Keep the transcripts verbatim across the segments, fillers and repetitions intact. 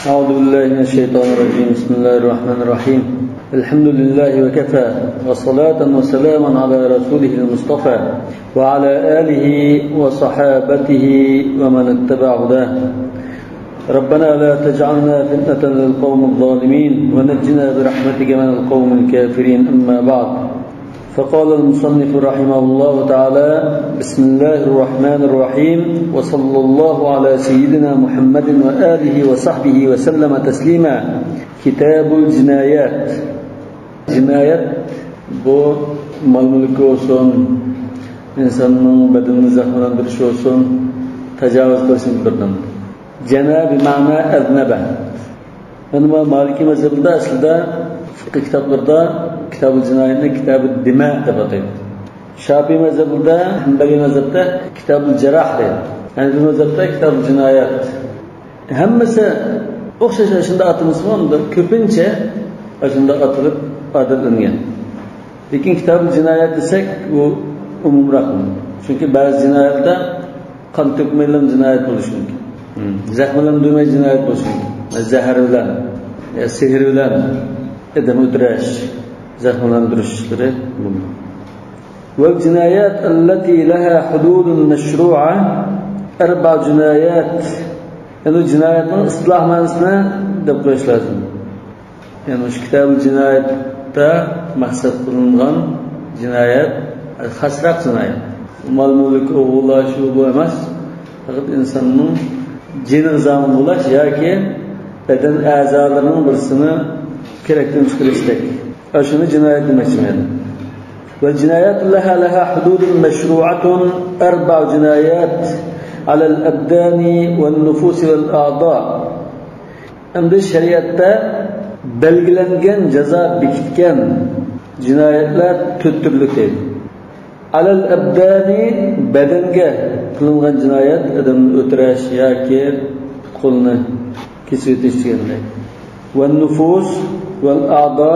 أعوذ بالله من الشيطان الرجيم. بسم الله الرحمن الرحيم. الحمد لله وكفى، وصلاة وسلاما على رسوله المصطفى، وعلى آله وصحابته ومن اتبع هداه. ربنا لا تجعلنا فتنة للقوم الظالمين، ونجنا برحمتك من القوم الكافرين. أما بعد، فقال المصنف رحمه الله تعالى: بسم الله الرحمن الرحيم، وصلى الله على سيدنا محمد وآله وصحبه وسلم تسليما. كتاب الجنايات. جىنايەت بۇ مال-مۈلكى بولسۇن، ئىنساننىڭ بەدىنىنى زەخىملەندۈرۈش بولسۇن، تاجاۋۇز قىلىشنىڭ بىر نېمە. جەنى بىمەنە ئەزنەبە. يەنى بۇ مالىكىي مەزھەبىدە ئەسلىدە فىقھىي كىتابلىرىدا كىتابۇل جىنايەتنى كىتابۇد دىمە دەپ ئاتايدۇ. شاپىئىي مەزھەبىدە، ھەنبەلىي مەزھەبتە كىتابۇل جەراھ دەيدۇ. ھەنەفىي مەزھەبتە كىتابۇل جىنايەت. ھەممىسى ئوخشاش ئاشۇنداق ئاتىلمىسىمۇ، ئۇندا كۆپىنچە ئاشۇنداق ئاتىلىپ ئادەتلەنگەن. لېكىن كىتابۇل جىنايەت دېسەك، ئۇ ئومۇمراق. چۈنكى بەزى جىنايەتلەر قان تۆكمەيلا جىنايەت بولۇشى مۇمكىن. زەخىملەندۈرمەي جىنايەت بولۇشى مۇمكىن. زەھەر بىلەن، يا سېھىر بىلەن ئادەم ئۆلتۈرۈش، زەخىملەندۈرۈشلىرى مۇمكىن. والجنايات التي لها حدود مشروعة أربع جنايات. يەنى جىنايەتنىڭ ئىستىلاھ مەنىسىنى دەپ قويۇش لازىم. يەنى مۇشۇ كىتابۇل جىنايەتتە مەقسەت قىلىنغان جىنايەت، خاسراق جىنايەت. مال-مۈلۈك ئوغرىلاش، ئۇ بۇ ئەمەس. پەقەت ئىنساننىڭ جېنىغا زامىن بولاش ياكى بەدەن ئەزالىرىنىڭ بىرسىنى كېرەكتىن چىقىرىشتەك. ئاشۇنى جىنايەت دېمەكچىمەن. والجنايات التي لها حدود مشروعة أربع جنايات على الأبدان والنفوس والأعضاء. ئەمدى شەرىئەتتە بەلگىلەنگەن، جازا بېكىتكەن جىنايەتلەر تۆت تۈرلۈك دەيدۇ. ئەلەل ئەبدانى، بەدەنگە قىلىنغان جىنايەت، ئادەمنى ئۆلتۈرۈش ياكى پۇت-قولىنى كېسىۋېتىش دېگەندەك. ۋەننۇفۇس ۋەل ئەئزا،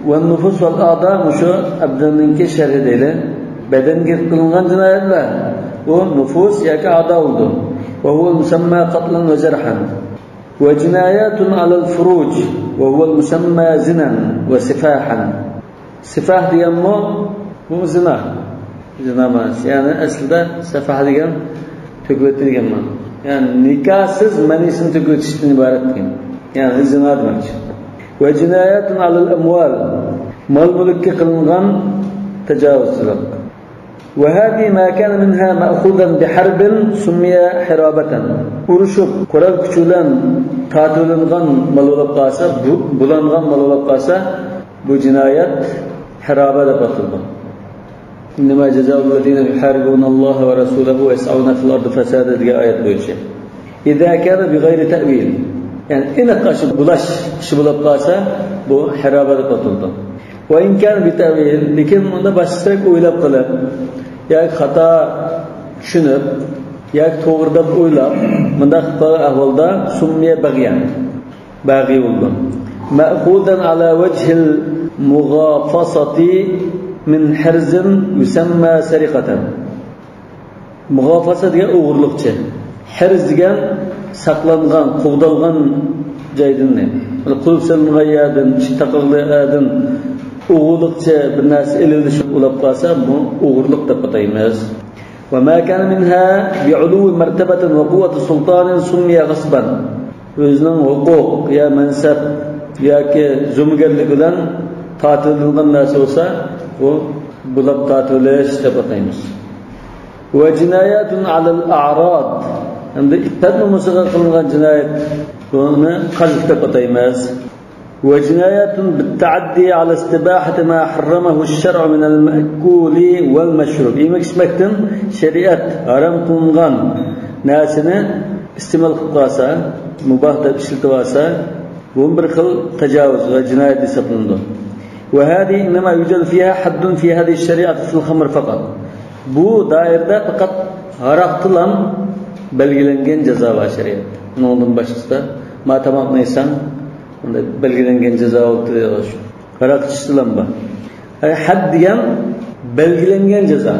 ۋەننۇفۇس ۋەل ئەئزا مۇشۇ ئەبداننىڭكى شەرھى دەيلى. بەدەنگە قىلىنغان جىنايەتلەر، ئۇ نۇفۇس ياكى ئەئزا بولىدۇ. ۋەھۇۋەل مۇسەمما قەتلەن ۋە جەرھەن. وجنايات على الفروج، وهو المسمى زنا وسفاحا. سىفاھ دېگەنمۇ بۇ زىنا. زىنا مەنىسى. يەنى ئەسلىدە سەفاھ دېگەن تۆكۈۋەتتى دېگەن مەنە. يەنى نىكاھسىز مەنىسىنى تۆكۈۋېتىشتىن ئىبارەت دېگەن. يەنى زىنا دېمەكچى. وجنايات على الأموال، مال-مۈلۈككە قىلىنغان تاجاۋۇزچىلىق. وهذه ما كان منها مأخوذا بحرب سمي حرابة. ئۇرۇشۇپ، قورال كۈچى بىلەن تارتىۋېلىنغان مال بولۇپ قالسا، بۇ، بۇلانغان مال بولۇپ قالسا، بۇ جىنايەت ھارابە دەپ ئاتىلىدۇ. إنما جزاء الذين يحاربون الله ورسوله ويسعون في الأرض فسادا دېگەن ئايەت بويىچە. إذا كان بغير تأويل. يەنى ئېنىق ئاشۇ بۇلاش ئىشى بولۇپ قالسا، بۇ ھارابە دەپ ئاتىلىدۇ. وإن كان بتأويل، لېكىن ئۇندا باشقىچىراق ئويلاپ قېلىپ، ياكى خاتا چۈشىنىپ، ياكى توغرا دەپ ئويلاپ، مۇنداق قىلىپ قالغان ئەھۋالدا سمي بغيا. بەغىي بولىدۇ. مأخوذا على وجه المغافصة من حرز يسمى سرقة. مۇغافاسا دېگەن ئوغرىلىقچە. ھەرز دېگەن ساقلانغان، قوغدالغان جايدىن، قۇلۇپ سېلىنغان يەردىن، ئىشىك تاقىغلى يەردىن ئوغرىلىقچە بىر نەرسە ئېلىۋېلىش بولۇپ قالسا، بۇ ئوغرىلىق دەپ ئاتايمىز. وما كان منها بعلو مرتبة وقوة سلطان سمي غصبا. ئۆزىنىڭ ھوقۇق يا مەنسەپ ياكى زومىگەرلىك بىلەن تارتىۋېلىنغان نەرسە بولسا، بۇ بۇلاپ تارتىۋېلىش دەپ ئاتايمىز. وجنايات على الأعراض. ھەمدە ئىپپەت نومۇسىغا قىلىنغان جىنايەت، بۇنى قازىف دەپ ئاتايمىز. وجنايات بالتعدي على استباحة ما حرمه الشرع من المأكول والمشروب. يېمەك ئىچمەكتىن شەرىئەت ھارام قىلىنغان نەرسىنى ئىستېمال قىلىپ قالسا، مۇباھ دەپ ئىشلىتىۋالسا، بۇمۇ بىر خىل تاجاۋۇز ۋە جىنايەت ھېسابلىنىدۇ. وهذه إنما يوجد فيها حد في هذه الشريعة في الخمر فقط. بۇ دائىرىدە پەقەت ھاراقتىلا بەلگىلەنگەن جازا بار شەرىئەتتە. ئۇنىڭدىن باشقىسىدا، ما تاماقنى يېسەڭ، ئۇندا بەلگىلەنگەن جازا بولدى دەيدىغان شۇ. ھاراق ئىچىشتىلا بار. ئەي، ھەد دېگەن بەلگىلەنگەن جازا.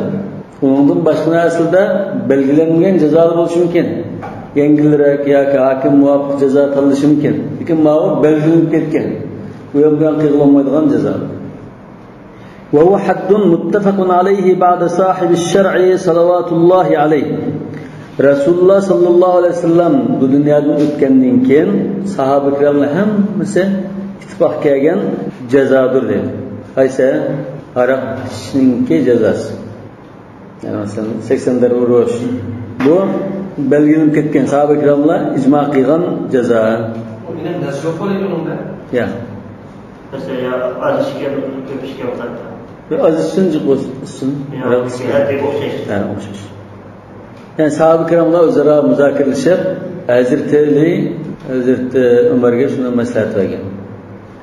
ئۇنىڭدىن باشقا نەرسىلەردە بەلگىلەنگەن جازالار بولۇشى مۇمكىن. يەڭگىلرەك ياكى ھاكىم مۇۋاپىق جازا تاللىشى مۇمكىن. لېكىن ماۋۇ بەلگىلىنىپ كەتكەن. بۇ يەر بىلەن قىلغىلى بولمايدىغان جازا. وهو حد متفق عليه بعد صاحب الشرع صلوات الله عليه. رەسۇلۇللاھ ساللاللاھۇ ئەلەيھى ۋەسەللەم بۇ دۇنيادىن ئۆتكەندىن كېيىن، ساھابە كىراملار ھەممىسى ئىتتىپاق كەلگەن جازادۇر دەيدۇ. قايسى؟ ھاراق ئىچىشنىڭكى جازاسى. يەنى مەسىلەن، سەكسەن دەربە ئۇرۇش. بۇ بەلگىلىنىپ كەتكەن، ساھابە كىراملار ئىجما قىلغان جازا. ئۇ بىلەن نەس يوق بولىدۇ ئۇنىڭدا. يا. مەسىلەن، يا ئاز ئىچكەن، كۆپ ئىچكەن ۋاقىتتا. بىر ئاز ئىچسۇن، جىق بولسۇن، ئىچسۇن. يا، ھەر بىر ئوخشاش. ھە، ئوخشاش. يەنى ساھابە كىراملار ئۆزئارا مۇزاكىرىلىشىپ، ھەزرىتى ئەلى، ھەزرىتى ئۆمەرگە شۇنداق مەسلىھەت بەرگەن.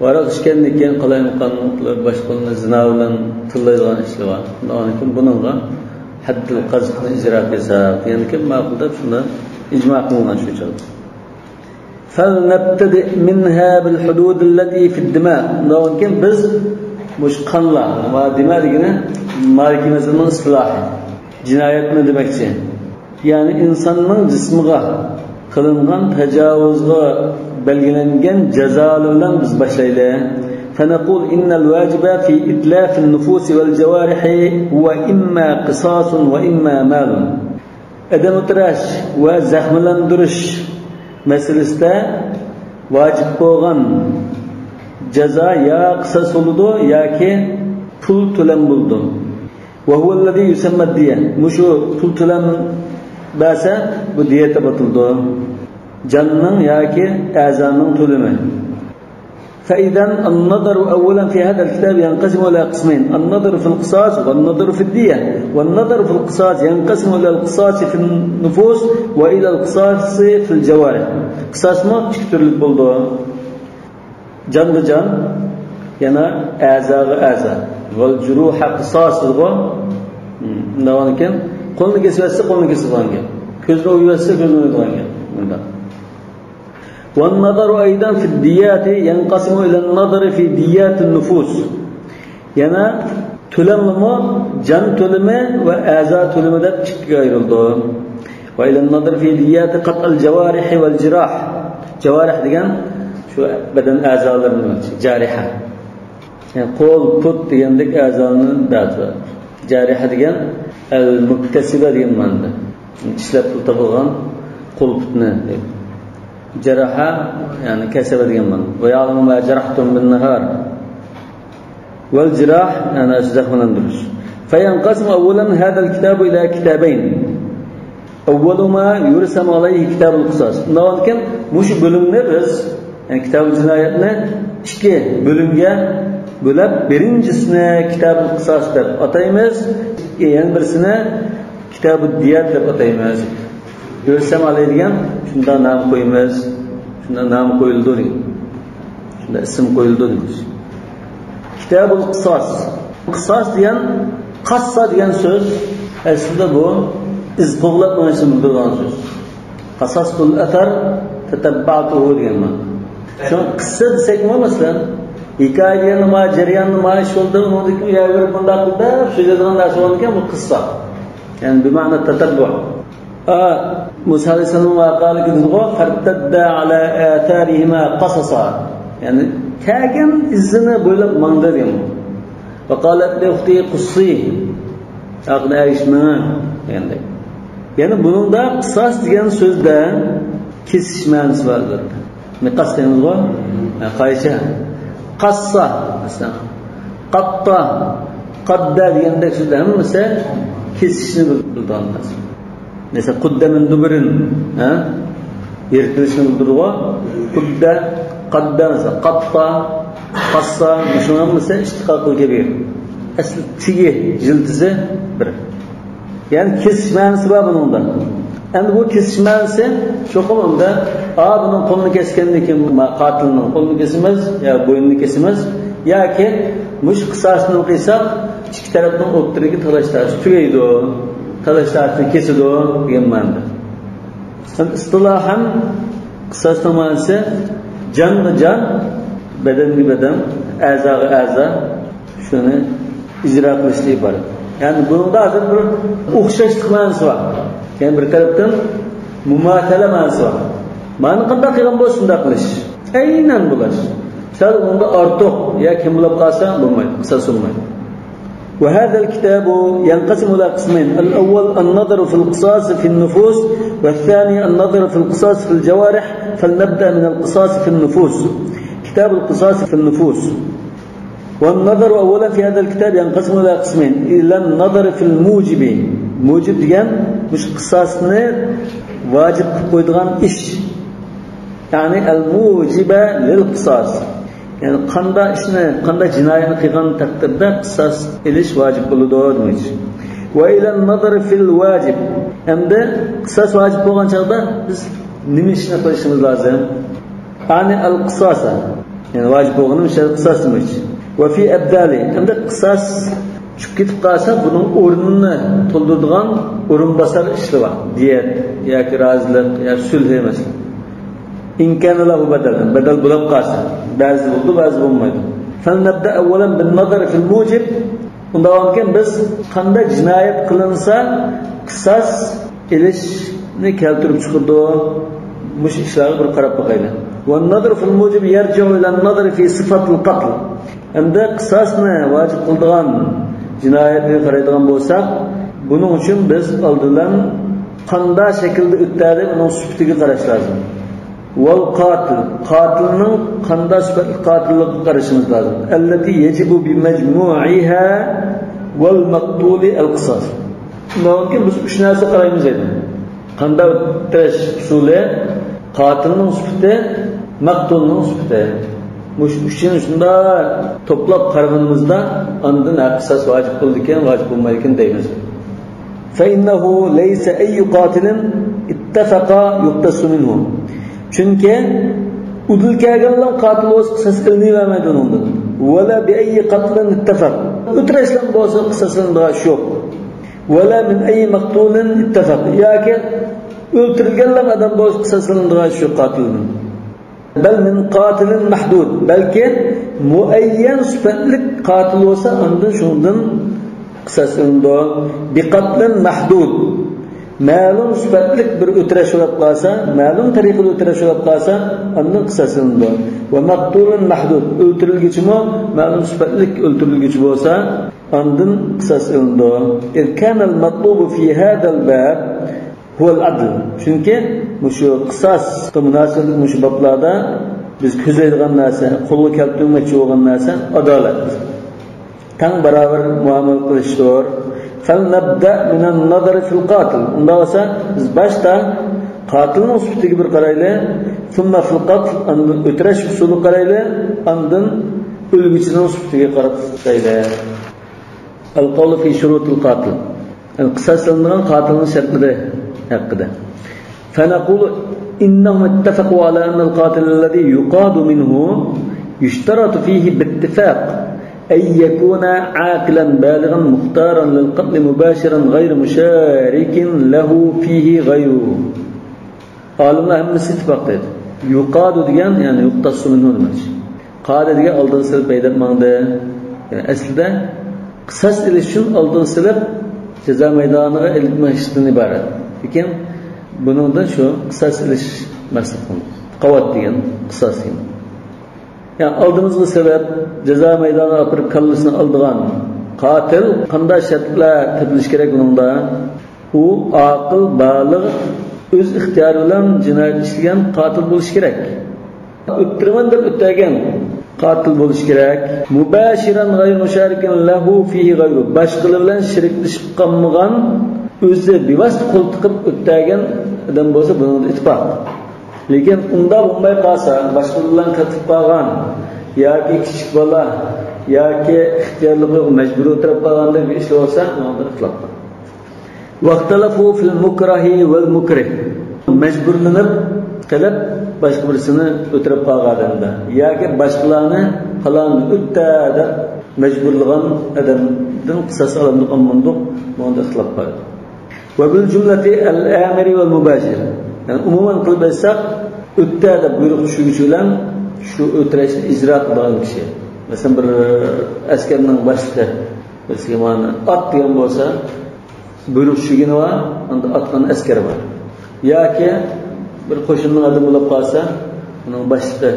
ھاراق ئىچكەندىن كېيىن قالايمىقانلىقلار، باشقىلارنى زىنا بىلەن تىللايدىغان ئىشلار بار. ئۇنىڭ ئۈچۈن بۇنىڭغا ھەددىل قەزفنى ئىجرا قىلساق دېگەندىكىن، ماقۇل دەپ شۇنداق ئىجما قىلىنغان شۇ چاغدا. فلنبتدئ منها بالحدود التي في الدماء. ئۇنداق كېيىن بىز مۇشۇ قانلار، ما دىما دېگىنى مالىكىي مەزھەبنىڭ ئىستىلاھى. جىنايەتنى دېمەكچى. يەنى ئىنساننىڭ جىسمىغا قىلىنغان تاجاۋۇزغا بەلگىلەنگەن جازالار بىلەن بىز باشلايلى. فنقول إن الواجب في إتلاف النفوس والجوارح هو إما قصاص وإما مال. ئادەم ئۆلتۈرۈش ۋە زەخىملەندۈرۈش مەسىلىسىدە ۋاجىپ بولغان جازا يا قىساس بولىدۇ ياكى پۇل تۆلەم بولىدۇ. وهو الذي يسمى الدية. مۇشۇ پۇل تۆلەم بەرسە، بۇ دىيەت دەپ ئاتىلىدۇ. جاننىڭ ياكى ئەزانىڭ تۆلىمى. فإذا النظر أولا في هذا الكتاب ينقسم إلى قسمين، النظر في القصاص والنظر في الدية. والنظر في القصاص ينقسم إلى القصاص في النفوس وإلى القصاص في الجوارح. قىساسمۇ ئىككى تۈرلۈك بولىدۇ. جانغا جان، يەنە ئەزاغا ئەزا. والجروح قصاص دېدىغۇ. مم، دەۋانكەن، قولنى كېسىۋەتسە، قولنى كېسىدىغان گەپ. كۆزنى ئويۇۋەتسە، كۆزنى ئويۇيدىغان گەپ. مۇنداق. والنظر أيضا في الديات ينقسم إلى النظر في ديات النفوس. يەنە تۆلەملىمۇ جان تۆلىمى ۋە ئەزا تۆلىمى دەپ ئىككىگە ئايرىلىدۇ. وإلى النظر في ديات قطع الجوارح والجراح. جاۋارىھ دېگەن شۇ بەدەن ئەزالىرىنى، جارىھە. يەنى قول، پۇت دېگەندەك ئەزانى دەۋاتىدۇ. جارىھە دېگەن ئەل مۇكتەسىبە دېگەن مەنىدە. ئىشلەپ پۇل تاپىدىغان قول، پۇتنى دەيدۇ. جەرەھە، يەنى كەسەبە دېگەن مەنىدە. ويعلم ما جرحتم بالنهار. والجراح، يەنى زەخىملەندۈرۈش. فينقسم أولا هذا الكتاب إلى كتابين. أول ما يرسم عليه كتاب القصاص. ئۇنداق بولىدىكەن، مۇشۇ بۆلۈمنى بىز، يەنى كىتابۇل جىنايەتنى ئىككى بۆلۈمگە بۆلۈپ، بىرىنچىسىنى كىتابۇل قىساس دەپ ئاتايمىز، يەنە بىرسىنى كىتابۇد دىيەت دەپ ئاتايمىز. يۇرسەم ئەلەيھى دېگەن شۇنداق نام قويىمىز، شۇنداق نام قويۇلىدۇ دېگەن. شۇنداق ئىسىم قويۇلىدۇ دېمەكچى. كىتابۇل قىساس. قىساس دېگەن، قاسسا دېگەن سۆز ئەسلىدە بۇ ئىز قوغلاپ مېڭىشنى بىلدۈرىدىغان سۆز. قاساستۇل ئەسەر تەتەببەتۇھۇ دېگەن مانا. شۇ قىسسا دېسەكمۇ، مەسىلەن، ھېكايە دېگەن نېمە، جەريان نېمە، ئىش بولدى، ئۇنىڭدىن كېيىن يا بىر مۇنداق قىلدى دەپ سۆزلەيدىغان نەرسە بولىدىكەن، بۇ قىسسا. يەنى بىمەنە تەتەببۇ. ئا، مۇسا ئەلەيھىسسالام ۋەقەلىكى دېدىغۇ، فارتەددا ئەلا ئاسارىھىما قەسەسا. يەنى كەلگەن ئىزىنى بويلاپ ماڭدى دېگەن. ۋەقالەت لىئۇختىھى قۇسسى. ئاقىنى ئەگىشمەڭ دېگەندەك. يەنى بۇنىڭدا قىساس دېگەن سۆزدە كېسىش مەنىسى بار، ئەلۋەتتە. مىقاس دەيمىزغۇ؟ ھە، قايچا. قاسسا، مەسىلەن. قاتتا، قاددا دېگەندەك سۆزلەر ھەممىسى كېسىشنى بىلدۈرىدىغان نەرسە. مەسىلەن، قۇددە مىن دۇبۇرىن، ھە؟ يىرتىلىشنى بىلدۈرىدىغۇ. قۇددە، قاددا، مەسىلەن، قاتتا، قاسسا، مۇشۇنىڭ ھەممىسى ئىشتىقاقىل كەبىر. ئەسلى تېگى، يىلتىزى بىر. يەنى كېسىش مەنىسى بار بۇنىڭدا. ئەمدى بۇ كېسىش مەنىسى چوقۇم ئۇندا، ئا، بۇنىڭ قولىنى كەسكەندىن كېيىن، ما-، قاتىلنىڭ قولىنى كېسىمىز يا بوينىنى كېسىمىز ياكى مۇشۇ قىساسنى قىلساق، ئىككى تەرەپنىڭ ئوتتۇرىدىكى تالاش تارتىش تۈگەيدۇ، تالاش تارتىشنى كېسىدۇ دېگەن مەنىدە. ئىستىلاھەن قىساسنىڭ مەنىسى جانغا جان، بەدەنگە بەدەن، ئەزاغا ئەزا، شۇنى ئىجرا قىلىشتىن ئىبارەت. يەنى بۇنىڭدا ھازىر بىر ئوخشاشلىق مەنىسى بار. يەنى بىر تەرەپتىن مۇماتەلە مەنىسى بار. مانا قانداق قىلغان بولسا شۇنداق قىلىش. ئەينەن بۇلاش. سەل ئۇندا ئارتۇق يا كەم بولاپ قالسا بولمايدۇ، قىساس بولمايدۇ. وهذا الكتاب ينقسم إلى قسمين. الأول النظر في القصاص في النفوس، والثاني النظر في القصاص في الجوارح، فلنبدأ من القصاص في النفوس. كتاب القصاص في النفوس. والنظر أولا في هذا الكتاب ينقسم إلى قسمين، إلى النظر في الموجب. موجب دېگەن مۇشۇ قىساسنى ۋاجىپ قىلىپ قويىدىغان ئىش. يەنى الموجب للقصاص. يەنى قانداق ئىشنى، قانداق جىنايەتنى قىلغان تەقدىردە قىساس ئېلىش ۋاجىپ بولىدۇ دېمەكچى. وإلى النظر في الواجب. ئەمدى قىساس ۋاجىپ بولغان چاغدا بىز نېمە ئىشنى قىلىشىمىز لازىم؟ أعني القصاص. يەنى ۋاجىپ بولغىنى مۇشۇ قىساس دېمەكچى. وفي أبداله. ئەمدى قىساس چۈشۈپ كېتىپ قالسا، بۇنىڭ ئورنىنى تولدۇرىدىغان ئورۇنباسار ئىشلار بار. دىيەت ياكى رازىلىق يا سۈلھى مەسىلەن. إن كان له بدل، بەدەل بولاپ قالسا. بەزىدە بولىدۇ، بەزىدە بولمايدۇ. فلنبدأ أولا بالنظر في الموجب. ئۇنداق بولغانكىن بىز قانداق جىنايەت قىلىنسا قىساس ئېلىشنى كەلتۈرۈپ چىقىدۇ؟ مۇشۇ ئىشلارغا بىر قاراپ باقايلى. والنظر في الموجب يرجع إلى النظر في صفة القتل. ئەمدى قىساسنى ۋاجىپ قىلىدىغان جىنايەتكە قارايدىغان بولساق، بۇنىڭ ئۈچۈن بىز ئالدى بىلەن قانداق شەكىلدە ئۆتتى دەپ ئۇنىڭ سۈپىتىگە قاراش لازىم. والقاتل، قاتىلنىڭ قانداق سۈپەتلىك قاتىللىقىغا قارىشىمىز لازىم. التي يجب بمجموعها والمقتول القصاص. شۇنداق بولغاندىكىن بىز ئۈچ نەرسە قارايمىز دەيدۇ. قانداق ئۆلتۈرۈش ئۇسۇلى، قاتىلنىڭ سۈپىتى، مەقتۇلنىڭ سۈپىتى. مۇشۇ ئۈچىنى شۇنداق توپلاپ قارىغىنىمىزدا، ئاندىن ھە، قىساس ۋاجىپ بولىدىكەن، ۋاجىپ بولمايدىكەن دەيمىز. فإنه ليس أي قاتل اتفق يقتص منه. چۈنكى ئۇدۇل كەلگەنلا قاتىل بولسا قىساس ئېلىنىۋەرمەيدۇ ئۇنىڭدىن. ولا بأي قتل اتفق. ئۆلتۈرۈشلەر بولسا قىساس ئېلىنىدىغان ئىش يوق. ولا من أي مقتول اتفق. ياكى ئۆلتۈرۈلگەنلا ئادەم بولسا قىساس ئېلىنىدىغان ئىش يوق قاتىلدىن. بل من قاتل محدود، بەلكى مۇئەييەن سۈپەتلىك قاتىل بولسا، ئاندىن شۇنىڭدىن قىساس ئېلىنىدۇ. بقتل محدود، مەلۇم سۈپەتلىك بىر ئۆلتۈرۈش بولۇپ قالسا، مەلۇم تەرىقىدە ئۆلتۈرۈش بولۇپ قالسا، ئاندىن قىساس ئېلىنىدۇ. ومقتول محدود، ئۆلتۈرۈلگۈچىمۇ مەلۇم سۈپەتلىك ئۆلتۈرۈلگۈچى بولسا، ئاندىن قىساس ئېلىنىدۇ. إذ كان المطلوب في هذا الباب هو العدل. چۈنكى مۇشۇ قىساسقا مۇناسىۋەتلىك مۇشۇ بابلاردا بىز كۆزلەيدىغان نەرسە، قولغا كەلتۈرمەكچى بولغان نەرسە ئادالەت. تەڭ باراۋەر مۇئامىلە قىلىشتۇر. فلنبدأ من النظر في القاتل. ئۇنداق بولسا بىز باشتا قاتىلنىڭ سۈپىتىگە بىر قارايلى. ثم في القتل، ئاندىن ئۆلتۈرۈش ئۇسۇلىغا قارايلى. ئاندىن ئۆلگۈچىنىڭ سۈپىتىگە قاراپ ئۆتەيلى. القول في شروط القاتل. قىساس سېلىنىدىغان قاتىلنىڭ شەرتلىرى ھەققىدە. فنقول إنهم اتفقوا على أن القاتل الذي يقاد منه يشترط فيه باتفاق أن يكون عاقلا بالغا مختارا للقتل مباشرا غير مشارك له فيه غيره. ئالىملار ھەممىسى ئىتتىپاق دەيدۇ. يقاد دېگەن، يەنى يقتص منه دېمەكچى. قاد دېگەن ئالدىغا سېلىپ ھەيدەپ ماڭدى. يەنى ئەسلىدە قىساس ئېلىش ئۈچۈن ئالدىغا سېلىپ جازا مەيدانىغا ئېلىپ مېڭىشتىن ئىبارەت. لېكىن بۇنىڭدا شۇ قىساس ئېلىش مەقسەت قىلىنغان. قاۋات دېگەن قىساس دېگەن. يەنى ئالدىمىزغا سېلىپ جازا مەيدانىغا ئاپىرىپ كاللىسىنى ئالىدىغان قاتىل قانداق شەرتلەر تېپىلىشى كېرەك بۇنىڭدا؟ ئۇ ئاقىل، بالىغ، ئۆز ئىختىيارى بىلەن جىنايەت ئىشلىگەن قاتىل بولۇشى كېرەك. ئۆلتۈرىمەن دەپ ئۆلتۈرگەن قاتىل بولۇشى كېرەك. مۇباشىرەن غەيرۇ مۇشارىكىن لەھۇ فىھى غەيرۇ. باشقىلار بىلەن شېرىكلىشىپ قالمىغان، ئۆزى بىۋاسىتە قول تىقىپ ئۆلتۈرگەن ئادەم بولسا بۇنىڭدا ئىتتىپاق. لېكىن ئۇنداق بولماي قالسا، باشقىلار بىلەن قېتىپ قالغان ياكى كىچىك بالا ياكى ئىختىيارلىقى يوق مەجبۇرىي ئۆلتۈرۈپ قالغاندەك بىر ئىش بولسا، ئۇنىڭدا ئىختىلاپ بار. واختلفوا في المكره والمكره. مەجبۇرلىنىپ قېلىپ باشقا بىرسىنى ئۆلتۈرۈپ قالغان ئادەمدە ياكى باشقىلارنى پالاننى ئۆلتۈر دەپ مەجبۇرلىغان ئادەمدىن قىساس ئالامدۇق، ئالمامدۇق، بۇنىڭدا ئىختىلاپ بار. وبالجملة الآمر والمباشر. يەنى ئومۇمەن قىلىپ ئېيتساق، ئۆلتۈر دەپ بۇيرۇق چۈشۈرگۈچى بىلەن شۇ ئۆلتۈرۈشنى ئىجرا قىلىدىغان كىشى. مەسىلەن، بىر ئەسكەرنىڭ باشلىقى، مەسىلەن، ئات دېگەن بولسا، بۇيرۇق چۈشۈرگىنى بار، ئاندا ئاتقان ئەسكەر بار. ياكى بىر قوشۇننىڭ ئادىمى بولۇپ قالسا، ئۇنىڭ باشلىقى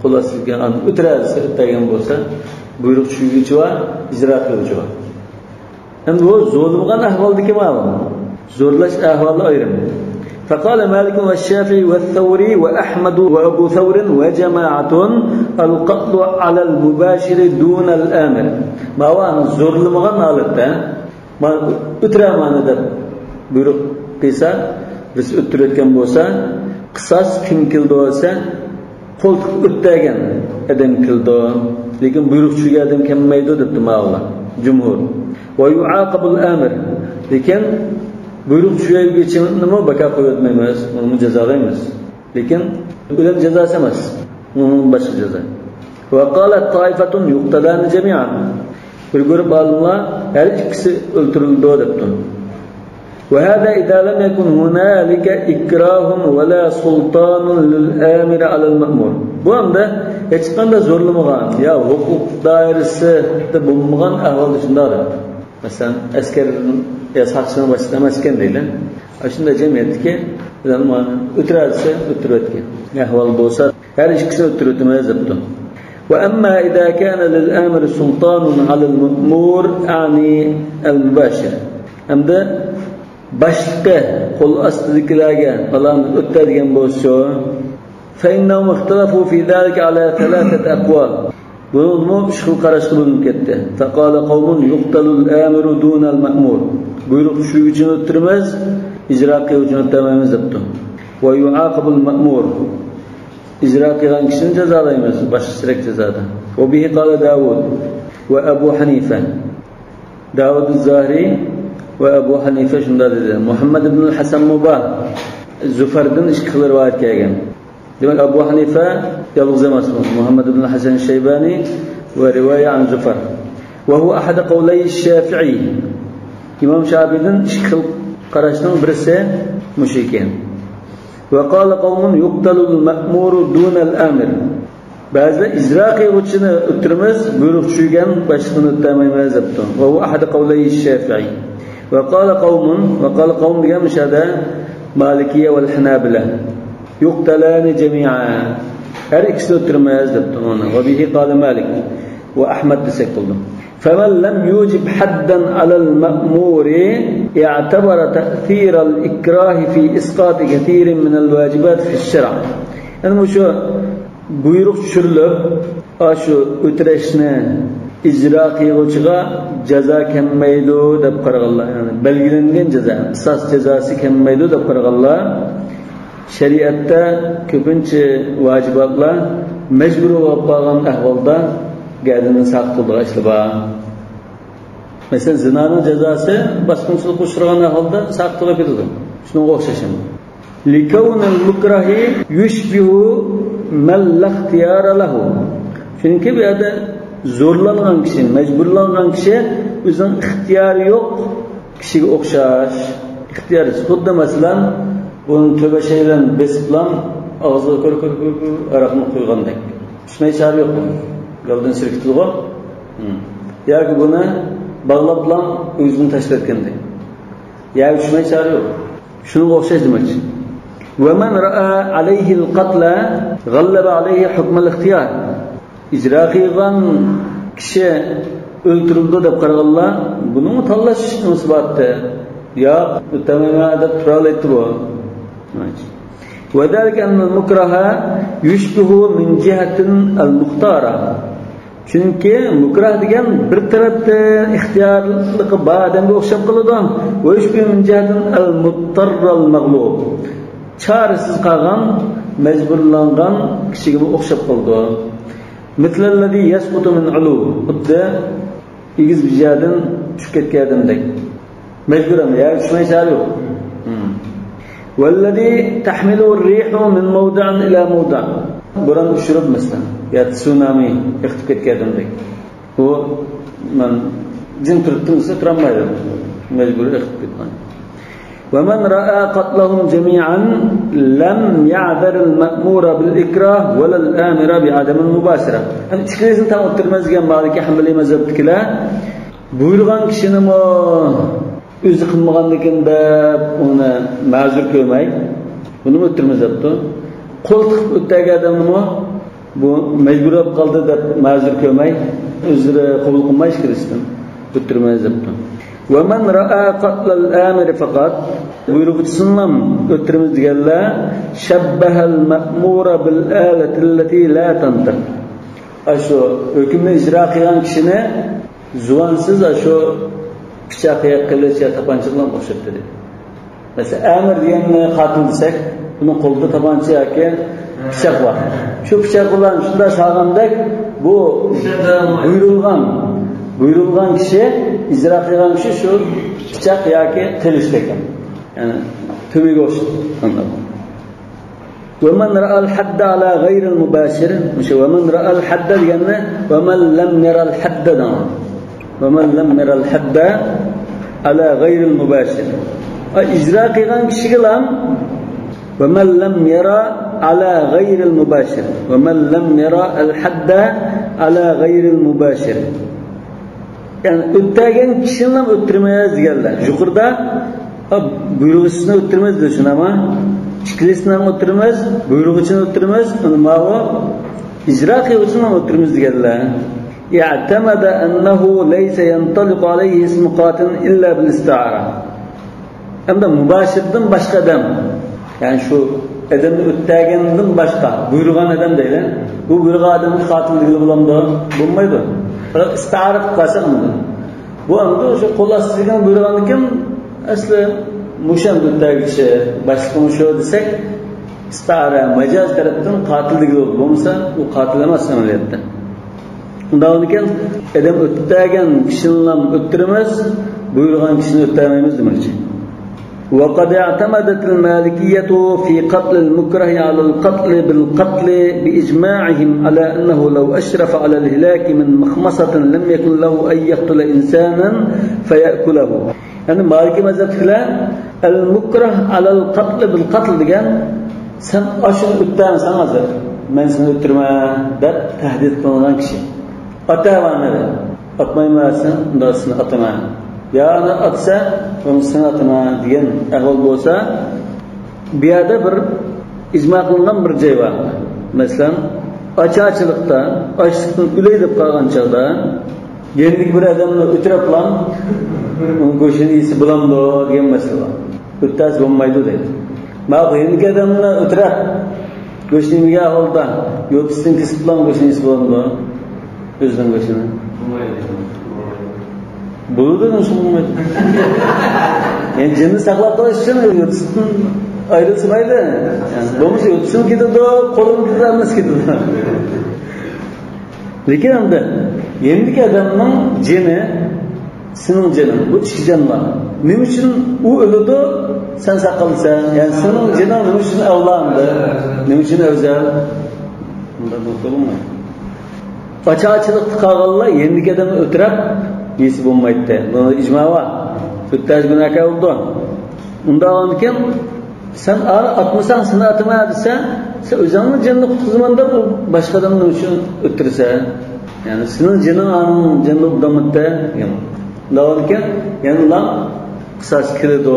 قول ئاستىدىكى ئادەم ئۆتۈرە دېسە، ئۆتەلگەن بولسا، بۇيرۇق چۈشۈرگۈچى بار، ئىجرا قىلغۇچى بار. ئەمدى بۇ زورلىمىغان ئەھۋالدىكى ماۋۇ. زورلاش ئەھۋالى ئايرىم. فقال مالك والشافعي والثوري وأحمد وأبو ثور وجماعة: القتل على المباشر دون الآمر. ماۋۇ زورلىمىغان ھالەتتە، مانا ئۆتۈرە مانا دەپ بۇيرۇق قىلسا، بىرسى ئۆتتۈرۈۋەتكەن بولسا، قىساس كىم كېلىدۇ دېسە، قول تىقىپ ئۆتتۈرگەن ئادەم كېلىدۇ. لېكىن بۇيرۇق چۈشۈرگەن ئادەم كەلمەيدۇ دەپتۇ ماۋۇلار، جۇمھۇر. ويعاقب الآمر. لېكىن بۇيرۇق چۈشۈرگۈچىنىمۇ بىكار قويۇۋەتمەيمىز، ئۇنىمۇ جازالايمىز. لېكىن ئۆلۈم جازاسى ئەمەس، ئۇنىڭ باشقا جازا. وقالت طائفة: يقتلان جميعا. بىر گۇرۇپ ئالىملار ھەر ئىككىسى ئۆلتۈرۈلىدۇ دەپتۇ. وهذا إذا لم يكن هنالك إكراه ولا سلطان للآمر على المأمور. بۇ ئەمدى ھېچقانداق زورلىمىغان يا ھوقۇق دائىرىسىدە بولمىغان ئەھۋالدا شۇنداق دەپتۇ. مەسىلەن، ئەسكەر يا ساقچىنىڭ باشلىقى ئەمەسكەن دەيلى. ئاشۇنداق جەمئىيەتتىكى ئادەم ئۆتۈرە دېسە ئۆتتۈرۈۋەتكەن ئەھۋال بولسا، ھەر ئىككىسىنى ئۆتتۈرۈۋېتىمىز دەپتۇ. وأما إذا كان للآمر سلطان على المأمور، أعني المباشر. ئەمدى باشلىقى قول ئاستىدىكىلەرگە پالان ئۆتتە دېگەن بولسا، فإنهم اختلفوا في ذلك على ثلاثة أقوال. بۇنىڭدىمۇ ئۈچ خىل قاراشقا بۆلۈنۈپ كەتتى. فقال قوم: يقتل الآمر دون المأمور. بۇيرۇق چۈشۈرگۈچىنى ئۆتتۈرىمىز، ئىجرا قىلغۇچىنى ئۆتتۈرمەيمىز دەپتۇ. ويعاقب المأمور. ئىجرا قىلغان كىشىنى جازالايمىز باشقىچىراق جازادا. وبه قال داود وأبو حنيفة. داۋۇد زاھىرى ۋە ئەبۇ ھەنىفە شۇنداق دېدى. مۇھەممەد ئىبنۇل ھەسەنمۇ بار. زۇفەردىن ئىككى خىل رىۋايەت كەلگەن. دېمەك، ئەبۇ ھەنىفە يالغۇز ئەمەس بۇ. مۇھەممەد ئىبنۇل ھەسەن شەيبانى ۋە رىۋايە ئەن زۇفەر. وهو أحد قولي الشافعي. ئىمام شافىئىدىن ئىككى خىل قاراشنىڭ بىرسى مۇشۇ ئىكەن. وقال قوم: يقتل المأمور دون الآمر. بەزىلەر ئىجرا قىلغۇچىنى ئۆتتۈرىمىز، بۇيرۇق چۈشۈرگەن باشلىقىنى ئۆتتۈرمەيمىز دەپتۇ. وهو أحد قولي الشافعي. وقال قوم، وقال قوم دېگەن مۇشۇ يەردە مالىكىيە ۋە ھەنابىلە. يقتلان جميعا. ھەر ئىككىسىنى ئۆتتۈرىمىز دەپتۇ ئۇنى. وبه قال مالك وأحمد دېسەك بولىدۇ. فمن لم يوجب حدا على المأمور اعتبر تأثير الإكراه في إسقاط كثير من الواجبات في الشرع. يەنى مۇشۇ بۇيرۇق چۈشۈرۈلۈپ، ئاشۇ ئۆتۈرۈشنى ئىجرا قىلغۇچىغا جازا كەلمەيدۇ دەپ قارىغانلار، يەنى بەلگىلەنگەن جازا، قىساس جازاسى كەلمەيدۇ دەپ قارىغانلار، شەرىئەتتە كۆپىنچە ۋاجىباتلار مەجبۇرىي بولۇپ قالغان ئەھۋالدا گەدىنى ساقىت قىلىدىغان ئىشلار بار. مەسىلەن، زىنانىڭ جازاسى باسقۇنچىلىققا ئۇچرىغان ئەھۋالدا ساقىت قىلىپ كېتىدۇ. شۇنىڭغا ئوخشاش ئەمدى. لكون المكره يشبه من لا اختيار له. چۈنكى بۇ يەردە زورلانغان كىشى، مەجبۇرلانغان كىشى ئۆزىنىڭ ئىختىيارى يوق كىشىگە ئوخشاش. ئىختىيارسىز. خۇددى مەسىلەن، بۇنى تۆبە شەيلەن بېسىپلا ئاغزىغا كۆر، كۆر، كۆر، كۆر ھاراقنى قۇيغاندەك. ئىچمەي چارە يوق بۇنى. گالدىن سىركىتىدىغۇ. ھىم. ياكى بۇنى باغلاپلا ئۆزىنى تاشلىۋەتكەندەك. يا ئىچمەي چارە يوق. شۇنىڭغا ئوخشاش دېمەكچى. ومن رأى عليه القتل غلب عليه حكم الاختيار. ئىجرا قىلغان كىشى ئۆلتۈرۈلىدۇ دەپ قارىغانلار، بۇنىڭمۇ تاللاش ئىنسىپاتى. ياق، ئۆتەلمەيمەن دەپ تۇرالايتتى بۇ. وذلك أن المكره يشبه من جهة المختار. چۈنكى مۇكراھ دېگەن بىر تەرەپتىن ئىختىيارلىقى بار ئادەمگە ئوخشاپ قالىدۇ. ويشبه من جهة المضطر المغلوب. چارىسىز قالغان، مەجبۇرلانغان كىشىگىمۇ ئوخشاپ قالىدۇ. مثل الذي يسقط من علو. خۇددى ئېگىز بىر يەردىن چۈشۈپ كەتكەن ئادەمدەك. مەجبۇرەن، يا چۈشمەي چارە يوق. والذي تحمله الريح من موضع إلى موضع. بوران چۈشۈرۈپ مەسىلەن، يا تسۇنامى ئېقىتىپ كەتكەن ئادەمدەك. بۇ مەن جىم تۇرۇپتۇم دېسە تۇرالمايدۇ. مەجبۇرىي ئېقىتىپ كەتكەن. ومن رأى قتلهم جميعا لم يعذر المأمور بالإكراه ولا الآمر بعدم المباشرة. يەنى ئىككىلىسىنى تەڭ ئۆلتۈرىمىز دېگەن مالىكىي ھەنبەلىي مەزھەپتىكىلەر بۇيرۇغان كىشىنىمۇ ئۆزى قىلمىغاندىكىن دەپ ئۇنى مەزۇر كۆرمەي، بۇنىمۇ ئۆتتۈرمەيمىز دەپتۇ. قول تىقىپ ئۆتتەرگەن ئادەمنىمۇ بۇ مەجبۇرلاپ قالدى دەپ مەزۇر كۆرمەي، ئۆزلىرى قوبۇل قىلماي ئىچكىرىسىدىن ئۆتتۈرمەيمىز دەپتۇ. ومن رأى قتل الآمر فقط، بۇيرۇغۇچىسىنىڭلام ئۆتتۈرىمىز دېگەنلەر، شبه المأمور بالآلة التي لا تنطق. ئاشۇ ھۆكۈمنى ئىجرا قىلغان كىشىنى زۇۋانسىز ئاشۇ پىچاق يا قىلىچ يا تاپانچا بىلەن ئوخشاتتى دەيدۇ. مەسىلەن، ئامىر دېگەننى قاتىل دېسەك، ئۇنىڭ قولىدا تاپانچا ياكى پىچاق بار. شۇ پىچاق بىلەن شۇنداق سالغاندەك، بۇ بۇيرۇلغان، بۇيرۇلغان كىشى، ئىجرا قىلغان كىشى شۇ پىچاق ياكى قىلىچ ئىكەن. يەنى تۈۋىگە ئوخشاش. ومن رأى الحد على غير المباشر، مۇشۇ ومن رأى الحد دېگەننى ومن لم ير الحد دەڭ. ومن لم ير الحد على غير المباشر. ئا، ئىجرا قىلغان كىشىگىلا ومن لم ير على غير المباشر. ومن لم ير الحد على غير المباشر. يەنى ئۆتتەرگەن كىشىنىلا ئۆتتۈرمەيمىز دېگەنلەر. يۇقىرىدا، ھە، بۇيرۇغۇچىسىنى ئۆتتۈرىمىز دېدى، شۇنداقمۇ؟ ئىككىلىسىنى ئۆتتۈرىمىز، بۇيرۇغۇچىنى ئۆتتۈرىمىز، ماۋۇ ئىجرا قىلغۇچىنى ئۆتتۈرىمىز دېگەنلەر. اعتمد أنه ليس ينطلق عليه اسم قاتل إلا بالاستعارة. ھەمدە مۇباشىردىن باشقا ئادەم، يەنى شۇ ئادەمنى ئۆتتەرگەندىن باشقا، بۇيرۇغان ئادەم دەيلى. بۇ بۇيرۇغان ئادەمگە قاتىل دېگىلى بولامدۇ؟ بولمايدۇ. بىراق ئىستىئارە قىلىپ قالساق بولىدۇ. بۇ ئەمدى شۇ قول ئاستىدىكىنى بۇيرۇغاندىكىن، ئەسلى مۇشۇ ئەمدى ئۆتتەرگۈچى، باشلىقىمۇ شۇ دېسەك، ئىستىئارە، مەجاز تەرەپتىن قاتىل دېگىلى بولىدۇ. بولمىسا، ئۇ قاتىل ئەمەس ئەمەلىيەتتە. ئۇنداق بولىدىكەن، ئادەم ئۆتتەرگەن كىشىنىلا ئۆتتۈرىمىز، بۇيرۇغان كىشىنى ئۆتتەرمەيمىز دېمەكچى. وقد اعتمدت المالكية في قتل المكره على القتل بالقتل بإجماعهم على أنه لو أشرف على الهلاك من مخمصة لم يكن له أن يقتل إنسانا فيأكله. يەنى مالىكىي مەزھەپتىكىلەر المكره على القتل بالقتل دېگەن، سەن ئاشۇنى ئۆتتەرمىسەڭ ھازىر، مەن سېنى ئۆتتۈرىمەن دەپ تەھدىت قىلىنغان كىشى. ئاتاۋەرمىدى. ئاتمايمەن دېسە، ئۇنداق سېنى ئاتىمەن. يا ئۇنى ئاتسا، ئۇنى سېنى ئاتىمەن دېگەن ئەھۋال بولسا، بۇ يەردە بىر ئىجما قىلىنغان بىر جاي بار. مەسىلەن، ئاچارچىلىقتا، ئاچلىقتىن ئۆلەي دەپ قالغان چاغدا، يېنىدىكى بىر ئادەمنى ئۆتۈرەپلا، ئۇنىڭ گۆشىنى يېسە بولامدۇ دېگەن مەسىلە بار. ئۆتتەرسە بولمايدۇ دەيدۇ. ماقۇل، يېنىدىكى ئادەمنى ئۆتۈرەپ، گۆشىنى يېمىگەن ھالدا، يوپىسىدىن كېسىپلا گۆشىنى يېسە بولامدۇ؟ ئۆزىنىڭ گۆشىنى. بولىدۇ، نېمىشقا بولمايدۇ؟ يەنى جېنىنى ساقلاپ قېلىش ئۈچۈن يوپىسىدىن ئايرىلسا مەيلى. بولمىسا يوپىسىمۇ كېتىدۇ، قولىمۇ كېتىدۇ، ھەممىسى كېتىدۇ. لېكىن ئەمدى يېنىدىكى ئادەمنىڭ جېنى سېنىڭ جېنىڭ، بۇ ئىككى جان بار. نېمە ئۈچۈن ئۇ ئۆلىدۇ، سەن ساقلىسەن؟ يەنى سېنىڭ جېنىڭ نېمە ئۈچۈن ئەۋلا ئەمدى؟ نېمە ئۈچۈن ئەۋزەل؟ ئۇنداق بولسا بولمايدۇ. ئاچارچىلىقتا قالغانلار يېنىدىكى ئادەمنى ئۆلتۈرۈپ يېسە بولمايتتى. بۇنىڭدا ئىجما بار. ئۆتتەرسە گۇناھكار بولىدۇ. ئۇنداق بولغاندىكىن، سەن ئانى ئاتمىساڭ، سېنى ئاتىمەن دېسە، سەن ئۆزۈڭنىڭ جېنىنى قۇتقۇزىمەن دەپ، ئۇ باشقا ئادەمنى نېمە ئۈچۈن ئۆلتۈرىسەن؟ يەنى سېنىڭ جېنىڭ ئانىڭ جېنىدا ئوبدانمىدى. يامان. ئۇنداق بولىدىكەن، يەنىلا قىساس كېلىدۇ.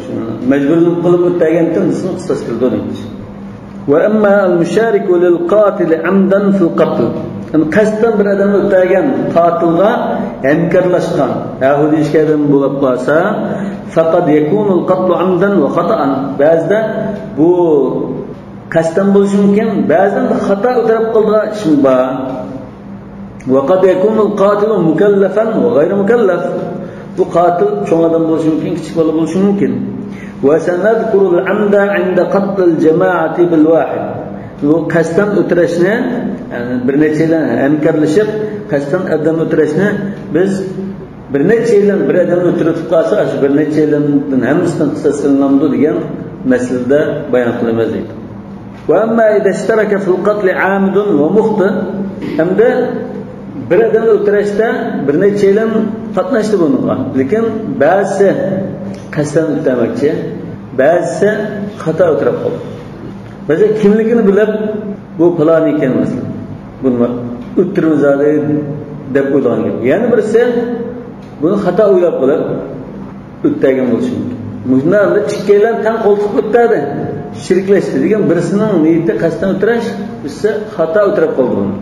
شۇنى مەجبۇر قىلىپ ئۆتتۈرگەنتىن بىزنىڭ قىساس كېلىدۇ دەيمىز. وأما المشارك للقاتل عمدا في القتل. يەنى قەستەن بىر ئادەمنى ئۆلتۈرگەن قاتىلغا ھەمكارلاشقان، ھەھۇدى ئىككى ئادەم بولۇپ قالسا، فقد يكون القتل عمدا وخطأ. بەزىدە بۇ قەستەن بولۇشى مۇمكىن، بەزىدە خاتا ئۆتۈپ قالىدىغان ئىشمۇ بار. وقد يكون القاتل مكلفا وغير مكلف. بۇ قاتىل چوڭ ئادەم بولۇشى مۇمكىن، كىچىك بالا بولۇشى مۇمكىن. وسنذكر العمد عند قتل الجماعة بالواحد. بۇ قەستەن ئۆلتۈرۈشنى، يەنى بىر نەچچەيلەن ھەمكارلىشىپ قەستەن ئادەم ئۆلتۈرۈشنى بىز بىر نەچچەيلەن بىر ئادەمنى ئۆلتۈرۈپ قالسا، شۇ بىر نەچچەيلەندىن ھەممىسىدىن قىساس سېلىنامدۇ دېگەن مەسىلىدە بايان قىلىمىز دەيدۇ. وأما إذا اشترك في القتل عامد ومخطئ. ئەمدى بىر ئادەمنى ئۆلتۈرۈشتە بىر نەچچەيلەن قاتناشتى بۇنىڭغا. لېكىن بەزىسى قەستەن ئۆلتۈرمەكچى، بەزىسى خاتا ئۆلتۈرۈپ قالدى. مەسىلەن، كىملىكىنى بىلىپ، بۇ پالان ئىكەن، مەسىلەن، بۇنى ئۆلتۈرىمىز ھازىر دەپ ئويلىغان گەپ. يەنە بىرسى بۇنى خاتا ئويلاپ قېلىپ ئۆلتۈرگەن بولۇشى مۇمكىن. مۇشۇنداق ئىككىيلەن تەڭ قول تۇتۇپ ئۆلتۈردى. شېرىكلەشتى دېگەن بىرسىنىڭ نىيىتى قەستەن ئۆتۈرۈش، بىرسى خاتا ئۆتۈرۈپ قالدى بۇنى.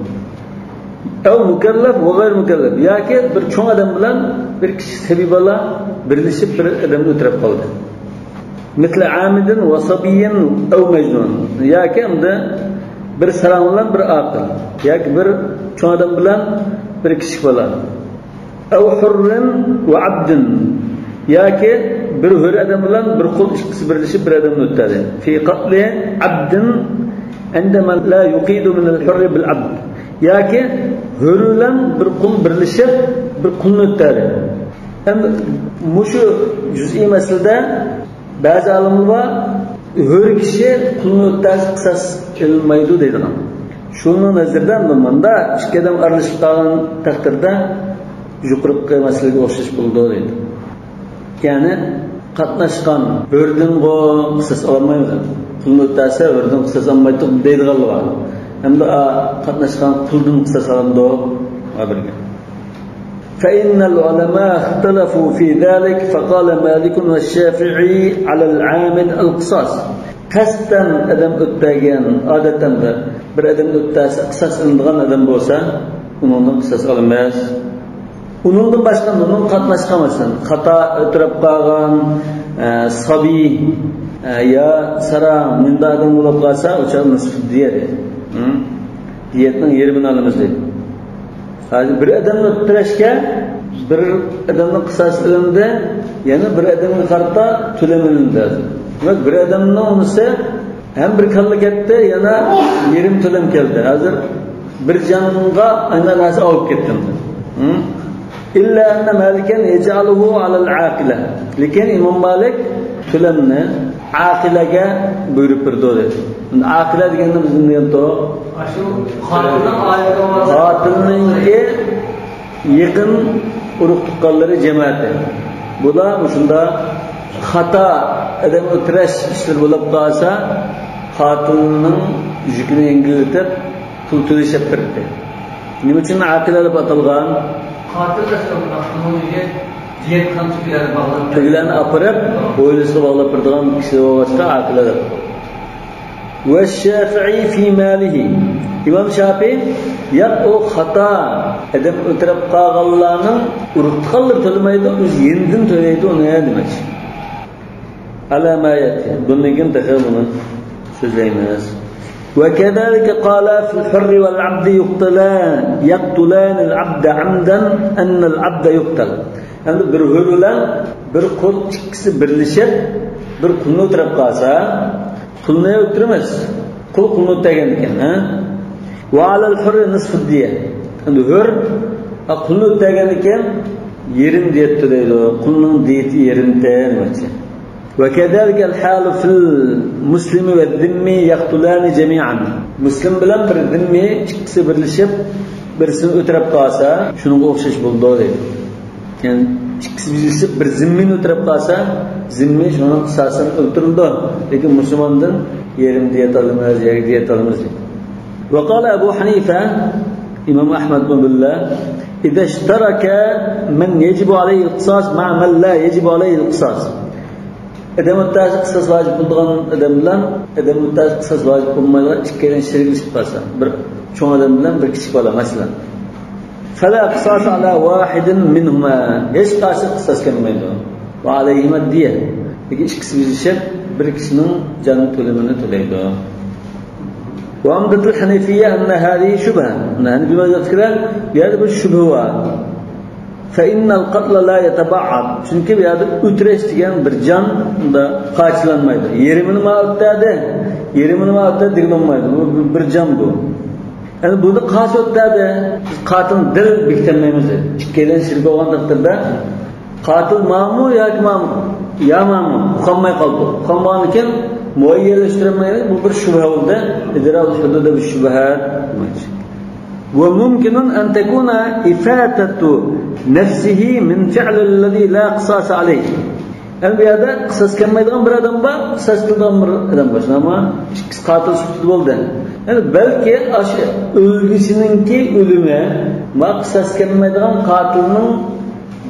ئەۋ مۇكەللەف ۋە غەير مۇكەللەف. ياكى بىر چوڭ ئادەم بىلەن بىر كىچىك سەبىي بالا بىرلىشىپ بىر ئادەمنى ئۆتۈرۈپ قالدى. مىسلى ئامىدىن ۋە سەبىييىن ئەۋ مەجنۇن. ياكى ئەمدى بىر ساراڭ بىلەن بىر ئاقىل. ياكى بىر چوڭ ئادەم بىلەن بىر كىچىك بالا. ئەۋ ھۇررىن ۋە ئەبدىن. ياكى بىر ھۆر ئادەم بىلەن بىر قۇل ئىككىسى بىرلىشىپ بىر ئادەمنى ئۆتتەردى. في قتل عبد عند من لا يقيد من الحر بالعبد. ياكى ھۆر بىلەن بىر قۇل بىرلىشىپ بىر قۇلنى ئۆتتەردى. ئەمدى مۇشۇ جۈزئىي مەسىلىدە بەزى ئالىملار بار، ھۆر كىشى قۇلنى ئۆتتەرسە قىساس ئېلىنمايدۇ دەيدىغان. شۇنىڭ نەزىرىدە مۇندا ئىككى ئادەم ئارىلىشىپ قالغان تەقدىردە يۇقىرىقى مەسىلىگە ئوخشاش بولىدۇ دەيدۇ. يەنى قاتناشقان ھۆردىنغۇ قىساس ئالالمايمىز. قۇلنى ئۆتتەرسە ھۆردىن قىساس ئالمايدۇ دەيدىغانلار بار. ئەمدى ئا، قاتناشقان قۇلدىن قىساس ئالىنىدۇ. ھا، بىرگە. فإن العلماء اختلفوا في ذلك، فقال مالك والشافعي على العامد القصاص. قەستەن ئادەم ئۆتتەرگەن، ئادەتتە بىر ئادەمنى ئۆتتەرسە قىساس ئېلىنىدىغان ئادەم بولسا، ئۇنىڭدىن قىساس ئالىمىز. ئۇنىڭدىن باشقا، ئۇنىڭ قاتناشقان، مەسىلەن، خاتا ئۆتۈرۈپ قالغان، ئە، سابىي، ئە، يا ساراڭ، مۇنداق ئادەم بولۇپ قالسا، ئۇ چاغدا نىسفۇ دىيە دەيدۇ. ھە؟ دىيەتنىڭ يېرىمىنى ئالىمىز دەيدۇ. ھازىر بىر ئادەمنى ئۆلتۈرۈشكە بىر ئادەمنىڭ قىساسى ئېلىندى، يەنە بىر ئادەمگە قارىتا تۆلەم ئېلىندى. دېمەك، بىر ئادەمنىڭ ئۇنىسى ھەم بىر كاللا كەتتى، يەنە يېرىم تۆلەم كەلدى. ھازىر بىر جانغا ئايلانغان نەرسە ئاۋۇپ كەتتى. ھە؟ إلا أن مالكا يجعله على العاقلة. لېكىن ئىمام مالىك تۆلەمنى ئاقىلەگە بۇيرۇپ بېرىدۇ دېدى. ئاقىلە دېگەندە بىز نېمە دېگەندۇق؟ ئاشۇ خوتۇننىڭ ئائىلىسى بار. خوتۇننىڭكى يېقىن ئۇرۇق تۇغقانلىرى، جەمەتى. بۇلار مۇشۇنداق خاتا ئادەم ئۆلتۈرۈش ئىشلىرى بولۇپ قالسا، خوتۇننىڭ يۈكىنى يەڭگىللىتىپ، پۇل تۆلىشىپ بېرىدۇ. نېمە ئۈچۈن ئاقىلە دەپ ئاتالغان؟ قاتىل دەپ ئاتالغان. دىيەت قان تۈگىلەرنى باغلاپ، تۈگىلەرنى ئاپىرىپ، ھويلىسىغا باغلاپ بېرىدىغان كىشى بولغاچقا ئاقىلە دەپ ئاتالغان. والشافعي في ماله. ئىمام شافىئى، ياق، ئۇ خاتا ئادەم ئۆلتۈرۈپ قالغانلارنىڭ ئۇرۇق تۇغقانلىرى تۆلىمەيدۇ، ئۆزى يېنىدىن تۆلەيدۇ ئۇنى دېمەكچى. على ما يأتي. بۇندىن كېيىن تېخى بۇنى سۆزلەيمىز. وكذلك قال في الحر والعبد يقتلان، يقتلان العبد عمدا أن العبد يقتل. ئەمدى بىر ھۆر بىلەن بىر قۇل ئىككىسى بىرلىشىپ بىر قۇلنى ئۆلتۈرۈپ قالسا، قۇلنى ئۆلتۈرىمىز. قۇل قۇلنى ئۆلتۈرگەن ئىكەن، ھە؟ وعلى الحر نصف الدية. ئەمدى ھۆر، ھە، قۇلنى ئۆلتۈرگەن ئىكەن، يېرىم دىيەت تۆلەيدۇ. قۇلنىڭ دىيىتى يېرىمتە دېمەكچى. وكذلك الحال في المسلم والذمي يقتلان جميعا. مۇسلىم بىلەن بىر زىممىي ئىككىسى بىرلىشىپ بىرسىنى ئۆلتۈرۈپ قالسا، شۇنىڭغا ئوخشاش بولىدۇ دەيدۇ. يەنى ئىككىسى بىرلىشىپ بىر زىممىنى ئۆلتۈرۈپ قالسا، زىممى شۇنىڭ قىساسىدىن ئۆلتۈرۈلىدۇ. لېكىن مۇسۇلماندىن يېرىم دىيەت ئالىمىز، يەرگە دىيەت ئالىمىز دەيدۇ. وقال أبو حنيفة، ئىمام ئەھمەد بىللە، إذا اشترك من يجب عليه القصاص مع من لا يجب عليه القصاص. ئادەم ئۆلتۈرسە قىساس ۋاجىپ بولىدىغان ئادەم بىلەن ئادەم ئۆلتۈرسە قىساس ۋاجىپ بولمايدىغان ئىككىيلەن شېرىكلىشىپ قالسا، بىر چوڭ ئادەم بىلەن بىر كىچىك بالا، مەسىلەن. فلا قصاص على واحد منهما. ھېچ قايسى قىساس كەلمەيدۇ. وعليهما الدية. لېكىن ئىككىسى بىرلىشىپ بىر كىشىنىڭ جان تۆلىمىنى تۆلەيدۇ. وعمدة الحنفية أن هذه شبهة. ھەنىفىي مەزھەپتىكىلەر، بۇ يەردە بىر شۈبھە بار. فإن القتل لا يتبعض. چۈنكى بۇ يەردە ئۆلتۈرۈش دېگەن بىر جان، ئۇندا پارچىلانمايدۇ. يېرىمىنى ماڭا ئۆلتۈردى، يېرىمىنى ماڭا ئۆلتۈردى دېگىلى بولمايدۇ. بۇ بىر، بىر جان بۇ. يەنى بۇنى قايسى ئۆلتۈردى؟ بىز قاتىلنى دەل بېكىتەلمەيمىز. ئىككىيلەن شېرىك بولغان تەقدىردە قاتىل ماڭىمۇ ياكى ماڭىمۇ؟ يا ماڭىمۇ؟ ئۇقالماي قالدۇق. ئۇقالمىغاندىن كېيىن مۇئەييەنلەشتۈرەلمەيمىز. بۇ بىر شۈبھە بولدى. إدراء الحدود بالشبهات. وممكن أن تكون إفاتة نفسه من فعل الذي لا قصاص عليه. يەنى بۇ يەردە قىساس كەلمەيدىغان بىر ئادەم بار، قىساس قىلىدىغان بىر ئادەم بار. شۇنداقمۇ؟ ئىككىسى قاتىل سۈپىتىدە بولدى. يەنى بەلكى ئاشۇ ئۆلگۈچىنىڭكى ئۆلۈمى ما قىساس كەلمەيدىغان قاتىلنىڭ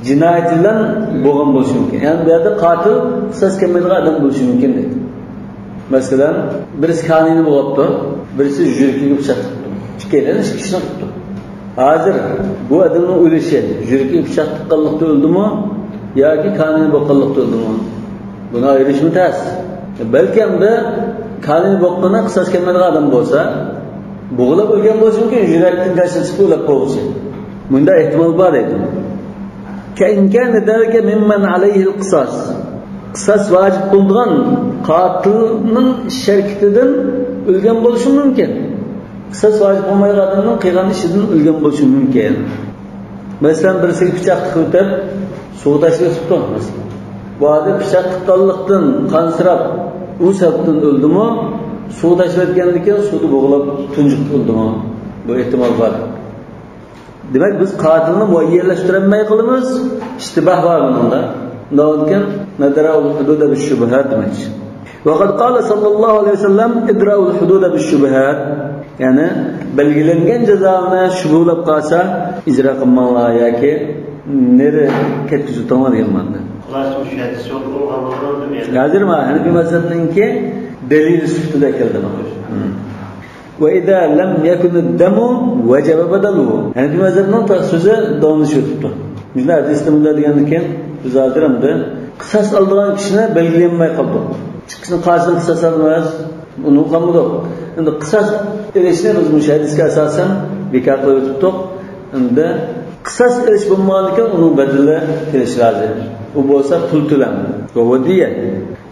جىنايىتى بىلەن بولغان بولۇشى مۇمكىن. يەنى بۇ يەردە قاتىل قىساس كەلمەيدىغان ئادەم بولۇشى مۇمكىن دەيدۇ. مەسىلەن، بىرسى كانىيىنى بوغاپتۇ، بىرسى يۈرىكىگە پىچاق تىقىپتۇ. ئىككىيلەن ئىككى كىشىنى قىپتۇ. ھازىر بۇ ئادەمنىڭ ئۆلۈشى يۈرىكىگە پىچاق تىققانلىقتا ئۆلدىمۇ ياكى كانىيىنى بوغقانلىقتا ئۆلدىمۇ؟ بۇنى ئايرىشمۇ تەس. بەلكى ئەمدى كانىيىنى بوغقىنى قىساس كەلمەيدىغان ئادەم بولسا، بوغۇلۇپ ئۆلگەن بولۇشى مۇمكىن، يۈرەكتىن گاچىلىشىپ ئۆلۈپ بولغۇچى. مۇنداق ئېھتىمال بار دەيدۇ. كەئىن كان ذلك ممن عليه القصاص. قىساس ۋاجىپ بولىدىغان قاتىلنىڭ ئىش ھەرىكىتىدىن ئۆلگەن بولۇشى مۇمكىن. قىساس ۋاجىپ بولمايدىغان ئادەمنىڭ قىلغان ئىشىدىن ئۆلگەن بولۇشى مۇمكىن. مەسىلەن، بىرسىگە پىچاق تىقىۋېتىپ، سۇغا تاشلىۋېتىپتۇ، مەسىلەن. بۇ ئادەم پىچاق تىققانلىقتىن قانسىراپ، ئۇ سەۋەبتىن ئۆلدىمۇ، سۇغا تاشلىۋەتكەندىن كېيىن سۇدا بوغۇلۇپ تۇنجۇقۇپ ئۆلدىمۇ؟ بۇ ئېھتىمال بار. دېمەك، بىز قاتىلنى مۇئەييەنلەشتۈرەلمەي قالىمىز، ئىشتىباھ بار بۇنىڭدا. شۇنداق بولىدىكەن، ندرأ الحدود بالشبهات دېمەكچى. وقد قال صلى الله عليه وسلم: ادرأوا الحدود بالشبهات. يەنى بەلگىلەنگەن جازانى شۈبھىلەپ قالسا، ئىجرا قىلماڭلار ياكى نېرى كەتكۈزۈۋېتىڭلار دېگەن مەنىدە. خۇلاسە، مۇشۇ ھەدىس يولغا بولغانلىقىنى ھازىر مانا ھەنەفىي مەزھەپنىڭكى دەلىلى سۈپىتىدە كەلدى مانا. ھىم. وإذا لم يكن الدم وجب بدله. ھەنەفىي مەزھەپنىڭ سۆزى داۋاملىشىۋېتىپتۇ. مۇشۇنداق ھەدىستە مۇنداق دېگەندىن كېيىن، بىز ھازىر ئەمدى قىساس ئالىدىغان كىشىنى بەلگىلىيەلمەي قالدۇق. ئىككىسىنىڭ قارشىسىنى قىساس ئالىمىز، ئۇنى قىلمىدۇق. ئەمدى قىساس ئېلىشنى بىز مۇشۇ ھەدىسكە ئاساسەن بىكار قىلىپ ئۆتۈپتۇق. ئەمدى قىساس ئېلىش بولمىغاندىكىن ئۇنىڭ بەدىلى كېلىشى لازىم. ئۇ بولسا پۇل تۆلەم. ۋە دىيە.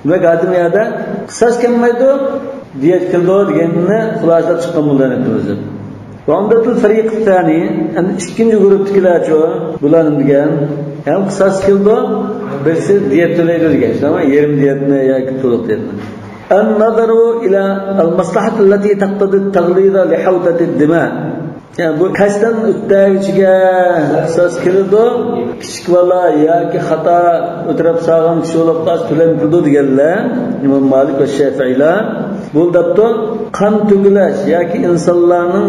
دېمەك، ھازىر بۇ يەردە قىساس كەلمەيدۇ، دىيەت كېلىدۇ دېگەننى خۇلاسىلەپ چىققان بولدى ھەنەفىي مەزھەپ. وعمدة الفريق الثاني، ئەمدى ئىككىنچى گۇرۇپتىكىلەرچۇ، بۇلار نېمە دېگەن؟ ھەم قىساس كېلىدۇ، بىرسى دىيەت تۆلەيدۇ دېگەن، شۇنداقمۇ؟ يېرىم دىيەتنى ياكى تولۇق دىيەتنى. النظر إلى المصلحة التي تقتضي التغليظ لحوضة الدماء. يەنى بۇ قەستەن ئۆتتەرگۈچىگە قىساس كېلىدۇ. كىچىك بالا ياكى خاتا ئۆترەپ سالغان كىشى بولۇپ قالسا تۆلەم كېلىدۇ دېگەنلەر ئىمام مالىك ۋە شافىئىيلار. بۇ دەپتۇ، قان تۆكۈلۈش ياكى ئىنسانلارنىڭ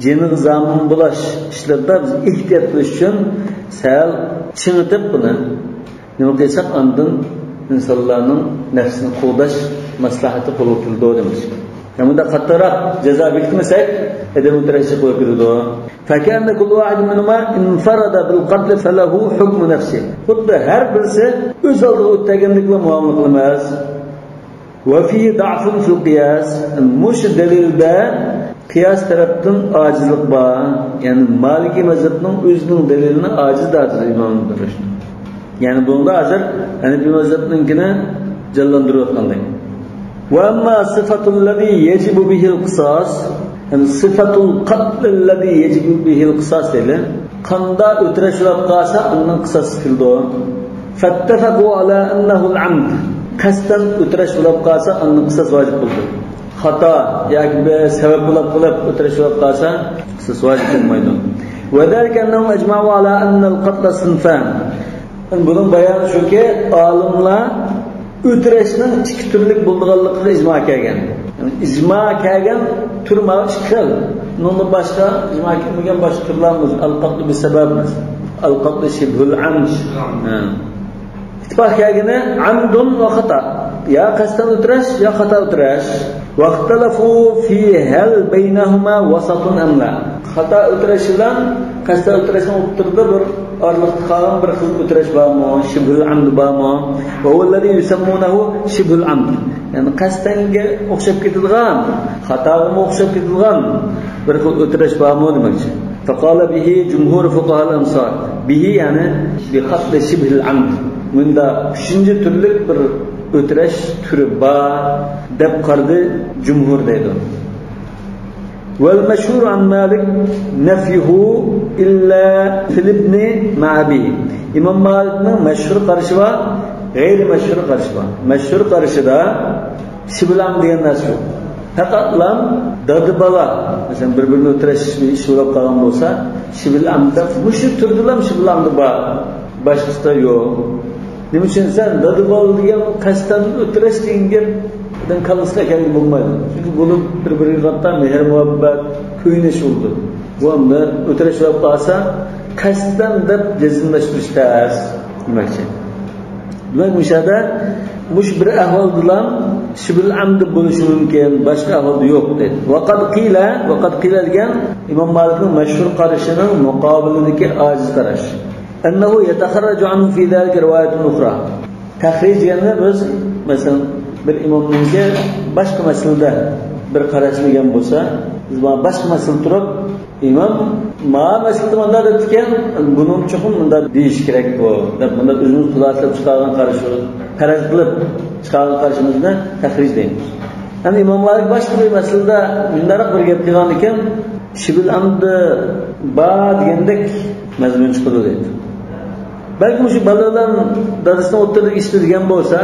جېنىغا زامىن بولۇش ئىشلىرىدا بىز ئېھتىيات قىلىش ئۈچۈن سەل چىڭىتىپ بۇنى نېمە قىلساق، ئاندىن ئىنسانلارنىڭ نەپسىنى قوغداش مەسلىھەتى قولغا كېلىدۇ دېمەكچى. يەنى بۇنداق قاتتىقراق جازا بېكىتمىسەك، ئادەم ئۆلتۈرۈشلۈك بولۇپ كېتىدۇ. فكأن كل واحد منهما انفرد بالقتل فله حكم نفسه. خۇددى ھەر بىرسى ئۆز ئالدىغا ئۆتەگەندەكلا مۇئامىلە قىلىمىز. وفيه ضعف في القياس. مۇشۇ دەلىلدە قىياس تەرەپتىن ئاجىزلىق بار. يەنى مالىكىي مەزھەپنىڭ ئۆزىنىڭ دەلىلىنى ئاجىز دەۋاتىدۇ ئىمام ئىبن رۇشد. يەنى بۇنىڭدا ھازىر ھەنەفىي مەزھەپنىڭكىنى جانلاندۇرۇۋاتقاندەك. وأما صفة الذي يجب به القصاص، يەنى صفة القتل الذي يجب به القصاص دەيلى. قاندا ئۆلتۈرۈش بولۇپ قالسا، ئاندىن قىساس كېلىدۇ. فاتفقوا على أنه العمد. قەستەن ئۆلتۈرۈش بولۇپ قالسا، ئاندىن قىساس ۋاجىپ بولىدۇ. خاتا ياكى بىر سەۋەب بولۇپ قېلىپ ئۆلتۈرۈش بولۇپ قالسا، قىساس ۋاجىپ بولمايدۇ. وذلك أنهم أجمعوا على أن القتل صنفان. بۇنىڭ بايانى شۇكى، ئالىملار ئۆلتۈرۈشنىڭ ئىككى تۈرلۈك بولىدىغانلىقىغا ئىجما كەلگەن. يەنى ئىجما كەلگەن تۈر ماۋۇ ئىككى خىل. ئۇنىڭدىن باشقا ئىجما كەلمىگەن باشقا تۈرلەرمۇ، القتل بسبب، القتل شبه العمد. ھە. ئىتتىپاق كەلگىنى عمد وخطأ. يا قەستەن ئۆلتۈرۈش، يا خاتا ئۆلتۈرۈش. واختلفوا في هل بينهما وسط أم لا. خاتا ئۆلتۈرۈش بىلەن قەستەن ئۆلتۈرۈشنىڭ ئوتتۇرىدا بىر ئارىلىقتا قالغان بىر خىل ئۆلتۈرۈش بارمۇ؟ شبه العمد بارمۇ؟ وهو الذي يسمونه شبه العمد. يەنى قەستەنگە ئوخشاپ كېتىدىغان، خاتاغىمۇ ئوخشاپ كېتىدىغان بىر خىل ئۆلتۈرۈش بارمۇ دېمەكچى. فقال به جمهور فقهاء الأمصار. به يەنى بقتل شبه العمد. مۇندا ئۈچىنچى تۈرلۈك بىر ئۆلتۈرۈش تۈرى بار دەپ قارىدى جۇمھۇر دەيدۇ. والمشهور عن مالك نفيه إلا في الابن مع أبيه. ئىمام مالىكنىڭ مەشھۇر قارىشى بار، غەيرىي مەشھۇر قارىشى بار. مەشھۇر قارىشىدا شبه العمد دېگەن نەرسە يوق. پەقەتلا دادا بالا، مەسىلەن، بىر-بىرىنى ئۆلتۈرۈش ئىش بولۇپ قالغان بولسا، شبه العمد دەپ، مۇشۇ تۈردىلا شبه العمد بار، باشقىسىدا يوق. نېمە ئۈچۈن دېسەڭ، دادا بالا دېگەن قەستەن ئۆلتۈرۈش دېگەن گەپ ئادەم كاللىسىغا كەلگىلى بولمايدۇ. چۈنكى بۇنىڭ بىر-بىرىگە قارىتا مېھىر-مۇھەببەت، كۆيۈنۈش بولىدۇ. بۇ ئەمدى ئۆلتۈرۈش بولۇپ قالسا، قەستەن دەپ جەزملەشتۈرۈش تەس دېمەكچى. دېمەك، مۇشۇ يەردە مۇشۇ بىر ئەھۋالدىلا شبه العمد بولۇشى مۇمكىن، باشقا ئەھۋالدا يوق دەيدۇ. وقد قيل، وقد قيل دېگەن ئىمام مالىكنىڭ مەشھۇر قارىشىنىڭ مۇقابىلىدىكى ئاجىز قاراش. أنه يتخرج عنه في ذلك رواية أخرى. تەخرىج دېگەندە بىز، مەسىلەن، بىر ئىمامنىڭكى باشقا مەسىلىدە بىر قاراشنى دېگەن بولسا، بىز مانا باشقا مەسىلىدە تۇرۇپ، ئىمام ما مەسىلىدە مۇنداق دەپتىكەن، بۇنىڭ چوقۇم مۇنداق دېيىش كېرەك بۇ، دەپ مۇنداق ئۆزىمىز خۇلاسىلەپ چىقارغان قارىشىمىز، پەرەز قىلىپ چىقارغان قارىشىمىزنى تەخرىج دەيمىز. ئەمدى ئىمام مالىك باشقا بىر مەسىلىدە مۇنداقراق بىر گەپ قىلغان ئىكەن، شىبىل ئەمدى بار دېگەندەك مەزمۇن چىقىدۇ دەيدۇ. بەلكىم شۇ بالىلار دادىسىنىڭ ئوتتۇرىدا ئىشلىدى دېگەن بولسا،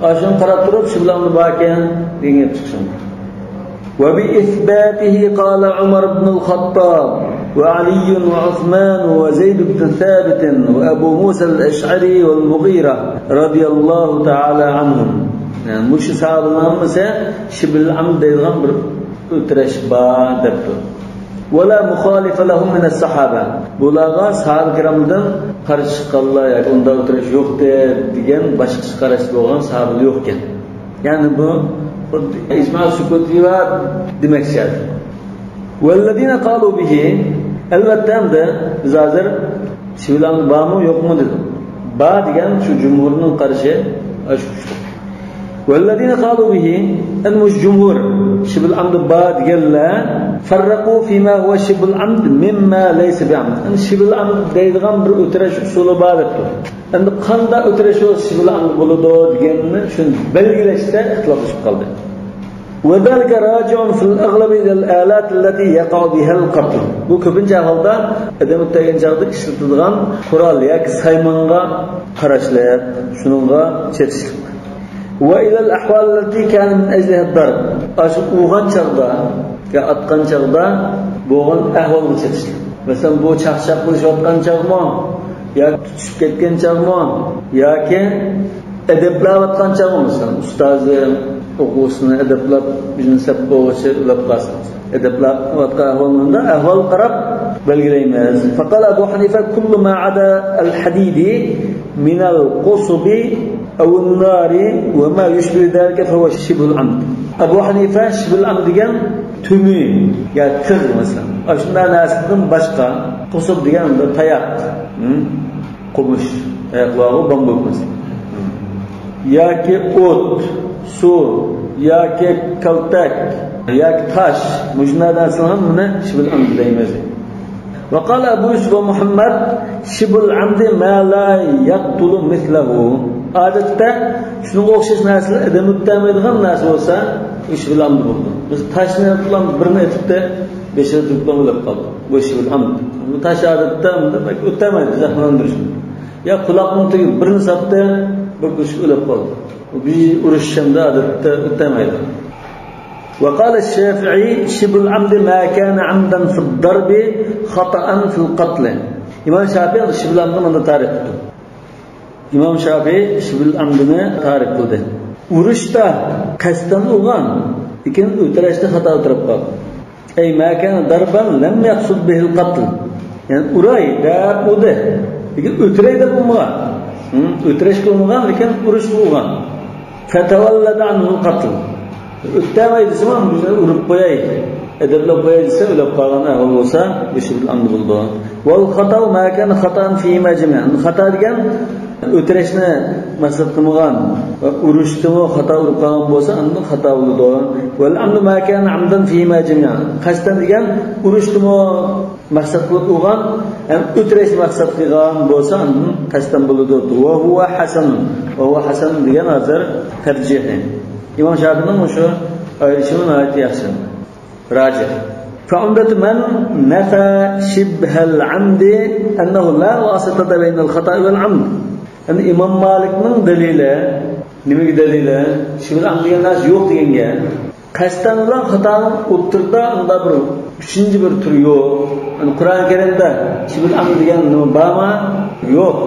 ئاشۇنى قاراپ تۇرۇپ، شىبىل ئەمدى باركەن دېگەن گەپ چىقىشى مۇمكىن. وبإثباته قال عمر بن الخطاب وعلي وعثمان وزيد بن ثابت وأبو موسى الأشعري والمغيرة رضي الله تعالى عنهم. يەنى مۇشۇ ساھابىلەرنىڭ ھەممىسى شىبىل ئەمد دەيدىغان بىر ئۆتۈرەش بار دەپتۇ. ولا مخالف لهم من الصحابة. بۇلارغا ساھابە كىرامدىن قارشى چىققانلار ياكى ئۇنداق ئۆتۈرەش يوق دەپ دېگەن باشقىچە قاراشتا بولغان ساھابىلەر يوق ئىكەن. يەنى بۇ خۇددى ئىجما سۈكۇتى بار دېمەكچى. والذين قالوا به، ئەلۋەتتە، ئەمدى بىز ھازىر شىبىل ئەمد بارمۇ يوقمۇ دېدۇق. بار دېگەن شۇ جۇمھۇرنىڭ قارىشى، ئاشۇ ئۈچ. والذين قالوا به، ئەنە مۇشۇ جۇمھۇر شىبىل ئەمد بار دېگەنلەر، فرقوا فيما هو شبه العمد مما ليس بعمد. ئەنە شىبىل ئەمد دەيدىغان بىر ئۆتۈرەش ئۇسۇلى بار دەپتۇ. ئەمدى قانداق ئۆتۈرەش بولسا شىبىل ئەمد بولىدۇ دېگەننى شۇنى بەلگىلەشتە ئىختىلاپلىشىپ قالدى. وذلك راجع في الأغلب إلى الآلات التي يقع بها القتل. بۇ كۆپىنچە ئەھۋالدا ئادەم ئۆتەلگەن چاغدا ئىشلىتىدىغان قورال ياكى سايمانغا قاراشلىق، شۇنىڭغا چېتىشلىق. وإلى الأحوال التي كان من أجلها الضرب. ئاشۇ ئۇرغان چاغدا يا ئاتقان چاغدا بولغان ئەھۋالغا چېتىشلىق. مەسىلەن، بۇ چاقچاق قىلىشىۋاتقان چاغمۇ ياكى تۇتۇشۇپ كەتكەن چاغمۇ ياكى ئەدەپلەۋاتقان چاغمۇ، مەسىلەن، ئۇستازى ئوقۇغۇچىسىنى ئەدەپلەپ، ئۆزىنى سەپ بوغۇچى ئۆلۈپ قالسا، ئەدەپلەۋاتقان ئەھۋالنى ئەھۋالغا قاراپ بەلگىلەيمىز. فقال أبو حنيفة: كل ما عدا الحديد من القصب أو النار وما يشبه ذلك فهو شبه العمد. ئەبۇ ھەنىفە شىبىل ئەمد دېگەن تۈمۈ يا تىغ، مەسىلەن، ئاشۇنداق نەرسىدىن باشقا، قۇسۇب دېگەن بىر تاياق، ھە؟ قومۇش، تاياقلارغۇ بامبۇك، مەسىلەن، ياكى ئوت، سۇ، ياكى كالتەك، ياكى تاش، مۇشۇنداق نەرسىنىڭ ھەممىنى شىبىل ئەمد دەيمىز. وقال أبو يوسف ومحمد: شبه العمد ما لا يقتل مثله. ئادەتتە شۇنىڭغا ئوخشاش نەرسىلەر ئادەم ئۆتەلمەيدىغان نەرسە بولسا، شىبىل ئەمد بولىدۇ. بىز تاشنى ئېتىپلا، بىرنى ئېتىپتە، بېشىدا تۈگۈپ ئۆلۈپ قالدى. بۇ شىبىل ئەمد. بۇ تاش ئادەتتە بەك ئۆتەلمەيدۇ، زەخىملەندۈرۈش. يا قۇلاقنى تۈگۈپ بىرنى ساپتى، بىر كۈچۈك ئۆلۈپ قالدى. بۇ بىر ئۇرۇش شەمدە ئادەتتە ئۆتەلمەيدۇ. وقال الشافعي: شبه العمد ما كان عمدا في الضرب خطأ في القتل. ئىمام شافىئى شىبىل ئەمدىنى مۇنداق تەرىپ قىلدى. ئىمام شافىئى شىبىل ئەمدىنى تەرىپ قىلدى. ئۇرۇشتا قەستەن ئۇرغان، لېكىن ئۆتۈرەشتە خاتا ئولتۇرۇپ قالغان. أي ما كان ضربا لم يقصد به القتل. يەنى ئۇراي دەپ ئۇردى، لېكىن ئۆتۈرەي دەپ ئۇرمىغان. ھە؟ ئۆتۈرەشكە ئۇرمىغان، لېكىن ئۇرۇشقا ئۇرغان. فتولد عنه القتل. ئۆتەلمەي دېسىمۇ، بىزنى ئۇرۇپ قوياي، ئەدەپلەپ قوياي دېسە، ئۆلۈپ قالغان ئەھۋال بولسا، بۇ شىبىل ئەمد بولىدۇ. والخطأ ما كان خطأ فيهما جميعا. خاتا دېگەن ئۆتۈرەشنى مەقسەت قىلمىغان ۋە ئۇرۇشتىمۇ خاتا ئۇرۇپ قالغان بولسا، ئاندىن خاتا بولىدۇ. والعمد ما كان عمدا فيهما جميعا. قەستەن دېگەن ئۇرۇشتىمۇ مەقسەت قىلىپ ئۇرغان ھەم ئۆتۈرۈش مەقسەت قىلغان بولسا، ئاندىن قەستەن بولىدۇ. وهو حسن. وهو حسن دېگەن ھازىر تەرجىھ. ئىمام شافىئىنىڭ مۇشۇ ئايرىشىمۇ ناھايىتى ياخشى. راجىھ. فعمدة من نفى شبه العمد أنه لا واسطة بين الخطأ والعمد. يەنى ئىمام مالىكنىڭ دەلىلى، نېمىگە دەلىلى؟ شىبىل ئەمد دېگەن نەرسە يوق دېگەنگە. قەستەن بىلەن خاتانىڭ ئوتتۇرىدا ئۇنداق بىر ئۈچىنچى بىر تۈر يوق. يەنى قۇرئان كەرىمدە شىبىل ئەمد دېگەن نېمە بارمۇ؟ يوق.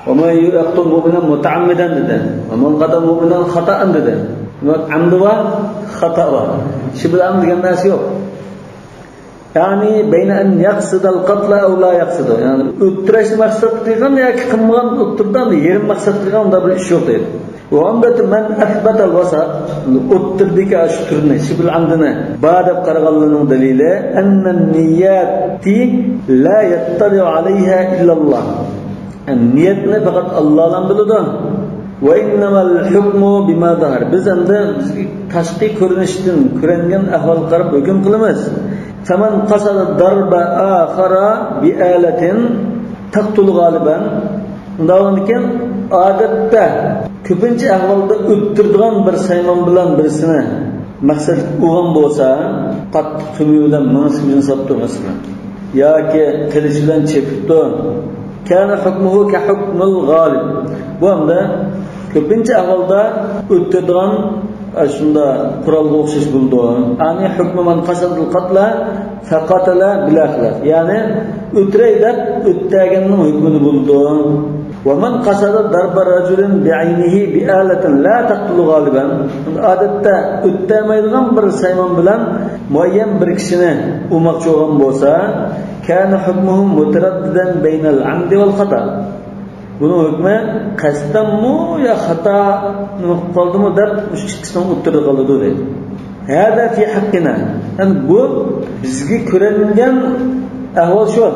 ومن يقتل مؤمنا متعمدا دېدى. ومن قتل مؤمنا خطأ دېدى. دېمەك، ئەمدى بار، خاتا بار. شىبىل ئەمد دېگەن نەرسە يوق. يەنى بين أن يقصد القتل أو لا يقصد. يەنى ئۆلتۈرۈشنى مەقسەت قىلغان ياكى قىلمىغان ئوتتۇرىدا يېرىم مەقسەت قىلغان ئۇنداق بىر ئىش يوق دەيدۇ. وعمدة من أثبت الوسط، ئوتتۇرىدىكى ئاشۇ تۈرنى، شىبھۇل ئامدىنى بار دەپ قارىغانلىرىنىڭ دەلىلى، أن النيات لا يطلع عليها إلا الله. نىيەتنى پەقەت ئاللا بىلىدۇ. وإنما الحكم بما ظهر. بىز ئەمدى بىزگە تاشقى كۆرۈنۈشتىن كۆرۈنگەن ئەھۋالغا قاراپ ھۆكۈم قىلىمىز. فمن قصد ضرب آخر بآلة تقتل غالبا. ئۇنداق بولغاندىكىن، ئادەتتە كۆپىنچە ئەھۋالدا ئۆلتۈرىدىغان بىر سايمان بىلەن بىرسىنى مەقسەت ئۇرغان بولسا، قاتتىق تۈگمە بىلەن مېڭىسىگە ئۇزۇن ساپتۇ، مەسىلەن، ياكى قىلىچ بىلەن چېپىپتۇ. كان حكمه كحكم الغالب. بۇ ئەمدى كۆپىنچە ئەھۋالدا ئۆلتۈرىدىغان ئاشۇنداق قورالغا ئوخشاش بولىدۇ. يعني حكم من قصد القتل فقتل بلا خلاف. يەنى ئۆلتۈرەي دەپ ئۆلتۈرگەننىڭ ھۆكمىدە بولىدۇ. ومن قصد ضرب رجل بعينه بآلة لا تقتل غالبا. ئادەتتە ئۆلتۈرمەيدىغان بىر سايمان بىلەن مۇئەييەن بىر كىشىنى ئۇرماقچى بولغان بولسا، كان حكمه مترددا بين العمد والخطأ. بۇنىڭ ھۆكمى قەستەنمۇ يا خاتا نېمە قىلىپ قالدىمۇ دەپ، مۇشۇ ئىككىسىنىڭ ئوتتۇرىدا قالىدۇ دەيدۇ. هذا في حقنا. يەنى بۇ بىزگە كۆرۈنگەن ئەھۋال شۇ.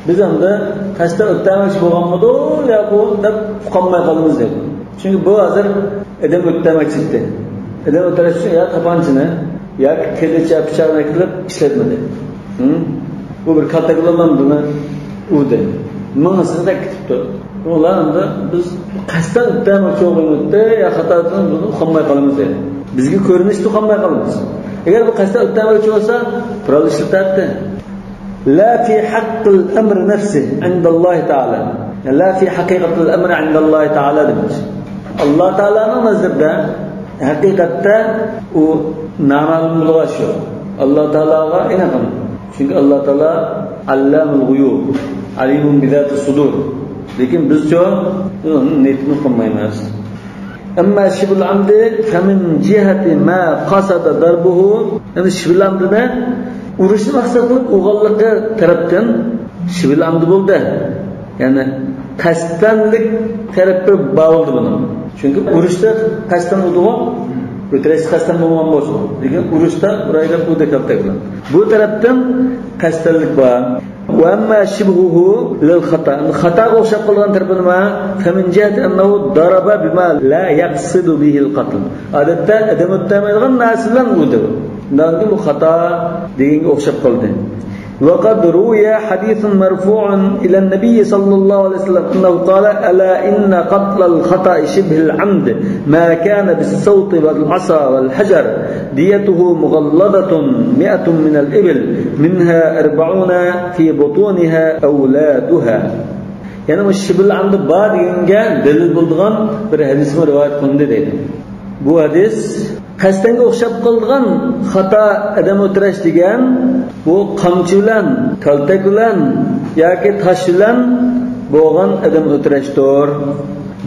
بىز ئەمدى قەستەن ئۆلتۈرمەكچى بولغانمىدۇ يا بۇ دەپ ئۇقالماي قالىمىز دەيدۇ. چۈنكى بۇ ھازىر ئادەم ئۆلتۈرمەكچى ئىدى. ئادەم ئۆلتۈرۈش ئۈچۈن يا تاپانچىنى ياكى قىلىچ يا پىچاقنى كېلىپ ئىشلەتمىدى. ھىم؟ بۇ بىر كاتەكلەن بۇنى ئۇردى. مېڭىسىنى تەگكۈزۈپتۇ. ئۇلار ئەمدى بىز قەستەن ئۆلتۈرمەكچى بولغىنىمىزدا يا خاتا ئۆلتۈرمەكچى بولغىنىمىزدا ئۇقالماي قالىمىز دەيدۇ. بىزگە كۆرۈنۈشتە ئۇقالماي قالىمىز. ئەگەر بۇ قەستەن ئۆلتۈرمەكچى بولسا، قورال ئىشلىتەتتى. لا في حق الأمر نفسه عند الله تعالى. لا في حقيقة الأمر عند الله تعالى دېمەكچى. ئاللا تائالانىڭ نەزىرىدە ھەقىقەتتە ئۇ نامەلۇم بولغاچ شۇ. ئاللا تائالاغا ئېنىقىم. چۈنكى ئاللا تائالا علام الغيوب، عليم بذات الصدور. لېكىن بىزچۇ ئۇنىڭ نىيىتىنى ئۇقالمايمىز. أما شبه العمد فمن جهة ما قصد ضربه. يەنى شىبھۇل ئامدىنى ئۇرۇشنى مەقسەت قىلىپ ئۇرغانلىقى تەرەپتىن شىبھۇل ئامد بولدى. يەنى قەستەنلىك تەرىپى بار بولدى بۇنىڭ. چۈنكى ئۇرۇشتا قەستەن ئۇردىغۇ، ئۆلتۈرۈشتە قەستەن بولمىغان بولسۇن. لېكىن ئۇرۇشتا ئۇراي دەپ ئۇردى كالتەك بىلەن. بۇ تەرەپتىن قەستەنلىك بار. وأما شبهه للخطأ. خاتاغا ئوخشاپ قالغان تەرىپى نېمە؟ فمن جهة أنه ضرب بما لا يقصد به القتل. ئادەتتە ئادەم ئۆلتۈرمەيدىغان نەرسە بىلەن ئۇردى. ئۇنداق بۇ خاتا دېگەنگە ئوخشاپ قالدى. وقد روي حديث مرفوع إلى النبي صلى الله عليه وسلم أنه قال: ألا إن قتل الخطأ شبه العمد ما كان بالسوط والعصا والحجر ديته مغلظة مائة من الإبل منها أربعون في بطونها أولادها. يەنى بۇ شىبھۇل ئامد بار دېگەنگە دەلىل بولىدىغان بىر ھەدىسمۇ رىۋايەت قىلىندى دەيدۇ. بۇ ھەدىس قەستەنگە ئوخشاپ قالىدىغان خاتا ئادەم ئۆلتۈرۈش دېگەن، بۇ قامچى بىلەن، كالتەك بىلەن ياكى تاش بىلەن بولغان ئادەم ئۆلتۈرۈشتۇر.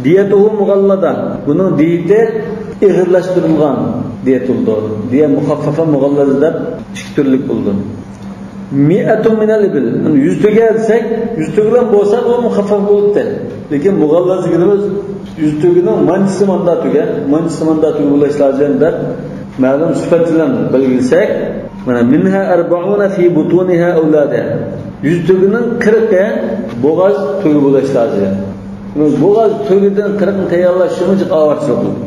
دىيەتۇھۇ مۇغاللازە. بۇنىڭ دىيىتى ئېغىرلاشتۇرۇلغان دىيەت بولىدۇ. دىيە مۇخەففەفە، مۇغاللازە دەپ ئىككى تۈرلۈك بولىدۇ. مىئەتۇن مىنەل ئىبىل. يەنى يۈز تۆگە دېسەك، يۈز تۆگە بىلەن بولسا بۇ مۇخەففەف بولاتتى. لېكىن مۇغاللازە دېگىنىمىز يۈز تۆگىنىڭ مانچىسى ماندا تۆگە، مانچىسى ماندا تۆگە بولۇش لازىم دەپ مەلۇم سۈپەت بىلەن بەلگىلىسەك، مانا، مىنھا ئەربەئۇنە فى بۇتۇنىھا ئەۋلادىھا. يۈز تۆگىنىڭ قىرىقى بوغاز تۆگە بولۇش لازىم. بوغاز تۆگىدىن قىرىقنى تەييارلاش شۇنچە ئاۋارىچىلىق بولىدۇ.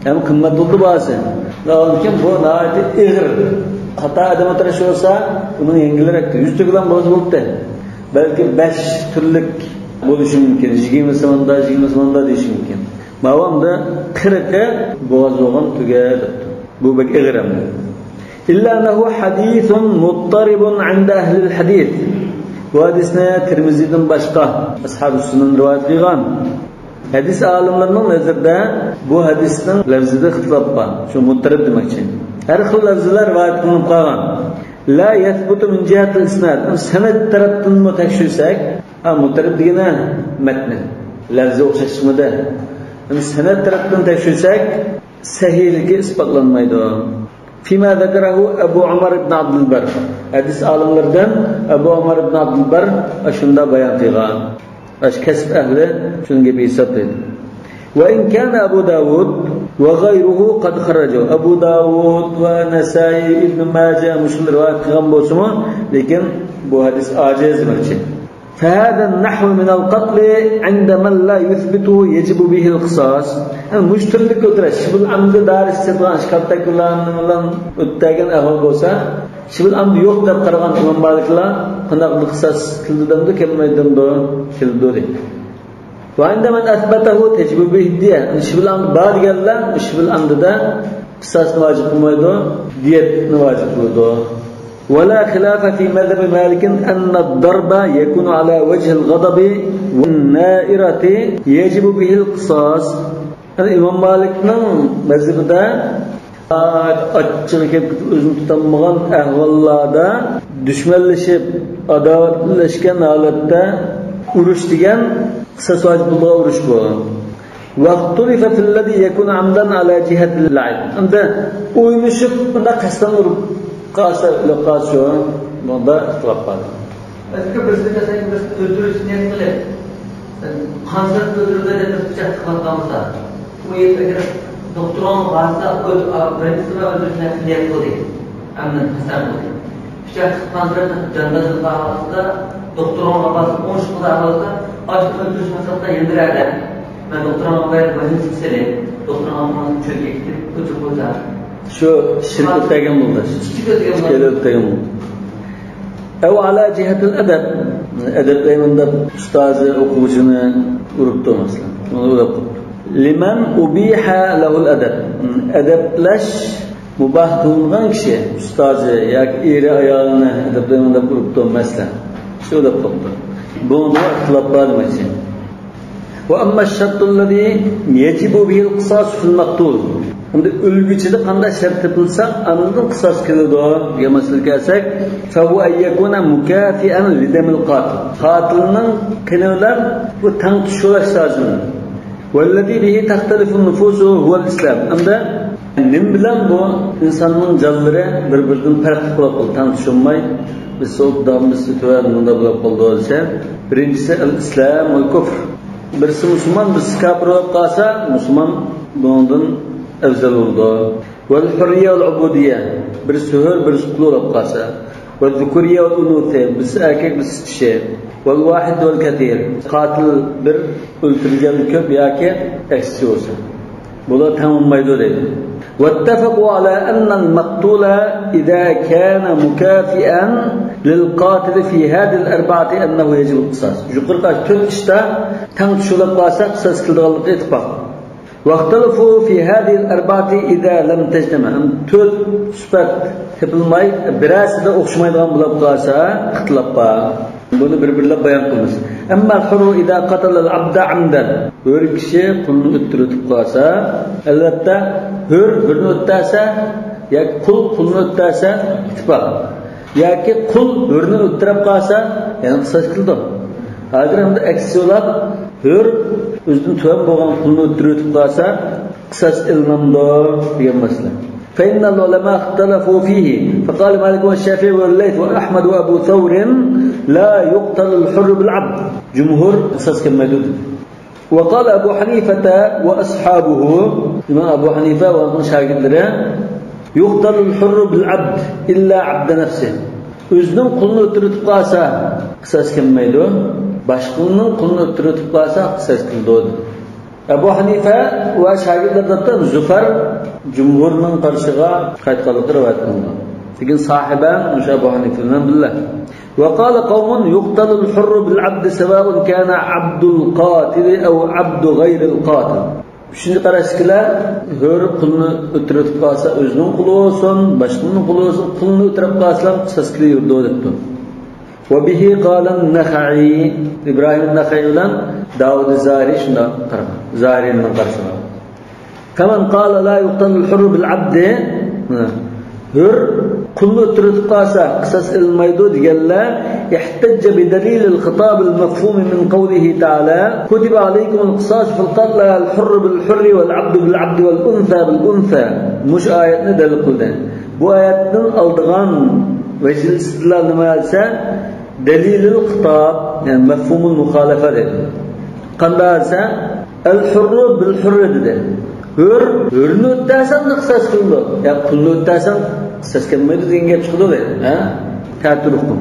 ھەم قىممەت بولدى باھاسى. لېكىن بۇ ناھايىتى ئېغىر. خاتا ئادەم ئولتۇرۇش بولسا، ئۇنىڭ يەڭگىلرەك، يۈز تۆگىلەن بولسا بولدى. بەلكى بەش تۈرلۈك بولۇشى مۇمكىن. يىگىرمە سىماندا، يىگىرمە سىماندا دېيىشى مۇمكىن. ماۋامدا قىرىقى بوغاز بولغان تۆگە دەپتۇ. بۇ بەك ئېغىر ئەمدى. إلا أنه حديث مضطرب عند أهل الحديث. بۇ ھەدىسنى تىرمىزىدىن باشقا ئەسھابۇ سۇنەن رىۋايەت قىلغان. ھەدىس ئالىملىرىنىڭ نەزىرىدە بۇ ھەدىسنىڭ لەۋزىدە ئىختىلاپ بار. شۇ مۇتتەرىپ دېمەكچى. ھەر خىل لەۋزلەر رىۋايەت قىلىنىپ قالغان. لا يثبت من جهة الإسناد. سەنەد تەرەپتىنمۇ تەكشۈرسەك، ھا، مۇتتەرىپ دېگىنى مەتنى. لەۋزى ئوخشاش چىقمىدى. سەنەد تەرەپتىن تەكشۈرسەك، سەھىھلىكى ئىسپاتلانمايدۇ. فيما ذكره أبو عمر بن عبد البر. ھەدىس ئالىملىرىدىن ئەبۇ ئۆمەر ئىبن ئابدۇلبەر ئاشۇنداق بايان قىلغان. ئاشۇ كەسىپ ئەھلى شۇنىڭ گېپى ھېسابلايدۇ. وإن كان أبو داود وغيره قد خرجه. ئەبۇ داۋۇد ۋە نەسائىي، ئىبن ماجە مۇشۇلار رىۋايەت قىلغان بولسىمۇ، لېكىن بۇ ھەدىس ئاجىز دېمەكچى. فهذا النحو من القتل عند من لا يثبته يجب به القصاص. يەنى مۇشۇ تۈرلۈك ئۆلتۈرۈش، شىبل ئەمدى دائىرىسى چېتىلغان ئىشقاپتەكىلەرنى بىلەن ئۆتتەگەن ئەھۋال بولسا، شىبل ئەمدى يوق دەپ قارىغان ئىمام مالىكلار قانداق قىساس كېلىدۇ دەمدۇ، كەلمەيدۇ دەمدۇ؟ كېلىدۇ دەيدۇ. وعند من أثبته تجب به الدية. شىبل ئەمدى بار دېگەنلەر شىبل ئەمدىدە قىساسنى ۋاجىپ قىلمايدۇ، دىيەتنى ۋاجىپ قىلىدۇ. ولا خلاف في مذهب مالك أن الضرب يكون على وجه الغضب والنائرة يجب به القصاص. يەنى ئىمام مالىكنىڭ مەزھىپىدە ئاچچىقى كېلىپ ئۆزىنى تۇتالمىغان ئەھۋاللاردا، دۈشمەنلىشىپ، ئاداۋەتلەشكەن ھالەتتە ئۇرۇش دېگەن قىساس ۋاجىپ بولىدىغان ئۇرۇش بۇ. واختلف في الذي يكون عمدا على جهة اللعب. ئەمدى ئوينىشىپ بۇنداق قەستەن ئۇرۇپ قالسا، ئۆلۈپ قالسا، شۇ، بۇندا ئىختىلاپ بار. ئەسلى بىرسى مەسىلەن، بىرسى ئۆلتۈرۈش نىيەت قىلىپ، قانسىرىپ ئۆلتۈرىدۇ دەپ بىر پىچاق تىقىۋاتقان بولسا، ئۇ يەردە ئەگەر دوختۇرغا بارسا، ئۆل-، ئا، بىرىنچىسى بىلەن ئۆلتۈرۈش نىيەت قىلدى. ئەمدى قەستەن قىلدى. پىچاق تىقىپ قانسىرىپ جانداشلىق ھالىتىدە دوختۇرغا بارسا، ئوڭشىپ قىلىدىغان ھالىتىدە، ئاشۇ ئۆلتۈرۈش مەقسەتتە يەنە بىرەردە، مەن دوختۇرغا بېرىپ، ۋاھىمىسىنى سېلىپ، دوختۇرغا چۆرىگە كېتىپ، ئۆلتۈرۈپ قويسا. شۇ ئىككىلى ئۆتەگەن بولدى. ئىككىسى ئۆتەگەن بولدى. ئەۋ ئالا جىھەتىل ئەدەب. ئەدەپلەيمەن دەپ ئۇستازى ئوقۇغۇچىنى ئۇرۇپتۇ، مەسىلەن. ئۇنى ئۇرۇپ قويۇپتۇ. لىمەن ئۇبىھە لەھۇل ئەدەب. ئەدەپلەش مۇباھ قىلىنغان كىشى، ئۇستازى ياكى ئېرى ئايالىنى ئەدەپلەيمەن دەپ ئۇرۇپتۇ، مەسىلەن. شۇ ئۇرۇپ قويۇپتۇ. بۇنىڭدا ئىختىلاپ بار دېمەكچى. وأما الشرط الذي يجب به القصاص في المقتول. ئەمدى ئۆلگۈچىدە قانداق شەرت تېپىلسا، ئاندىن قىساس كېلىدۇ دېگەن مەسىلىگە كەلسەك، فهو أن يكون مكافئا لدم القاتل. قاتىلنىڭ قېنى بىلەن بۇ تەڭ تۇتۇش بولۇش لازىم. والذي به تختلف النفوس هو الإسلام. ئەمدى نېمە بىلەن بۇ ئىنساننىڭ جانلىرى بىر-بىرىدىن پەرقلىق بولۇپ قالىدۇ، تەڭ تۇتۇشالماي، بىرسى ئوبدان، بىرسى تۆۋەن، مۇنداق بولۇپ قالىدۇ دېسە، بىرىنچىسى ئەل-ئىسلام ۋەل كۇفر. بىرسى مۇسۇلمان، بىرسى كاپىر بولۇپ قالسا، مۇسۇلمان بۇنىڭدىن ئەۋزەل بولىدۇ. ۋەل ھۇررىيە ۋەل ئۇبۇدىيە، بىرسى ھۆر، بىرسى قۇل بولۇپ قالسا. ۋەل زۇكۇرىيە ۋەل ئۇنۇسە، بىرسى ئەركەك، بىرسى چىشى. ۋەل ۋاھىد ۋەل كەسىر، قاتىل بىر، ئۆلتۈرۈلگەن كۆپ ياكى ئەكسىچە بولسا. بۇلار تەڭ بولمايدۇ دەيدۇ. واتفقوا على أن المقتول إذا كان مكافئا للقاتل في هذه الأربعة أنه يجب القصاص. يۇقىرىقى تۆت ئىشتا تەڭ تۇتۇشۇپ قالسا قىساس كېلىدىغانلىقى ئىتتىپاق. واختلفوا في هذه الأربعة إذا لم تجتمع. تۆت سۈپەت تېپىلماي، بىرەرسىدە ئوخشىمايدىغان بولۇپ قالسا، ئىختىلاپ بار. بۇنى بىر-بىرلەپ بايان قىلىمىز. أما الحر إذا قتل العبد عمدا. ھۆر كىشى قۇلنى ئۆلتۈرۈۋېتىپ قالسا، ئەلۋەتتە، ھۆر ھۆرنى ئۆلتۈرسە ياكى قۇل قۇلنى ئۆلتۈرسە، ئىتتىپاق. ياكى قۇل ھۆرنى ئۆلتۈرۈپ قالسا، يەنە قىساس كېلىدۇ. ھازىر ئەمدى ئەكسىچە بولۇپ، ھۆر ئۆزىدىن تۆۋەن بولغان قۇلنى ئۆلتۈرۈۋېتىپ قالسا، قىساس ئېلىنامدۇ دېگەن مەسىلە. فإن العلماء اختلفوا فيه، فقال مالك والشافعي والليث وأحمد وأبو ثور لا يقتل الحر بالعبد. جۇمھۇر قىساس كەلمەيدۇ دېدى. وقال أبو حنيفة وأصحابه، ئىمام ئەبۇ ھەنىفە ۋە ئۇنىڭ شاگىرتلىرى، يقتل الحر بالعبد إلا عبد نفسه. ئۆزىنىڭ قۇلىنى ئۆلتۈرۈۋېتىپ قالسا، قىساس كەلمەيدۇ. باشقىنىڭ قۇلىنى ئۆلتۈرۈۋېتىپ قالسا، قىساس كېلىدۇ. ئەبۇ ھەنىفە ۋە شاگىرتلىرى دەپتۇ، زۇفەر جۇمھۇرنىڭ قارىشىغا قايتقانلىقى رىۋايەت قىلىنغان. لېكىن ساھىبە مۇشۇ ئەبۇ ھەنىفە بىلەن بىللە. وقال قوم يقتل الحر بالعبد سواء كان عبد القاتل أو عبد غير القاتل. ئۈچىنچى قاراشتىكىلەر، ھۆر قۇلنى ئۆلتۈرۈۋېتىپ قالسا، ئۆزىنىڭ قۇلى بولسۇن، باشقىنىڭ قۇلى بولسۇن، قۇلنى ئۆلتۈرۈپ قالسىلا قىساس كېلىۋېرىدۇ دەپتۇ. وبه قال النخعي، ئىبراھىم نەخەئىي بىلەن داۋۇد زاھىرى شۇنداق قارىغان، زاھىرىنىڭ قارىشىغا. فمن قال لا يقتل الحر بالعبد، ھۆر قۇلنى ئۆلتۈرۈۋېتىپ قالسا قىساس ئېلىنمايدۇ دېگەنلەر، احتج بدليل الخطاب المفهوم من قوله تعالى: كتب عليكم القصاص في القتلى الحر بالحر والعبد بالعبد والأنثى بالأنثى. مۇشۇ ئايەتنى دەلىل قىلدى. بۇ ئايەتنىڭ ئالىدىغان ۋەجىھىل ئىستىدلال نېمە دېسە، دەلىلىل خىتاب، يەنى مەفھۇمۇل مۇخالىپە دەيدۇ. قانداق دېسە، الحر بالحر دېدى. ھۆر ھۆرنى ئۆتتەرسەڭ قىساس كېلىدۇ. يا قۇلنى ئۆتتەرسەڭ قىساس كەلمەيدۇ دېگەن گەپ چىقىدۇ دە. ھە؟ تەتۈركۇم.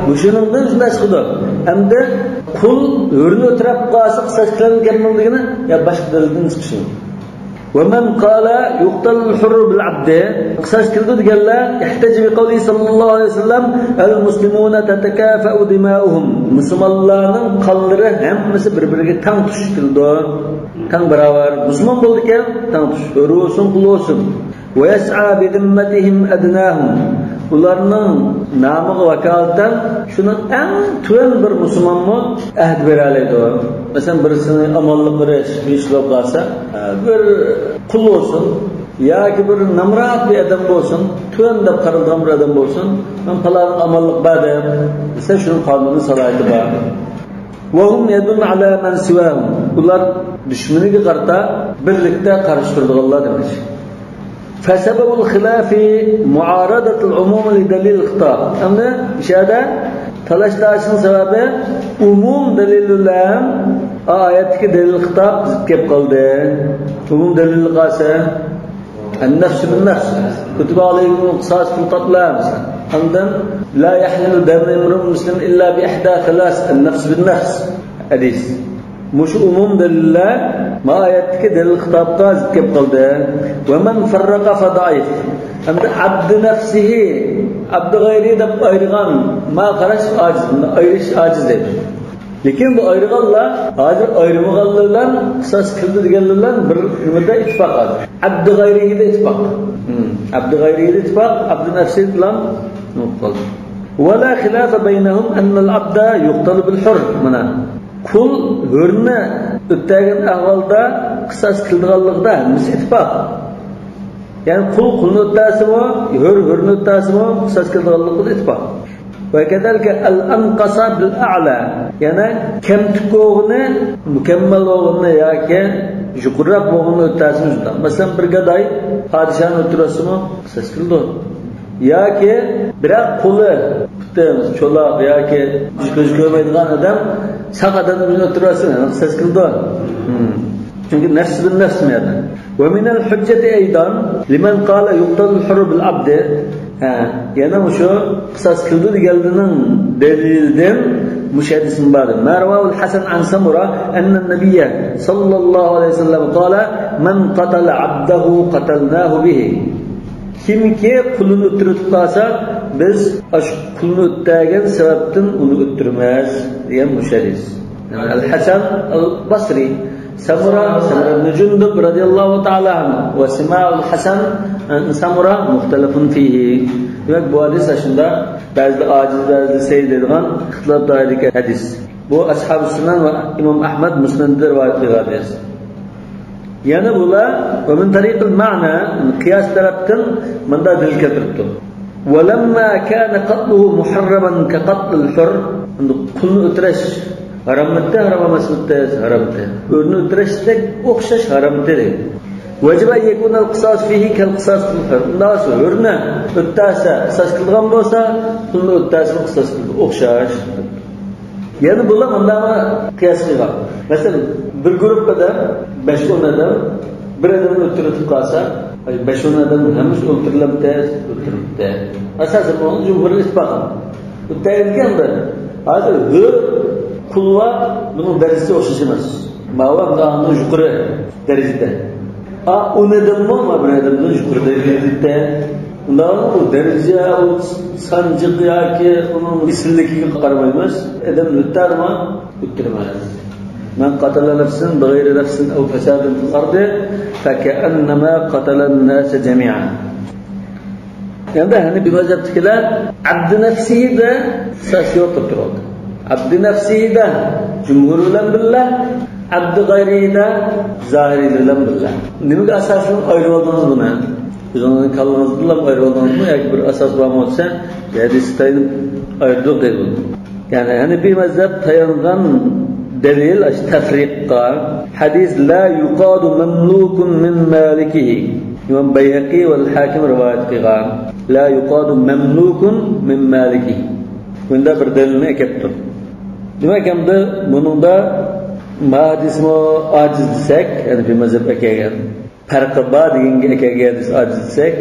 مۇشۇنىڭدىن شۇنداق چىقىدۇ. ئەمدى قۇل ھۆرنى ئۆتتۈرۈپ قالسا قىساس كېلىدۇ گەپنىڭ دېگىنى يا باشقا دەلىلدىن چىقىشى. ومن قال يقتل الحر بالعبد، قىساس كېلىدۇ دېگەنلەر، احتج بقوله صلى الله عليه وسلم: المسلمون تتكافأ دماؤهم، مۇسۇلمانلارنىڭ قانلىرى ھەممىسى بىر-بىرىگە تەڭ تۇش كېلىدۇ. تەڭ باراۋەر. مۇسۇلمان بولىدىكەن، تەڭ تۇش. ھۆر بولسۇن، قۇل بولسۇن. ويسعى بذمتهم أدناهم، ئۇلارنىڭ نامىغا ۋاكالىتەن شۇنىڭ ئەڭ تۆۋەن بىر مۇسۇلمانمۇ ئەھدە بېرەلەيدۇ. مەسىلەن، بىرسىنى ئامانلىق بېرىش، بىر ئىش بولۇپ قالسا، بىر قۇل بولسۇن ياكى بىر نامرات بىر ئادەم بولسۇن، تۆۋەن دەپ قارىلىدىغان بىر ئادەم بولسۇن، مەن پالانىغا ئامانلىق بەردىم دېسە، شۇنىڭ قانۇنىي سالاھىيىتى بار. وهم يد على من سواهم، ئۇلار دۈشمىنىگە قارىتا بىرلىكتە قارشى تۇرىدىغانلار دېمەك. فسبب الخلاف معارضة العموم لدليل الخطاب. ئەمدى مۇشۇ يەردە تالاش-تارتىشنىڭ سەۋەبى ئومۇم دەلىل بىلەن ئايەتتىكى دەلىل خىتاب زىت كەپ قالدى. ئومۇم دەلىل قالسا، النفس بالنفس، كتب عليكم القصاص في القتلى. ئاندىن لا يحل دم امرئ مسلم إلا بإحدى ثلاث، النفس بالنفس. ھەدىس. مۇشۇ ئومۇم دەلىللەر ما ئايەتتىكى دەلىل خىتابقا زىت كەپ قالدى. ومن فرق فضعيف. ئەمدى عبد نفسه، عبد غيره دەپ ئايرىغان ما قاراش ئاجىز، ئايرىش ئاجىز دەيدۇ. لېكىن بۇ ئايرىغانلار، ھازىر ئايرىمىغانلار بىلەن قىساس كېلىدۇ دېگەنلەر بىلەن بىر نېمىدە ئىتتىپاق ھازىر. عبد غيرهدا ئىتتىپاق. ھىم. عبد غيرهدا ئىتتىپاق، عبد نفسه بىلەن نېمە قالدى. ولا خلاف بينهم أن العبد يقتل بالحر. مانا. قۇل ھۆرنى ئۆتتەرگەن ئەھۋالدا قىساس كېلىدىغانلىقىدا ھەممىسى ئىتتىپاق. يەنى قۇل قۇلنى ئۆتتەرسىمۇ، ھۆر ھۆرنى ئۆتتەرسىمۇ قىساس كېلىدىغانلىقىدا ئىتتىپاق. وكذلك الأنقص بالأعلى، يەنى كەمتۈك بولغىنى مۇكەممەل بولغىنىنى ياكى يۇقىرىراق بولغىنىنى ئۆتتەرسىمۇ شۇنداق. مەسىلەن، بىر گاداي پادىشاھنى ئۆلتۈرۈۋەتسىمۇ قىساس كېلىدۇ. ياكى بىراق قۇلى، پۇتى چولاق ياكى يۈزى كۆزى كۆرمەيدىغان ئادەم ساق ئادەمنى بىلەن ئۆلتۈرۈۋەتسىمۇ قىساس كېلىدۇ. ھىم. چۈنكى نەفس بىلەن نەفس مەيدان. ومن الحجة أيضا لمن قال يقتل الحر بالعبد. ھە، يەنە مۇشۇ قىساس كېلىدۇ دېگەنلىرىنىڭ دەلىلىدىن مۇشۇ ھەدىسمۇ بار. ما رواه الحسن عن سمرة أن النبي صلى الله عليه وسلم قال: من قتل عبده قتلناه به. كىمكى قۇلىنى ئۆلتۈرۈپ قالسا، بىز ئاشۇ قۇلنى ئۆلتۈرگەن سەۋەبتىن ئۇنى ئۆلتۈرىمىز دېگەن مۇشۇ ھەدىس. يەنى ئەل ھەسەن ئەل بەسرى، سەمۇرە، سەمۇرە ئىبن جۇندۇب رەزىيەللاھۇ تائالا ئەنھۇ ۋە سىمائۇل ھەسەن، سەمۇرە مۇختەلىفۇن فىھى. دېمەك، بۇ ھەدىس ئاشۇنداق، بەزىدە ئاجىز، بەزىدە سەھىھ دەيدىغان ئىختىلاپ دائىرىدىكى ھەدىس. بۇ ئەسھابۇ سۇنەن ۋە ئىمام ئەھمەد مۇسنەدىدە رىۋايەت قىلغان ھەدىس. يەنە بۇلار ومن طريق المعنى، قىياس تەرەپتىن مۇنداق دەلىل كەلتۈرۈپتۇ. ولما كان قتله محرما كقتل الحر، ئەمدى قۇلنى ئۆلتۈرۈش ھاراممىتى، ھارام ئەمەسمىتى؟ ھارامتى. ھۆرنى ئۆلتۈرۈشتەك ئوخشاش ھارامتى دەيدۇ. وجب أن يكون القصاص فيه كالقصاص في الحر. ئۇنداق بولسا ھۆرنى ئۆلتۈرسە قىساس قىلىدىغان بولسا، قۇلنى ئۆلتۈرسىمۇ قىساس قىلىدۇ. ئوخشاش. يەنە بۇلار مۇنداقمۇ قىياس قىلغان. مەسىلەن، بىر گۇرۇپپىدا بەش-ئون ئادەم بىر ئادەمنى ئۆلتۈرۈۋېتىپ قالسا، ئاي، بەش-ئون ئادەم ھەممىسى ئۆلتۈرۈلەمتى؟ ئۆلتۈرۈلمەيدۇ. ئاساسەن، بۇنىڭ جۇمھۇرى ئىتتىپاق. ئۆتتەيدىكەن بىر. ھازىر ھۆر، قۇل بار، بۇنىڭ دەرىجىسى ئوخشاش ئەمەس. ماۋۇ ئاندىن يۇقىرى دەرىجىدە. ئا، ئۇنىڭدىنمۇ ما بىر ئادەمدىن يۇقىرى دەرىجىدە. ئۇنداق بۇ دەرىجە، ئۇ سان جىق ياكى ئۇنىڭ ئېسىللىكىگە قارىمايمىز. ئادەم ئۆلتۈرمە، ئۆلتۈرمەيمىز. من قتل نفسا بغير نفس أو فساد في الأرض فكأنما قتل الناس جميعا. ئەمدى ھەنىپىي مەزھەپتىكىلەر ئەبدى نەفسىھىدە قىساس يوق دەپ تۇرۇۋالدى. ئەبدى نەفسىھىدە جۇمھۇر بىلەن بىللە، ئەبدى غەيرىھىدە زاھىرىيلەر بىلەن بىللە. نېمىگە ئاساسەن ئايرىۋالدىڭىز بۇنى؟ ئۆزىڭىزنىڭ كاللىڭىزدىنلا ئايرىۋالدىڭىزمۇ ياكى بىر ئاساس بارمۇ دېسە، ھەدىسكە تايىنىپ ئايرىدۇق دەيدۇ. يەنى ھەنىپىي مەزھەپ تايانغان دەلىل، ئاشۇ تەفرىققا، ھەدىس لا يقاد مملوك من مالكه. ئىمام بەيھەقى ۋە ھاكىم رىۋايەت قىلغان. لا يقاد مملوك من مالكه. بۇندا بىر دەلىلنى ئەكەپتۇ. دېمەك، ئەمدى بۇنىڭدا ما ھەدىسمۇ ئاجىز دېسەك، يەنى بىر مەزھەپ ئەكەلگەن پەرقى بار دېگەنگە ئەكەلگەن ھەدىس ئاجىز دېسەك،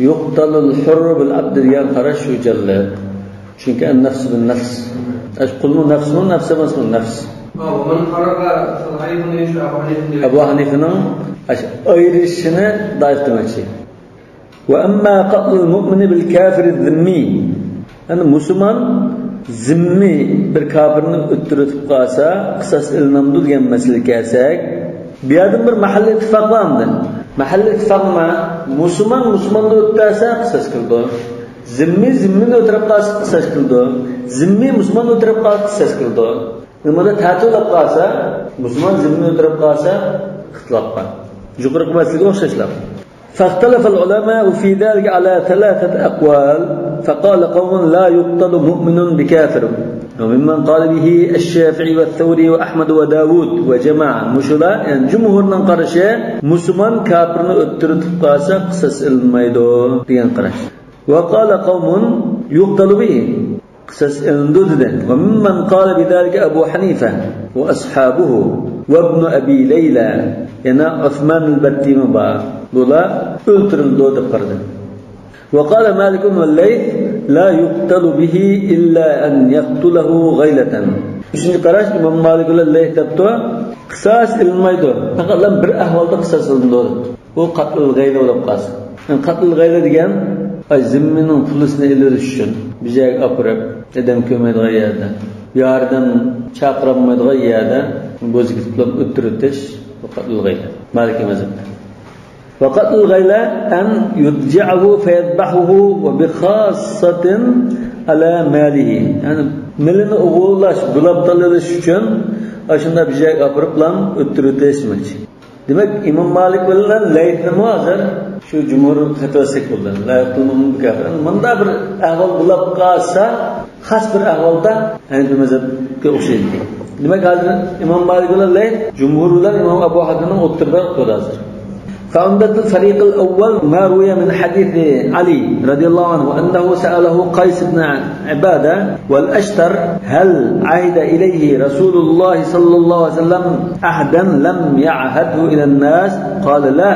يقتل الحر بالعبد دېگەن قاراش شۇ جانلىق. چۈنكى النفس بالنفس. ئەش قۇلمۇ نەفسمۇ، نەفس ئەمەسمۇ، نەفس. ھا، ومن فرق فالعيب يشرع أبو حنيفة. ئەبۇ ھەنىفىنىڭ ئاش-، ئايرىشىشىنى دائىف دېمەكچى. وأما قتل المؤمن بالكافر الذمي. يەنى مۇسۇلمان زىممىي بىر كاپىرنى ئۆلتۈرۈپ قالسا، قىساس ئېلىنامدۇ دېگەن مەسىلىگە كەلسەك، بۇ يەردىن بىر مەھەللى ئىتتىپاق بار ئەمدى. مەھەللى ئىتتىپاق نېمە؟ مۇسۇلمان مۇسۇلماننى ئۆلتۈرسە قىساس قىلىدۇ. زىممىي زىممىينى ئۆلتۈرۈپ قالسا قىساس قىلىدۇ. زىممىي مۇسۇلماننى ئۆلتۈرۈپ قالسا قىساس قىلىدۇ. نېمىدە تەتۈرلەپ قالسا، مۇسۇلمان زىممىنى ئۆلتۈرۈپ قالسا، ئىختىلاپ بار. يۇقىرىقى مەسىلىگە ئوخشاشلا. فاختلف العلماء في ذلك على ثلاثة أقوال، فقال قوم لا يقتل مؤمن بكافر، وممن قال به الشافعي والثوري وأحمد وداود وجماعة. مۇشۇلار، يەنى جۇمھۇرنىڭ قارىشى، مۇسۇلمان كاپىرنى ئۆلتۈرۈپ قالسا، قىساس ئېلىنمايدۇ، دېگەن قاراش. وقال قوم يقتل به. قىساس ئېلىنىدۇ دېدى. وممن قال بذلك أبو حنيفة وأصحابه وابن أبي ليلى. يەنە ئوسمان ئەلبەتتىمۇ بار. بۇلار ئۆلتۈرۈلىدۇ دەپ قارىدى. وقال مالك والليث لا يقتل به إلا أن يقتله غيلة. ئۈچىنچى قاراش، ئىمام مالىك بىلەن لەيس دەپتۇ، قىساس ئېلىنمايدۇ، پەقەتلا بىر ئەھۋالدا قىساس ئېلىنىدۇ. بۇ قەتلۇل غەيلە بولۇپ قالسا. يەنى قەتلۇل غەيلە دېگەن، ئاي، زىممىنىڭ پۇلىسىنى ئېلىۋېلىش ئۈچۈن بىر جايغا ئاپىرىپ، ئادەم كۆرمەيدىغان يەردە، ياردەم چاقىرالمايدىغان يەردە بوزۇكىتىپ ئۆلتۈرۈۋېتىش، بۇ قەتلۇل غەيلە. مالىكىي مەزھەپتە. وقتل الغيلة أن يضجعه فيذبحه وبخاصة على ماله. يەنى مېلىنى ئوغرىلاش، بۇلاپ تالىۋېلىش ئۈچۈن ئاشۇنداق بىر جايغا ئاپىرىپلا ئۆلتۈرۈۋېتىش دېمەكچى. دېمەك، ئىمام مالىك بىلەن لەيسنىمۇ ھازىر شۇ جۇمھۇر پەتۋاسىدەك بولدى. لا يقتل مؤمن بكافر. مۇنداق بىر ئەھۋال بولاپ قالسا، خاس بىر ئەھۋالدا ھەنەفىي مەزھەپكە ئوخشايدىكەن. دېمەك، ھازىر ئىمام مالىك بىلەن لەيس، جۇمھۇر بىلەن ئىمام ئەبۇ ھەنىفەنىڭ ئوتتۇرىدا تۇرىدۇ ھازىر. فعمدة الفريق الأول ما روي من حديث علي رضي الله عنه أنه سأله قيس بن عبادة والأشتر هل عهد إليه رسول الله صلى الله عليه وسلم عهدا لم يعهده إلى الناس؟ قال لا،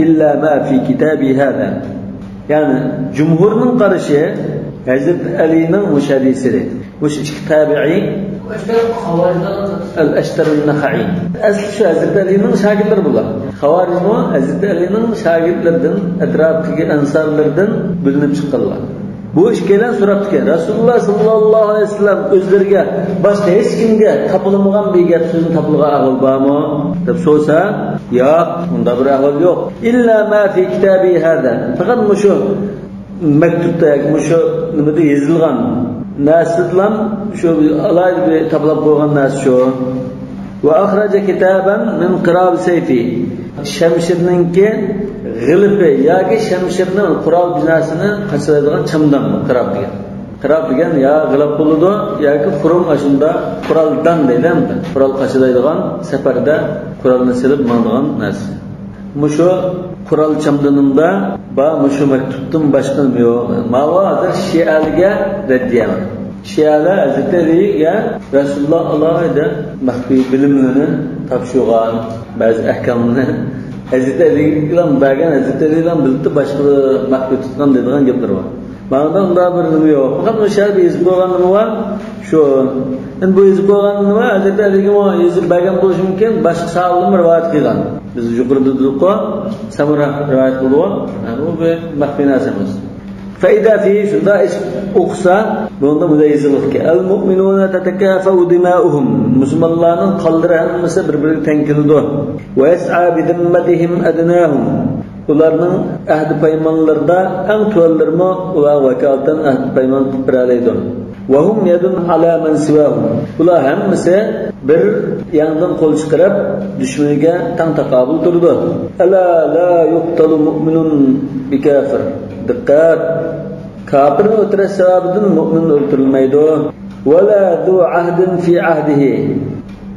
إلا ما في كتابي هذا. يەنى جۇمھۇرنىڭ قارىشى ھەزرىتى ئەلىنىڭ مۇشۇ ھەدىسى. مۇشۇ ئىككى تابىئىي. ئەشتەر خاۋارىجنىڭ ئەل ئەشتەر نەخەئى. ئەسلى شۇ ھەزرىتى ئەلىنىڭ شاگىرتلىرى بۇلار. خاۋارىجمۇ ھەزرىتى ئەلىنىڭ شاگىرتلىرىدىن، ئەتراپتىكى ئەنسارلىرىدىن بۆلۈنۈپ چىققانلار. بۇ ئىككىيلەن سوراپتىكەن، رەسۇلۇللا ساللاللاھۇ ئەلەيھى ۋەسەللەم ئۆزلىرىگە، باشقا ھېچ كىمگە تاپىلمىغان بىر گەپ سۆزنى تاپىلغان ئەھۋال بارمۇ؟ دەپ سورىسا، ياق، ئۇنداق بىر ئەھۋال يوق. إلا ما في كتابي هذا. پەقەت مۇشۇ مەكتۇپتا ياكى مۇشۇ نېمىدە يېزىلغان نەرسىدىلا شۇ ئالاھىدە بىر تاپىلاپ قويغان نەرسە شۇ. وأخرج كتابا من قراب سيفي. شەمشىرنىڭكى غىلىپى ياكى شەمشىرنىڭ قورال بىناسىنى قاچىلايدىغان چامدان قىراب دېگەن. قىراب دېگەن يا غىلاپ بولىدۇ ياكى خۇرۇم ئاشۇنداق قورالدان دەيدۇ ئەمدى. قورال قاچىلايدىغان، سەپەردە قورالنى سېلىپ ماڭىدىغان نەرسە. مۇشۇ قورال چامدىنىمدا بار، مۇشۇ مەكتۇپتىن باشقا نېمە يوق. ماۋۇ ھازىر شىئەلىگە رەددىيە. شىئەلەر ھەزرىتى ئەلىگە رەسۇلۇللا ئالاھىدە مەخپىي بىلىملىرىنى تاپشۇرغان، بەزى ئەھكاملىرىنى ھەزرىتى ئەلىگە بەرگەن، ھەزرىتى ئەلى بىلەن بىلتە باشقىلار مەخپىي تۇتقان دەيدىغان گەپلىرى بار. ماڭىدا ئۇنداق بىر نېمە يوق. پەقەت مۇشۇ يەردە يېزىپ قويغان نېمە بار؟ شۇ. ئەمدى بۇ يېزىپ قويغان نېمە؟ ھەزرىتى ئەلىگە يېزىپ بەرگەن بولۇشى مۇمكىن، باشقا ساھابىلىرىمۇ رىۋايەت قىلغان. بىز يۇقىرىدا دېدۇققۇ، سەمۇرە رىۋايەت قىلدىغۇ. ھە، بۇ بىر مەخپىي نەرسە ئەمەس. فإذا فيه، شۇنداق ئوقۇسا، بۇنىڭدا مۇنداق يېزىلغانكەن: المؤمنون تتكافأ دماؤهم. مۇسۇلمانلارنىڭ قانلىرى ھەممىسى بىر-بىرىگە تەڭ كېلىدۇ. ويسعى بذمتهم أدناهم. ئۇلارنىڭ ئەھدى پايمانلىرىدا ئەڭ تۆۋەنلىرىمۇ ئۇلارغا ۋاكالىتەن ئەھدى پايمان قىلىپ بېرەلەيدۇ. وهم يد على من سواهم. بۇلار ھەممىسى بىر ياندىن قول چىقىرىپ، دۈشمىنىگە تەڭ تاقابىل تۇرىدۇ. ألا لا يقتل مؤمن بكافر. دىققەت! كاپىرنى ئۆلتۈرۈش سەۋەبىدىن مۇئمىن ئۆلتۈرۈلمەيدۇ. ولا ذو عهد في عهده.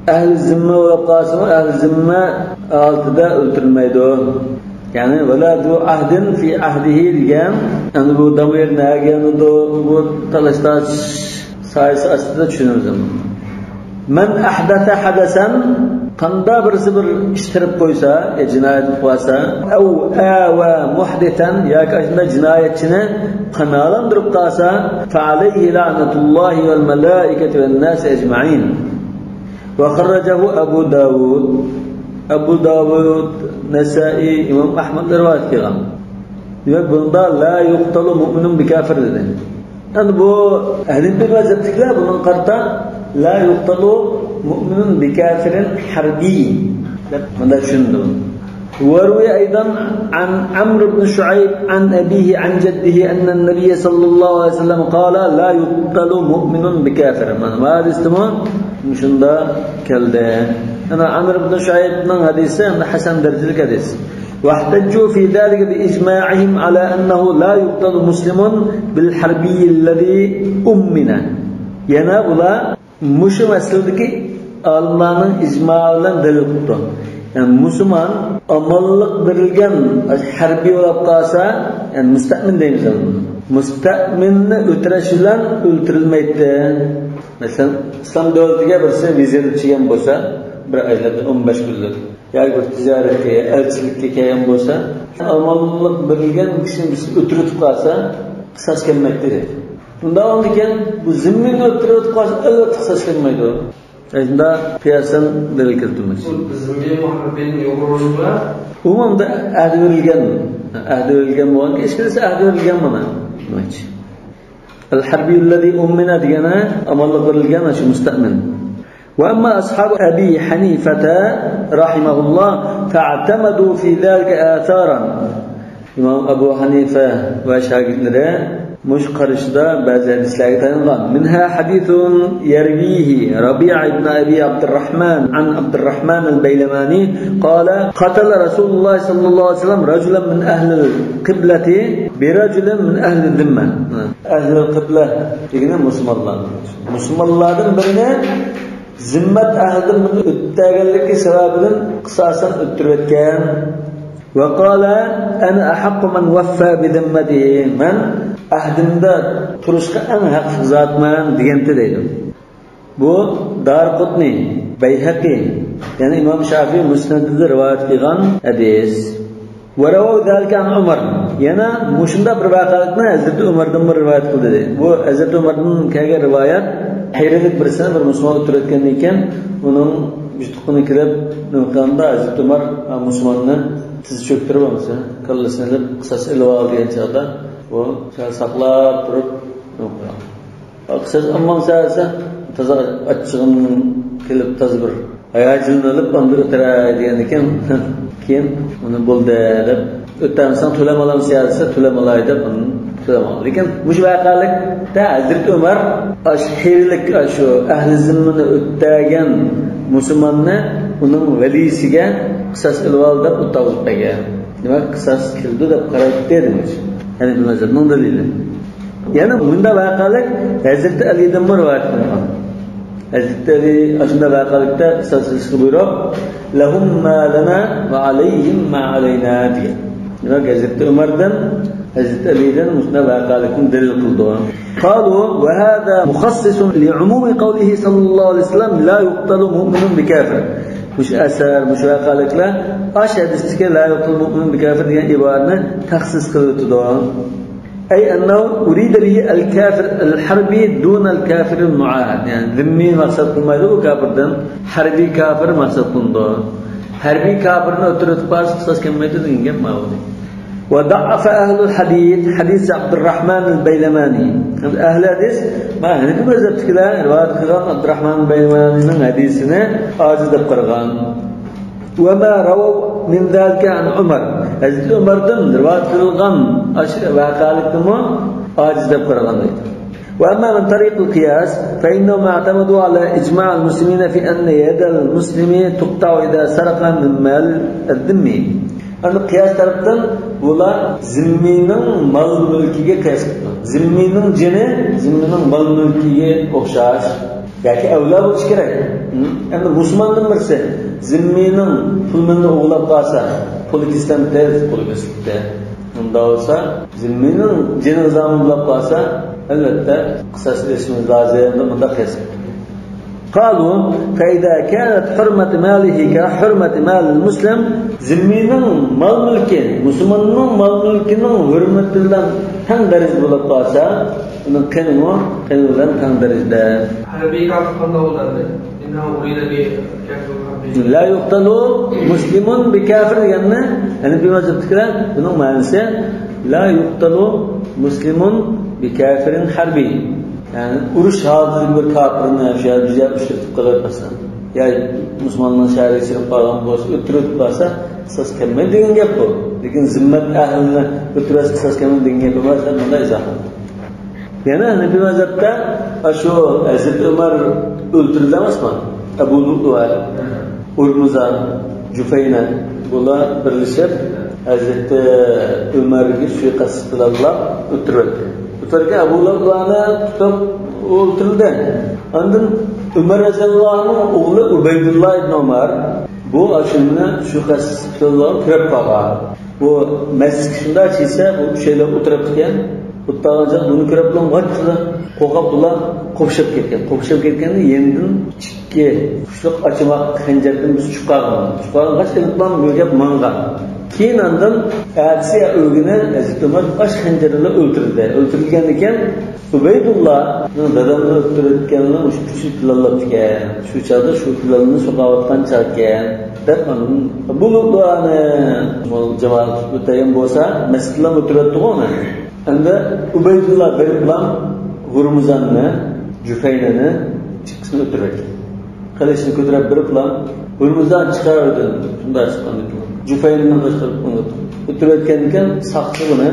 ئەھلى زىممە بولۇپ قالسىمۇ، ئەھلى زىممە ھالىتىدە ئۆلتۈرۈلمەيدۇ. يەنى، ولا ذو عهد في عهده دېگەن، يەنى بۇ دامىر نەگە يانىدۇ؟ بۇ تالاش-تارتىش سايىسى ئاستىدا چۈشىنىمىز. مَنْ أَحْدَثَ حَدَثًا، قاندا بىرسى بىر ئىش قىلىپ قويسا، يا جىنايەت قىلىپ قويسا، أَوْ آوَى مُحْدِثًا، ياكى ئاشۇنداق جىنايەتچىنى پاناھلاندۇرۇپ قالسا، فَعَلَيْهِ لَعْنَةُ اللَّهِ وَالْمَلَائِكَةِ وَالنَّاسِ أَجْمَعِينَ. وَخَرَّجَهُ أَبُو دَاوُد. ئەبۇ داۋۇد، نەسائىي، ئىمام ئەھمەد رىۋايەت قىلغان. دېمەك، بۇندا لَا يُقْتَلُ مُؤْمِنٌ بِكَافِرٍ دېدى. ئەمدى بۇ ھەنىفىي مەزھەپتىكىلەر بۇنىڭغا قارىتا لَا يُقْتَلُ مُؤْمِنٌ بِكَافِرٍ حَرْبِيٌّ دەپ مۇنداق چۈشىنىدۇ. وَرُوِيَ أَيْضًا عَنْ عَمْرِ بْنِ شُعَيْبٍ عَنْ أَبِيهِ عَنْ جَدِّهِ أَنَّ النَّبِيَّ صَلَّى اللَّهُ عَلَيْهِ وَسَلَّمَ قَالَ لَا يُقْتَلُ مُؤْمِنٌ بِكَافِرٍ. مانا بۇ ھەدىستىمۇ مۇشۇنداق كەلدى. يەنە ئەمر ئىبن شۇئەيبنىڭ ھەدىسى ھەم ھەسەن دەرىجىلىك ھەدىس. وَاحْتَجُّوا فِي ذَلِكَ بِإِجْمَاعِهِمْ عَلَى أَنَّهُ لَا يُقْتَلُ مُسْلِمٌ بِالْحَرْبِيِّ الَّذِي أُمِّنَ. يەنە بۇلار مۇشۇ مەسىلىدىكى ئالىملارنىڭ ئىجمائى بىلەن دەلىل قىلىپتۇ. يەنى مۇسۇلمان ئامانلىق بېرىلگەن ھەربىي بولۇپ قالسا، يەنى مۇستەئمىن دەيمىز ئۇنى. مۇستەئمىننى ئۆلتۈرۈش بىلەن ئۆلتۈرۈلمەيدۇ. مەسىلەن، ئىسلام دۆلىتىگە بىرسى ۋىزىتكە كەلگەن بولسا، بىر ئايلىقتا ئون بەش كۈنلۈك ياكى بىر تىجارەتكە، ئەلچىلىككە كەلگەن بولسا، ئامانلىق بېرىلگەن كىشىنى بىرسى ئۆلتۈرۈۋېتىپ قالسا، قىساس كەلمەيدۇ دەيدۇ. ئۇنداق بولغاندىكىن، بۇ زىممىنى ئۆلتۈرۈۋېتىپ قالسا، ئەلۋەتتە قىساس كەلمەيدۇ. شۇنداق قىياسەن دەلىل كەلتۈرمەكچى. بۇ زىممىي مۇھارىبىنى يۇغۇرۇشى بىلەن ئۇمۇمدا ئەھدى بېرىلگەن، ئەھدى بېرىلگەن بولغانكەن، ئىچكىرىسى ئەھدى بېرىلگەن مانا. دېمەكچى. الحربي الذي أمن دېگەنى ئامانلىق بېرىلگەن شۇ مۇستەئمىن. وأما أصحاب أبي حنيفة رحمه الله فاعتمدوا في ذلك آثارا. ئىمام ئەبۇ ھەنىفە ۋە شاگىرتلىرى مۇشۇ قارىشىدا بەزى ھەدىسلەرگە تايانغان. منها حديث يرويه ربيعة بن أبي عبد الرحمن عن عبد الرحمن البيلماني قال: قتل رسول الله صلى الله عليه وسلم رجلا من أهل القبلة برجل من أهل الذمة. ئەھلى قىبلە دېگىنى مۇسۇلمانلار. مۇسۇلمانلاردىن بىرىنى زىممەت ئەھلىدىن بىرىنى ئۆلتۈرگەنلىكى سەۋەبىدىن قىساسەن ئۆلتۈرۈۋەتكەن. وقال: أنا أحق من وفى بذمته. مەن ئەھدىمدە تۇرۇشقا ئەڭ ھەقلىق زاتمەن دېگەنتى دەيدۇ. بۇ دارىقۇتنى، بەيھەقى، يەنى ئىمام شافىئى مۇسنەدىدە رىۋايەت قىلغان ھەدىس. ورووا ذلك عن عمر. يەنە مۇشۇنداق بىر ۋەقەلىكنى ھەزرىتى ئۆمەردىنمۇ رىۋايەت قىلدى. بۇ ھەزرىتى ئۆمەردىن كەلگەن رىۋايەت، ھەيرىلىك بىرسىنى بىر مۇسۇلمان ئۆلتۈرۈۋەتكەندىن كېيىن، ئۇنىڭ يۇتۇقىنى كېلىپ، نېمە قىلغاندا، ھەزرىتى ئۆمەر، ھە، مۇسۇلماننى تىز چۆكتۈرۈپ، بولمىسا كاللىسىنى ئېلىپ، قىساس ئېلىۋال دېگەن چاغدا، بۇ سەل ساقلاپ تۇرۇپ، نېمە قىلغان. قىساس ئالماڭ دېسە، تازا ئاچچىقىم كېلىپ، تازا بىر ھاياجانلىنىپ، ئاندىن ئۆتەي دېگەندىكىن، كېيىن ئۇنى بولدى دەپ، ئۆتەمسەن، تۆلەم ئالامسەن دېسە، تۆلەم ئالاي دەپ، ئۇنى تۆلەم ئالدى. لېكىن مۇشۇ ۋەقەلىكتە ھەزرىتى ئۆمەر ئاشۇ ھېرىلىك، ئاشۇ ئەھلى زىممىنى ئۆتەگەن مۇسۇلماننى ئۇنىڭ ۋەلىسىگە قىساس ئېلىۋال دەپ ئۇتاۋۇزۇپ بەرگەن. دېمەك، قىساس كېلىدۇ دەپ قارايتتى دېمەكچى. ھەنىفىي مەزھەپنىڭ دەلىلى. يەنە مۇنداق ۋەقەلىك ھەزرىتى ئەلىدىنمۇ رىۋايەت قىلىنغان. ھەزرىتى ئەلى ئاشۇنداق ۋەقەلىكتە قىساس ئېلىشقا بۇيرۇپ، لهم ما لنا وعليهم ما علينا دېگەن. دېمەك، ھەزرىتى ئۆمەردىن، ھەزرىتى ئەلىدىن مۇشۇنداق ۋەقەلىكنى دەلىل قىلىدۇ. قالوا وهذا مخصص لعموم قوله صلى الله عليه وسلم لا يقتل مؤمن بكافر. مۇشۇ ئەسەر، مۇشۇ ۋەقەلىكلەر ئاشۇ ھەدىستىكى لا يقتل مؤمن بكافر دېگەن ئىبارىنى تەخسىس قىلىۋېتىدۇ. أي أنه أريد به الكافر الحربي دون الكافر المعاهد. يەنى زىممىي مەقسەت قىلمايدۇ بۇ كاپىردىن، ھەربىي كاپىر مەقسەت قىلىنىدۇ. ھەربىي كاپىرنى ئۆلتۈرۈۋېتىپ قالسا قىساس كەلمەيدۇ دېگەن گەپ ماۋۇ. وضعف أهل الحديث حديث عبد الرحمن البيلماني. ئەھلى ھەدىس، مانا ھەنىفىي مەزھەپتىكىلەر رىۋايەت قىلغان ئابدۇرراھمان بەيلىمانىنىڭ ھەدىسىنى ئاجىز دەپ قارىغان. وما رووا من ذلك عن عمر. ھەزرىتى ئۆمەردىن رىۋايەت قىلغان ئاشۇ ۋەقەلىكنىمۇ ئاجىز دەپ قارىغان دەيدۇ. وأما من طريق القياس فإنهم اعتمدوا على إجماع المسلمين في أن يد المسلم تقطع إذا سرق من مال الذمي. ئەمدى قىياس تەرەپتىن بۇلار زىممىنىڭ مال مۈلكىگە قىياس قىلىپتۇ. زىممىنىڭ جېنى زىممىنىڭ مال مۈلكىگە ئوخشاش ياكى ئەۋلا بولۇشى كېرەك. ئەمدى مۇسۇلماندىن بىرسى زىممىنىڭ پۇل مېلىنى ئوغرىلاپ قالسا، پۇلى كېسىلەمتى؟ پۇلى كېسىلىپتۇ. ئۇنداق بولسا، زىممىنىڭ جېنىغا زامىن بولۇپ قالسا، ئەلۋەتتە، قىساس ئېلىشىمىز لازىم، مۇنداق قىلسا. قالوا فإذا كانت حرمة ماله كحرمة مال المسلم، زىممىنىڭ مال مۈلكى، مۇسۇلماننىڭ مال مۈلكىنىڭ ھۆرمىتى بىلەن تەڭ دەرىجىدە بولۇپ قالسا، ئۇنىڭ قېنىمۇ قېنى بىلەن تەڭ دەرىجىدە. ھەربىي كاپىر قانداق بولىدۇ؟ إنه أريد بكافر حربي. لا يقتل مسلم بكافر دېگەننى ھەنىفىي مەزھەپتىكىلەر بۇنىڭ مەنىسى لا يقتل مسلم بكافر حربي. يەنى ئۇرۇش ھالىتىدىكى بىر كاپىرنى شۇ يەردە بىز يەر ئۇچرىتىپ قېلىپ مەسىلەن، يا مۇسۇلماننىڭ شەھىرىگە كىرىپ قالغان بولسا، ئۆلتۈرۈپ قالسا، قىساس كەلمەيدۇ دېگەن گەپ بۇ. لېكىن زىممەت ئەھلىنى ئۆلتۈرۈۋەتسە قىساس كەلمەيدۇ دېگەن گەپ ئەمەس، مۇنداق ئىزاھ قىلدى. يەنە ھەنىفىي مەزھەپتە شۇ ھەزرىتى ئۆمەر ئۆلتۈرۈلدى ئەمەسمۇ؟ ئەبۇ لۇئلۇئە، ھۇرمۇزان، جۇفەينە، بۇلار بىرلىشىپ ھەزرىتى ئۆمەرگە سۇيىقەست پىلانلاپ ئۆلتۈرۈۋەتتى. ئۆلتۈرگەن ئەبۇ لۇئلۇئەنى تۇتۇپ ئۆلتۈرۈلدى. ئاندىن ئۆمەر رەزىياللاھۇ ئەنھۇنىڭ ئوغلى ئۇبەيدۇللا ئىبن ئۆمەر بۇ ئاشۇنى سۇيىقەست پىلانلاپ كىرىپ قالغان. بۇ مەسچىتكە شۇنداق كىرسە، بۇ ئۈچەيلەپ ئولتۇرۇپتىكەن. ئولتۇرغان چاغدا بۇنى كۆرۈپلا ۋاچچىلا قورقۇپلا قوپۇشۇپ كەتكەن. قوپۇشۇپ كەتكەندە يېنىدىن ئىككى قۇشلۇق ئاچىماق خەنجەردىن بىر چىقارغان. چىقارغاچ ئېلىپلا مۆگەپ ماڭغان. كېيىن ئاندىن ئەتىسى ئۆگۈنى ھەزرىتى ئۆمەر ئاش خەنجىرى بىلەن ئۆلتۈرۈلدى. ئۆلتۈرۈلگەندىكىن ئۇبەيدۇللا دادامنى ئۆلتۈرۈۋەتكەننى مۇشۇ ئۈچى پىلانلاپتىكەن. شۇ چاغدا شۇ پىلاننى سوقاۋاتقان چاغكەن، دەپ ئاندىن بۇ لۇئلۇئەنى جامائەت تۇتۇپ ئۆتەيدىغان بولسا، مەسچىتلەرمۇ ئۆتۈرۈۋەتتىغۇ ئۇنى. ئەمدى ئۇبەيدۇللا بېرىپلا ھۇرمۇزاننى، جۇفەينىنى ئىككىسىنى ئۆتۈرۈۋەتكەن. قىلىچنى كۆتۈرۈپ بېرىپلا، ھۇرمۇزان چىقار ئۆيدىن، شۇنداق چىققاندىن كېيىن جۇفەينىنى قىلىچ قىلىپ ئۇنى ئۆتۈرۈۋەتكەندىكىن، ساقچى بۇنى،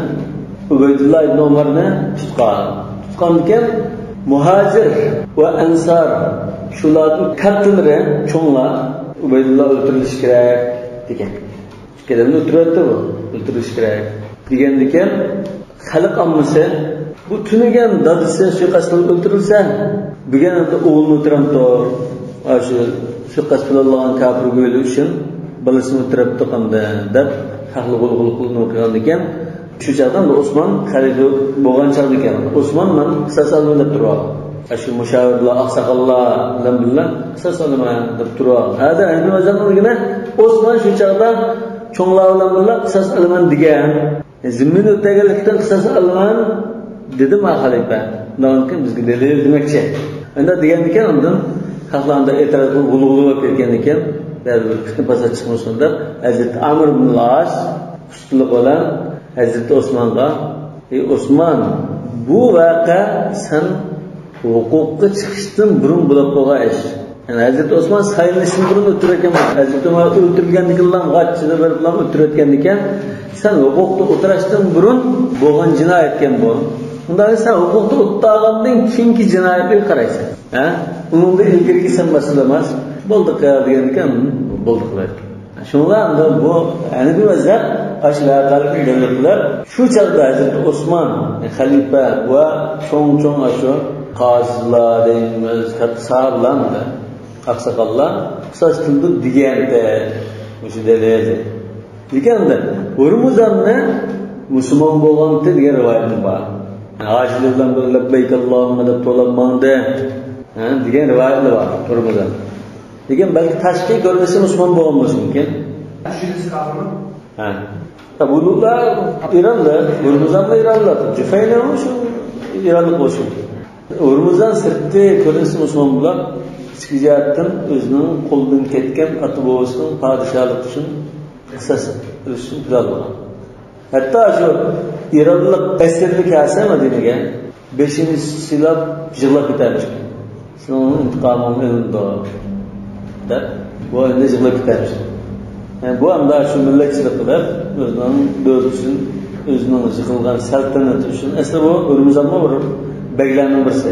ئۇبەيدۇللا ئىبن ئۆمەرنى تۇتقان. تۇتقاندىكىن، مۇھاجىر ۋە ئەنسار، شۇلاردىن كاتتىلىرى، چوڭلار، ئۇبەيدۇللا ئۆلتۈرۈلۈشى كېرەك دېگەن. ئىككىلىنى ئۆلتۈرۈۋەتتى بۇ، ئۆلتۈرۈش كېرەك دېگەندىكىن، خەلق ئاممىسى بۇ تۈنۈگۈن دادىسى سۇيىقەست قىلىپ ئۆلتۈرۈلسە، بۈگۈن ئەمدى ئوغلىنى ئۆلتۈرەمتۇ، ئاشۇ سۇيىقەست پىلانلىغان كاپىر گۆيلۈك ئۈچۈن بالىسىنى ئۆلتۈرەپتۇ قانداق دەپ، خەقلەر غۇل-غۇل قىلىنىۋاتقاندىكىن، شۇ چاغدا ئەمدى ئوسمان خەلىپە بولغان چاغدىكەن، ئوسمان مەن قىساس ئالىمەن دەپ تۇرۇۋالغان. ئاشۇ مۇشاۋىرلار، ئاقساقاللار بىلەن بىللە قىساس ئالىمەن دەپ تۇرۇۋالغان. ھەدە ئەمدى مەزەننىڭ دېگىنى، ئوسمان شۇ چاغدا چوڭلار بىلەن بىللە قىساس ئالىمەن دېگەن. زىممىنى ئۆتەگەنلىكتىن قىساس ئالىمەن دېدىم، ھە، خەلىپە. ئۇنىڭدىن كېيىن بىزگە دەلىل دېمەكچى. ئەمدى دېگەندىكىن ئاندىن خەقلەر ئاندىن ئېتىراز قىلىپ غۇلغۇلا بولۇپ كەتكەندىكىن، بەرىبىر پىتنە پاسات چىقمىسۇن دەپ، ھەزرىتى ئامىر ئىبن ئاس ئۇستىلىق بىلەن ھەزرىتى ئوسمانغا، ئەي ئوسمان، بۇ ۋەقە سەن ھوقۇققا چىقىشتىن بۇرۇن بولۇپ قالغان ئىش. يەنى ھەزرىتى ئوسمان سايلىنىشتىن بۇرۇن ئۆلتۈرۈۋەتكەن بولسا، ھەزرىتى ئۆمەر ئۆلتۈرۈلگەندىكىنلا غاچچىدا بېرىپلا ئۆلتۈرۈۋەتكەندىكىن، سەن ھوقۇقتا ئولتۇرۇشتىن بۇرۇن بولغان جىنايەتكەن بۇ. ئۇنداق سەن ھوقۇقتا ئولتۇرغاندىن كېيىنكى جىنايەتكە قارايسەن. ھە؟ ئۇنىڭدىن ئىلگىرىكى سەن مەسئۇل ئەمەس. بولدى قىل دېگەندىكىن، بولدى قىل. شۇڭا ئەمدى بۇ ھەنىفىي مەزھەپ ئاشۇ ۋەقەلىكنى دەلىل قىلىپ، شۇ چاغدا ھەزرىتى ئوسمان خەلىپە ۋە چوڭ-چوڭ ئاشۇ قازىلار دەيمىز، كاتتا ساھابىلار، ئاقساقاللار قىساس قىلىدۇ دېگەنتى. مۇشۇ دەلىل. لېكىن ئەمدى ھۇرمۇزاننى مۇسۇلمان بولغانتى دېگەن رىۋايەتمۇ بار. ھاجىلار بىلەن بىر لەببەيك ئاللاھۇممە دەپ توۋلاپ ماڭدى، ھە، دېگەن رىۋايەتلەر بار ھۇرمۇزان. لېكىن بەلكى تاشقى كۆرۈنۈشى مۇسۇلمان بولغان بولۇشى مۇمكىن. ئۈچىنچىسى كاپىرمۇ؟ ھە. بۇلۇلار ئىرانلىق، ھۇرمۇزانمۇ ئىرانلىق، جۇفەينەمۇ شۇ ئىرانلىق بولۇشى مۇمكىن. ھۇرمۇزان سىرتقى كۆرۈنۈشى مۇسۇلمان بولۇپ، ئىچكى جەھەتتىن ئۆزىنىڭ قولىدىن كەتكەن ئاتا-بوۋىسىنىڭ پادىشاھلىقى ئۈچۈن قىساس ئېلىش ئۈچۈن پىلانلىغان. ھەتتا شۇ ئىرانلىق ئەسىرلىك كەلسە مەدىنىگە، بېشىنى سىلاپ يىغلاپ كېتەرمىش. سېنىڭ ئىنتىقامىڭ ئېلىنىدۇ دەپ، بۇ ئەمدى يىغلاپ كېتەرمىش. يەنى بۇ ئەمدى شۇ مىللەتچىلىك قىلىپ، ئۆزىنىڭ دۆلىتى ئۈچۈن، ئۆزىنىڭ يىغىلغان سەلتەنىتى ئۈچۈن، ئەسلى بۇ ھۆرمۇزانمۇ بىر بەگلەرنىڭ بىرسى.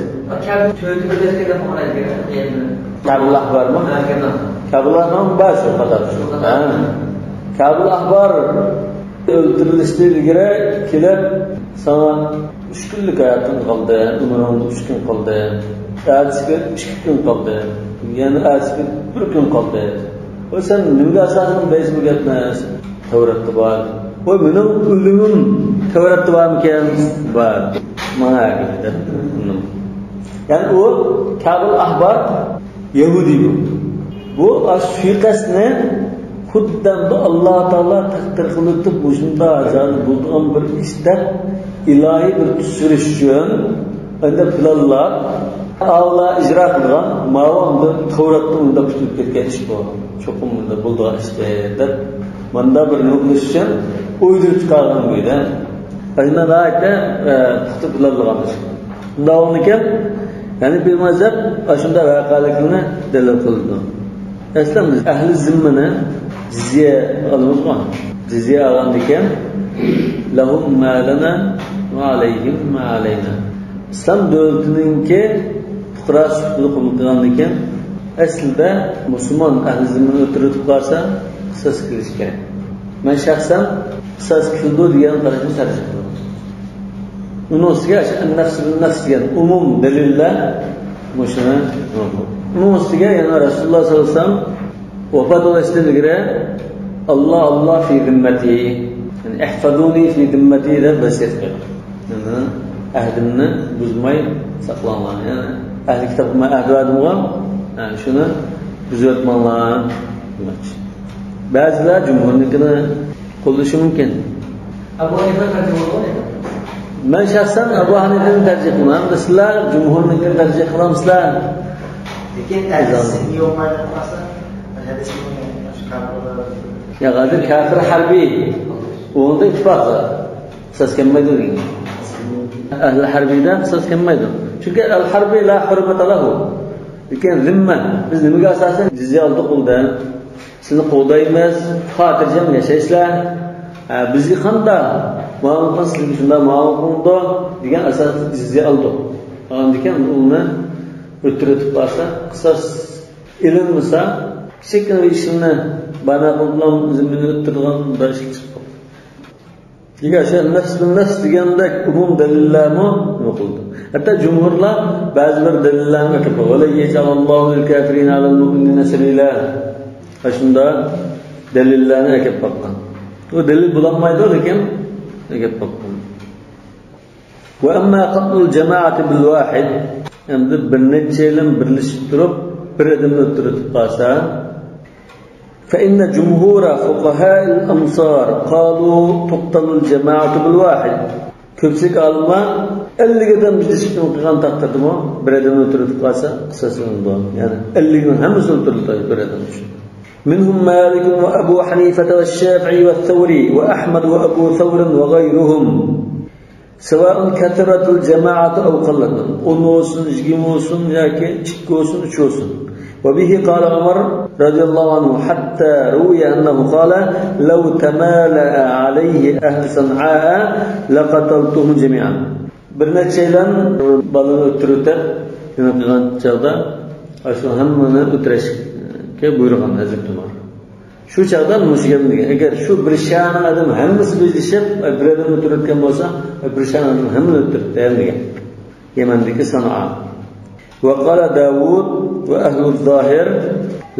كەبۇل ئەخبارمۇ؟ كەبۇل ئەخبار بار شۇ قاتاردا. ھە. كەبۇل ئەخبار ئۆلتۈرۈلۈشتىن ئىلگىرى كېلىپ، ساڭا ئۈچ كۈنلۈك ھاياتىڭ قالدى، ئۆمرۈڭدە ئۈچ كۈن قالدى، ئەتىسىگە ئىككى كۈن قالدى، يەنە ئەتىسىگە بىر كۈن قالدى. ۋە سەن نېمىگە ئاساسەن دەيسەن بۇ گەپنى؟ تەۋراتتا بار. ۋە مېنىڭ ئۆلۈمۈم تەۋراتتا بارمىكەن؟ بار. ماڭا ئەگىلدى دەپ. يەنى ئۇ كەبۇل ئەھبار يەھۇدىي بۇ. بۇ ئاشۇ سۇيىقەستنى خۇددى ئاللا تائالا تەقدىر قىلىۋېتىپ، مۇشۇنداق جازا بولىدىغان بىر ئىش دەپ، ئىلاھىي بىر تۈسۈرۈش ئۈچۈن ئەندە پىلانلاپ، ئاللا ئىجرا قىلغان، ماۋۇ ئەمدى تەۋراتتا ئۇنداق پۈتۈپ كەتكەن ئىش بۇ. چوقۇم ئۇنداق بولىدىغان ئىش دەپ، ماندا بىر نېمە قىلىش ئۈچۈن ئويدۇرۇپ چىقارغان بۇ يەردە. ئەمما ناھايىتى، ئە، پۇختا پىلانلىغان ئىش. شۇنداق بولغانىكەن، ھەنىپىي مەزھەپ ئاشۇنداق ۋەقەلىكلەرنى دەلىل قىلىدۇ. ئەسلەن بىز ئەھلى زىممىنى جىزيە ئالىمىزغۇ. جىزيە ئالغاندىكىن، لەھۇم ما لەنا ۋە ئەلەيھىم ما ئەلەينا. ئىسلام دۆلىتىنىڭكى پۇقراسى سۈپىتىدە قوبۇل قىلغاندىكىن، ئەسلىدە مۇسۇلمان ئەھلى زىممىنى ئۆلتۈرۈپ قالسا، قىساس كېلىشى كېرەك. مەن شەخسەن قىساس كېلىدۇ دېگەن قاراشنى تەرجىھ قىلىمەن. ئۇنىڭ ئۈستىگە ئەشۇ نەفس بىل نەفس دېگەن ئومۇم دەلىللەر مۇشۇنى. ئۇنىڭ ئۈستىگە يەنە رەسۇلۇللا ساللاللاھۇ ئەلەيھى ۋەسەللەم ۋاپات بولۇشتىن ئىلگىرى، ئاللا، ئاللا، في ذمتي، يەنى، احفظوني في ذمتي دەپ ۋەسىيەت قىلغان. يەنى ئەھدىمنى بۇزماي ساقلاڭلار. يەنى ئەھلى كىتابقا مەن ئەھدى بەردىمغۇ، ھە، شۇنى بۇزۇۋەتمەڭلار دېمەكچى. بەزىلەر جۇمھۇرنىڭكىنى قوللىشى مۇمكىن. ئەبۇ ھەنىفە تەرجىمە قىلغان. مەن شەخسەن ئەبۇ ھەنىفىنى تەرجىھ قىلىمەن. ئەمدى سىلەر جۇمھۇرنىڭكىنى تەرجىھ قىلامسىلەر؟ لېكىن ئەھلى سىننى يوقلايدىغان قىلسا، ھەدىسنى شۇ كاپىرلار. يا غادىر كاپىر ھەربىي. ئۇنىڭدا ئىتتىپاق بار. قىساس كەلمەيدۇ دېگەن. ئەھلى ھەربىيدە قىساس كەلمەيدۇ. چۈنكى ئەل ھەربىي لا ھۇرمەتە لەھۇ. لېكىن زىممە. بىز نېمىگە ئاساسەن جىزيە ئالدۇق بولدى؟ سىزنى قوغدايمىز، خاتىرجەم ياشايسىلەر. ھە، بىزگە قانداق مۇئامىلە قىلسا، سىزگە شۇنداق مۇئامىلە قىلىنىدۇ دېگەن ئاساستا جىزيە ئالدۇق. ئاندىكىن ئۇنى ئۆلتۈرۈۋېتىپ قالسا، قىساس ئېلىنمىسا، كىچىككىنە بىر ئىشىمنى بانە قىلىپلا زىممىنى ئۆلتۈرىدىغان بىر ئىشكە چىقىپ قالدى. دېگەن شۇ نەفس بىل نەفس دېگەندەك ئومۇم دەلىللەرمۇ نوقۇلدۇر. ھەتتا جۇمھۇرلار بەزى بىر دەلىللەرنى ئەكەپ، ولن يجعل الله للكافرين على المؤمنين سبيلا. ئاشۇنداق دەلىللەرنى ئەكەپ باققان. ئۇ دەلىل بولالمايدۇ، لېكىن ئەكەپ باققان. وأما قتل الجماعة بالواحد، ئەمدى بىر نەچچەيلەن بىرلىشىپ تۇرۇپ بىر ئادەمنى ئۆلتۈرۈپ قالسا، فإن جمهور فقهاء الأمصار قالوا تقتل الجماعة بالواحد. كۆپچىلىك ئالىملار ئەللىك ئادەم بىرلىشىپ نېمە قىلغان تەقدىردىمۇ بىر ئادەمنى ئۆلتۈرۈپ قالسا قىساس ئېلىنىدۇ. يەنى ئەللىكنىڭ ھەممىسى ئۆلتۈرۈلىدۇ بىر ئادەم ئۈچۈن. منهم مالك وأبو حنيفة والشافعي والثوري وأحمد وأبو ثور وغيرهم. سواء كثرت الجماعة أو قلت. ئون بولسۇن، يىگىرمە بولسۇن ياكى ئىككى بولسۇن، ئۈچ بولسۇن. وبه قال عمر رضي الله عنه، حتى روي أنه قال: لو تمالأ عليه أهل صنعاء لقتلتهم جميعا. بىر نەچچەيلەن بالىنى ئۆلتۈرۈۋېتىپ، نېمە قىلغان چاغدا، ئاشۇ ھەممىنى ئۆلتۈرۈشكە بۇيرۇغان ھەزرىتى ئۆمەر. شۇ چاغدا مۇشۇ گەپنى دېگەن، ئەگەر شۇ بىر شانىڭ ئادەم ھەممىسى بىرلىشىپ، بىر ئادەم ئۆلتۈرۈۋەتكەن بولسا، بىر شانىڭ ئادەم ھەممىنى ئۆلتۈرۈپتۇ دېگەن. يەمەندىكى سەنئا. وقال داوود وأهل الظاهر: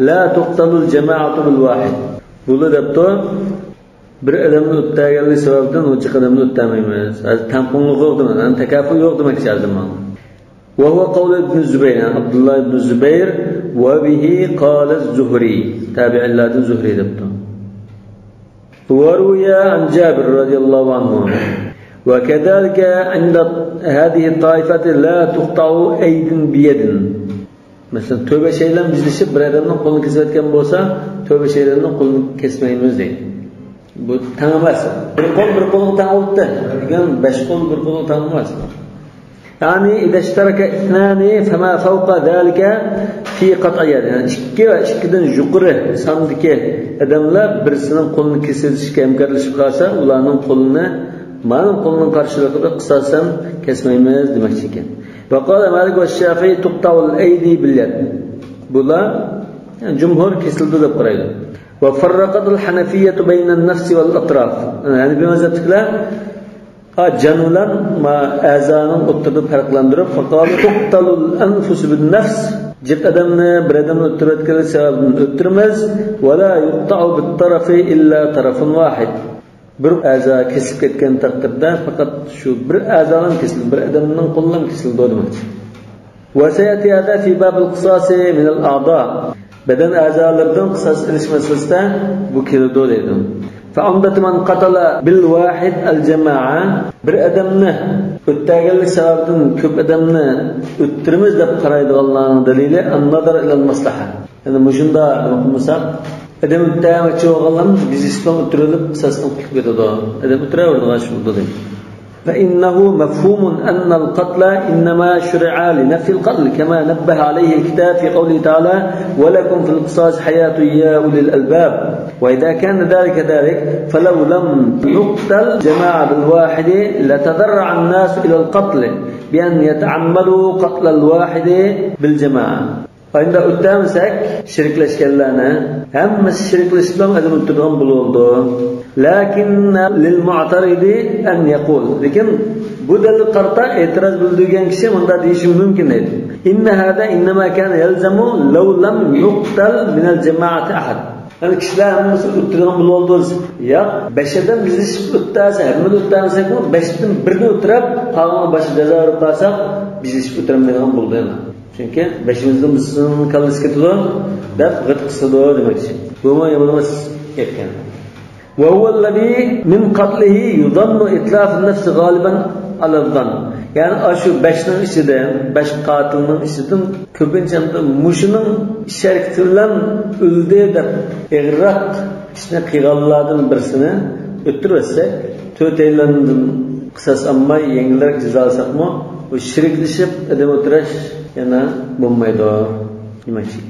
لا تقتل الجماعة بالواحد. بۇلار دەپتۇ، بىر ئادەمنى ئۆلتۈرگەنلىك سەۋەبىدىن ئۇنچە ئادەمنى ئۆلتۈرمەيمىز. ھازىر تەڭپۇڭلۇق يوق دېمەيمەن، تاكاپۇل يوق دېمەكچى ھازىر مانا. وهو قول ابن الزبير، يەنى ئابدۇللا ئىبن زۇبەير، وبه قال الزهري، تابىئىنلاردىن زۇھرى دەپتۇ. وروي عن جابر رضي الله عنه، وكذلك عند هذه الطائفة لا تقطع أيد بيد. مەسىلەن، تۆت بەشەيلەن بىرلىشىپ بىر ئادەمنىڭ قولىنى كېسىۋەتكەن بولسا، تۆت بەشەيلەننىڭ قولىنى كەسمەيمىز دەيدۇ. بۇ تەڭ ئەمەس. بىر قول بىر قولغا تەڭ بولۇپتۇ. دېگەن بەش قول بىر قولغا تەڭ ئەمەس. يەنى إذا اشترك اثنان فما فوق ذلك في قطع يد. يەنى ئىككى ۋە ئىككىدىن يۇقىرى ساندىكى ئادەملەر بىرسىنىڭ قولىنى كېسىۋېتىشكە ھەمكارلىشىپ قالسا، ئۇلارنىڭ قولىنى مانىڭ قولىنىڭ قارشىلىقىدا قىساسەن كەسمەيمىز دېمەكچى ئىكەن. وقال مالك والشافعي تقطع الأيدي باليد. بۇلار، يەنى جۇمھۇر كېسىلىدۇ دەپ قارايدۇ. وفرقت الحنفية بين النفس والأطراف. ھەنىپىي مەزھەپتىكىلەر، ھا، جان بىلەن ما ئەزانىڭ ئوتتۇرىدا پەرقلەندۈرۈپ، فقالوا تقتل الأنفس بالنفس. جىق ئادەمنى، بىر ئادەمنى ئۆلتۈرۈۋەتكەنلىك سەۋەبىدىن ئۆلتۈرىمىز. ولا يقطع بالطرف إلا طرف واحد. بىر ئەزا كېسىلىپ كەتكەن تەقدىردە پەقەت شۇ بىر ئەزانىڭ كېسىلىدۇ، بىر ئادەمنىڭ قولىلا كېسىلىدۇ دېمەكچى. وسيأتي هذا في باب القصاص من الأعضاء. بەدەن ئەزالىرىدىن قىساس ئېلىش مەسىلىسىدە بۇ كېلىدۇ دەيدۇ. فعمدة من قتل بالواحد الجماعة. بىر ئادەمنى ئۆلتۈرگەنلىك سەۋەبىدىن كۆپ ئادەمنى ئۆلتۈرىمىز دەپ قارايدىغانلارنىڭ دەلىلى النظر إلى المصلحة. يەنى مۇشۇنداق نېمە قىلمىساق، ئادەم ئۆلتۈرمەكچى بولغانلارمۇ بېزىشىپ ئۆلتۈرۈلۈپ قىساستىن قۇتۇلۇپ كېتىدۇ. ئادەم ئۆلتۈرۈۋېرىدىغان ئىش بولىدۇ دەيدۇ. فإنه مفهوم أن القتل إنما شرع لنفي القتل، كما نبه عليه الكتاب في قوله تعالى: ولكم في القصاص حياة يا أولي الألباب. وإذا كان ذلك كذلك، فلو لم يقتل جماعة بالواحد لتضرع الناس إلى القتل بأن يتعمدوا قتل الواحد بالجماعة. ئەمدى ئۆلتۈرمىسەك، شېرىكلەشكەنلەرنى ھەممىسى شېرىكلىشىپلا ئادەم ئۆلتۈرىدىغان بولۇۋالىدۇ. لكن للمعترض أن يقول، لېكىن بۇ دەلىلگە قارىتا ئېتىراز بىلدۈرگەن كىشى مۇنداق دېيىشى مۇمكىن ئىدى. إن هذا إنما كان يلزم لو لم يقتل من الجماعة أحد. يەنى كىشىلەر ھەممىسى ئۆلتۈرىدىغان بولۇۋالىدۇ دېسە، ياق، بەش ئادەم بېزىشىپ ئۆلتۈرسە، ھەممىنى ئۆلتۈرمىسەكمۇ، بەشتىن بىرنى ئۆلتۈرۈپ، قالغان باشقا جازا بېرىپ قالساق، بېزىشىپ ئۆلتۈرەلمەيدىغان بولىدۇ يەنە. چۈنكى بېشىمىزدىن بىرسىنىڭ كاللىسى كېتىدۇ دەپ غىت قىسىدۇ دېمەكچى. بۇمۇ يامان ئەمەس گەپكەن. وهو الذي من قتله يظن إتلاف النفس غالبا على الظن. يەنى ئاشۇ بەشنىڭ ئىچىدە، بەش قاتىلنىڭ ئىچىدىن كۆپىنچە مۇشۇنىڭ ئىش ھەرىكىتى بىلەن ئۆلدى دەپ ئېغىرراق ئىشنى قىلغانلاردىن بىرسىنى ئۆلتۈرۈۋەتسەك، تۆتەيلەندىن قىساس ئالماي يەڭگىلرەك جازا ئالساقمۇ، بۇ شېرىكلىشىپ ئادەم ئۆلتۈرۈش يەنە بولمايدۇ دېمەكچى.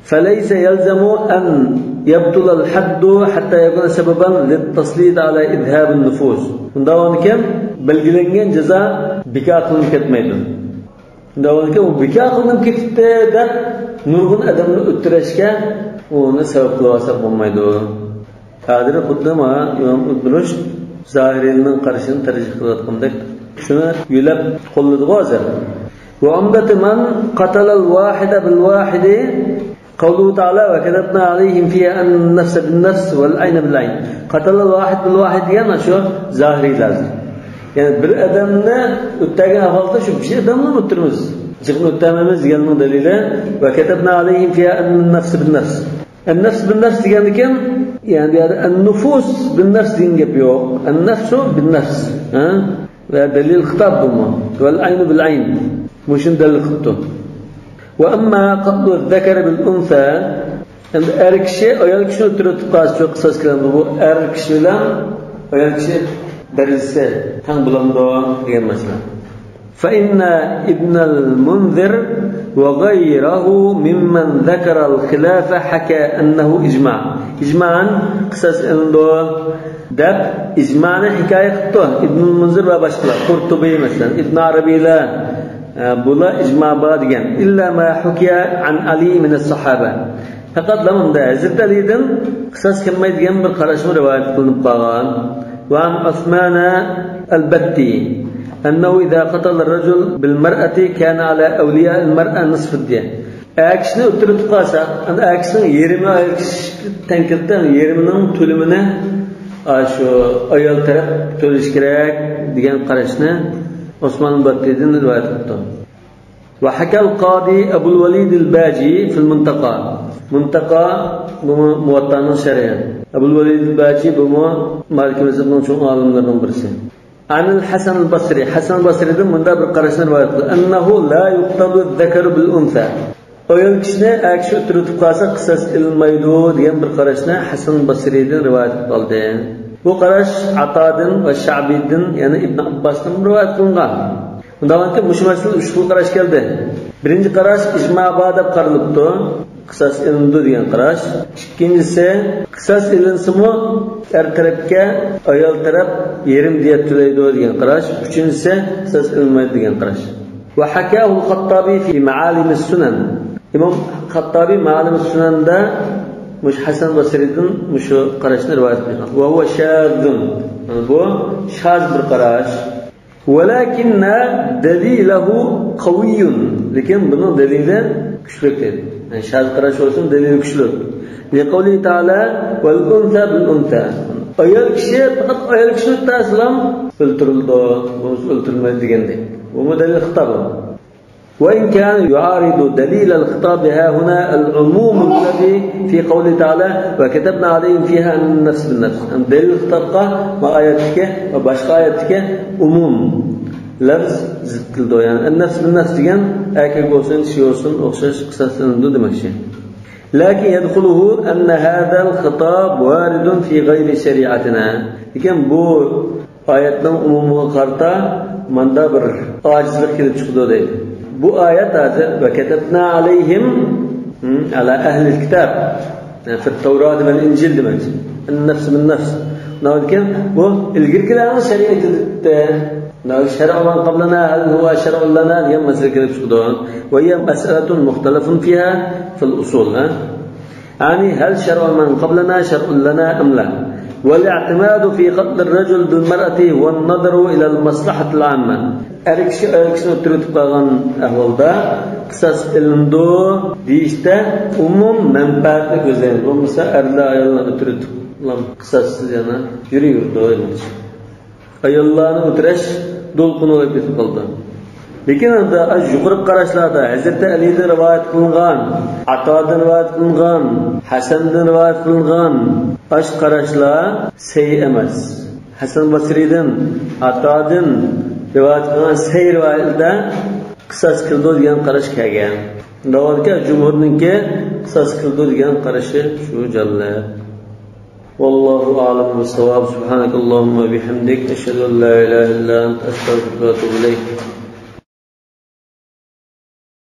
فليس يلزم أن يبطل الحد حتى يكون سببا للتسليط على إذهاب النفوس. ئۇنداق بولغاندىكىن بەلگىلەنگەن جازا بىكار قىلىنىپ كەتمەيدۇ. ئۇنداق بولغاندىكىن ئۇ بىكار قىلىنىپ كېتىپتۇ دەپ نۇرغۇن ئادەمنى ئۆلتۈرۈشكە ئۇنى سەۋەب قىلىۋالساق بولمايدۇ. ھازىر خۇددى مانا ئىمام ئىبن رۇشد زاھىرىينىڭ قارىشىنى تەرجىھ قىلىۋاتقاندەك شۇنى يۆلەپ قوللىدىغۇ ھازىر. وعمدة من قتل الواحد بالواحد قوله تعالى: وكتبنا عليهم فيها أن النفس بالنفس والعين بالعين. قتل الواحد بالواحد دېگەن شۇ زاھىرىيلەر. يەنى بىر ئادەمنى ئۆلتۈرگەن ھالدا شۇ بىر ئادەمنى ئۆلتۈرىمىز. جىقنى ئۆلتۈرمەيمىز دېگەننىڭ دەلىلى: وكتبنا عليهم فيها أن النفس بالنفس. النفس بالنفس دېگەندىكىن، يەنى بۇ يەردە النفوس بالنفس دېگەن گەپ يوق. النفس بالنفس. ھە؟ ۋە دەلىل خىتاب بۇمۇ. والعين بالعين. مۇشۇنى دەلىل قىپتۇ. وأما قتل الذكر بالأنثى، ئەمدى ئەر كىشى ئايال كىشىنى ئۆلتۈرۈۋېتىپ قالسا، شۇ قىساس كېلەمدۇ؟ بۇ ئەر كىشى بىلەن ئايال كىشى دەرىجىسى تەڭ بولامدۇ دېگەن مەسىلە. فإن ابن المنذر وغيره ممن ذكر الخلاف حكى أنه إجماع. ئىجمائەن قىساس ئېلىنىدۇ دەپ ئىجمانى ھېكايە قىپتۇ ئىبنۇل مۇنزىر ۋە باشقىلار، قۇرتۇبى مەسىلەن، ئىبن ئارابىيلار، ئە، بۇلار ئىجما بار دېگەن. إلا ما حكي عن علي من الصحابة. پەقەتلا مۇندا ھەزرىتى ئەلىدىن قىساس كەلمەيدۇ دېگەن بىر قاراشمۇ رىۋايەت قىلىنىپ قالغان. وعن عثمان البتي أنه إذا قتل الرجل بالمرأة كان على أولياء المرأة نصف الدية. ئەر كىشىنى ئۆلتۈرۈپ قالسا، ئەنە ئەر كىشىنىڭ يېرىمى ئايال كىشى تەڭ كېلىدۇ، يېرىمىنىڭ تۆلىمىنى، ئا، شۇ ئايال تەرەپ تۆلىشى كېرەك دېگەن قاراشنى ئوسمان باتتىدىن رىۋايەت قىلىپتۇ. وحكى القاضي أبو الوليد الباجي في المنتقى. مۇنتەقا بۇمۇ مۇۋەتتانىڭ شەرھى. ئەبۇل ۋەلىد باجى بۇمۇ مالىكىي مەزھەپنىڭ چوڭ ئالىملىرىنىڭ بىرسى. عن الحسن البصري. ھەسەن بەسرىدىن مۇنداق بىر قاراشنى رىۋايەت قىلدى. أنه لا يقتل الذكر بالأنثى. ئايال كىشىنى ئەر كىشى ئۆلتۈرۈۋېتىپ قالسا قىساس ئېلىنمايدۇ دېگەن بىر قاراشنى ھەسەن بەسرىدىن رىۋايەت قىلىپ قالدى. بۇ قاراش ئاتادىن ۋە شەئبىدىن، يەنى ئىبن ئابباستىن رىۋايەت قىلىنغان. ئۇنداق بولغاندىكىن مۇشۇ مەسىلىدە ئۈچ خىل قاراش كەلدى. بىرىنچى قاراش ئىجما بار دەپ قارىلىپتۇ. قىساس ئېلىنىدۇ دېگەن قاراش. ئىككىنچىسى، قىساس ئېلىنسىمۇ ئەر تەرەپكە ئايال تەرەپ يېرىم دىيەت تۆلەيدۇ دېگەن قاراش. ئۈچىنچىسى، قىساس ئېلىنمايدۇ دېگەن قاراش. وحكاه الخطابي في معالم السنن. ئىمام خاتتابى مائالىم سۇنەندە مۇشۇ ھەسەن بەسرىدىن مۇشۇ قاراشنى رىۋايەت قىلغان. وهو شاذ. بۇ شاز بىر قاراش. ولكن دليله قوي. لېكىن بۇنىڭ دەلىلى كۈچلۈك دەيدۇ. يەنى شاز قاراش بولسىمۇ دەلىلى كۈچلۈك. لقوله تعالى: والأنثى بالأنثى. ئايال كىشى، پەقەت ئايال كىشىنى ئۆلتۈرسىلا ئۆلتۈرۈلىدۇ، بولمىسا ئۆلتۈرۈلمەيدۇ دېگەندەك. بۇمۇ دەلىل خىتاب. وإن كان يعارض دليل الخطاب ها هنا العموم الذي في قوله تعالى وكتبنا عليهم فيها أن النفس بالنفس. دەلىل خىتابقا بۇ ئايەتتىكى ۋە باشقا ئايەتتىكى ئومۇم لەپز زىت كېلىدۇ. يەنى النفس بالنفس دېگەن ئەركەك بولسۇن، چىشى بولسۇن، ئوخشاش قىساسلىنىدۇ دېمەكچى. لكن يدخله أن هذا الخطاب وارد في غير شريعتنا. لېكىن بۇ ئايەتنىڭ ئومۇمىغا قارىتا ماندا بىر ئاجىزلىق كېلىپ چىقىدۇ دەيدۇ. بۇ ئايەت ھازىر وكتبنا عليهم، ھم، على أهل الكتاب، في التوراة والإنجيل دېمەكچى. النفس بالنفس. نەۋەتكەن بۇ ئىلگىرىكىلەرنىڭ شەرىئىتىدە. شرع من قبلنا هل هو شرع لنا دېگەن مەسىلە كېلىپ چىقىدۇ. وهي مسألة مختلف فيها في الأصول، ھە؟ يەنى هل شرع من قبلنا شرع لنا أم لا؟ والاعتماد في قتل الرجل بالمرأة هو النظر إلى المصلحة العامة. ئەر كىشى ئايال كىشىنى ئۆلتۈرۈۋېتىپ قالغان ئەھۋالدا قىساس ئېلىنىدۇ دېيىشتە ئومۇم مەنپەئەتنى كۆزلەيدۇ. بولمىسا ئەرلەر ئاياللارنى ئۆلتۈرۈۋېتىپ قىساسسىز يەنە يۈرۈۋېرىدۇ. ئاياللارنى ئۆلتۈرۈش دولقۇنى بولۇپ كېتىپ قالدى. لېكىن ئەمدى ئاشۇ يۇقىرىقى قاراشلاردا ھەزرىتى ئەلىدىن رىۋايەت قىلىنغان، ئاتادىن رىۋايەت قىلىنغان، ھەسەندىن رىۋايەت قىلىنغان ئاشۇ قاراشلار سەھىھ ئەمەس. ھەسەن بەسرىدىن، ئاتادىن رىۋايەت قىلىنغان سەھىھ رىۋايەتلەردە قىساس كېلىدۇ دېگەن قاراش كەلگەن. ناۋادا جۇمھۇرنىڭكى قىساس كېلىدۇ دېگەن قارىشى شۇ جانلىق. والله أعلم بالصواب. سبحانك اللهم وبحمدك، أشهد أن لا إله إلا أنت، أستغفرك وأتوب إليك.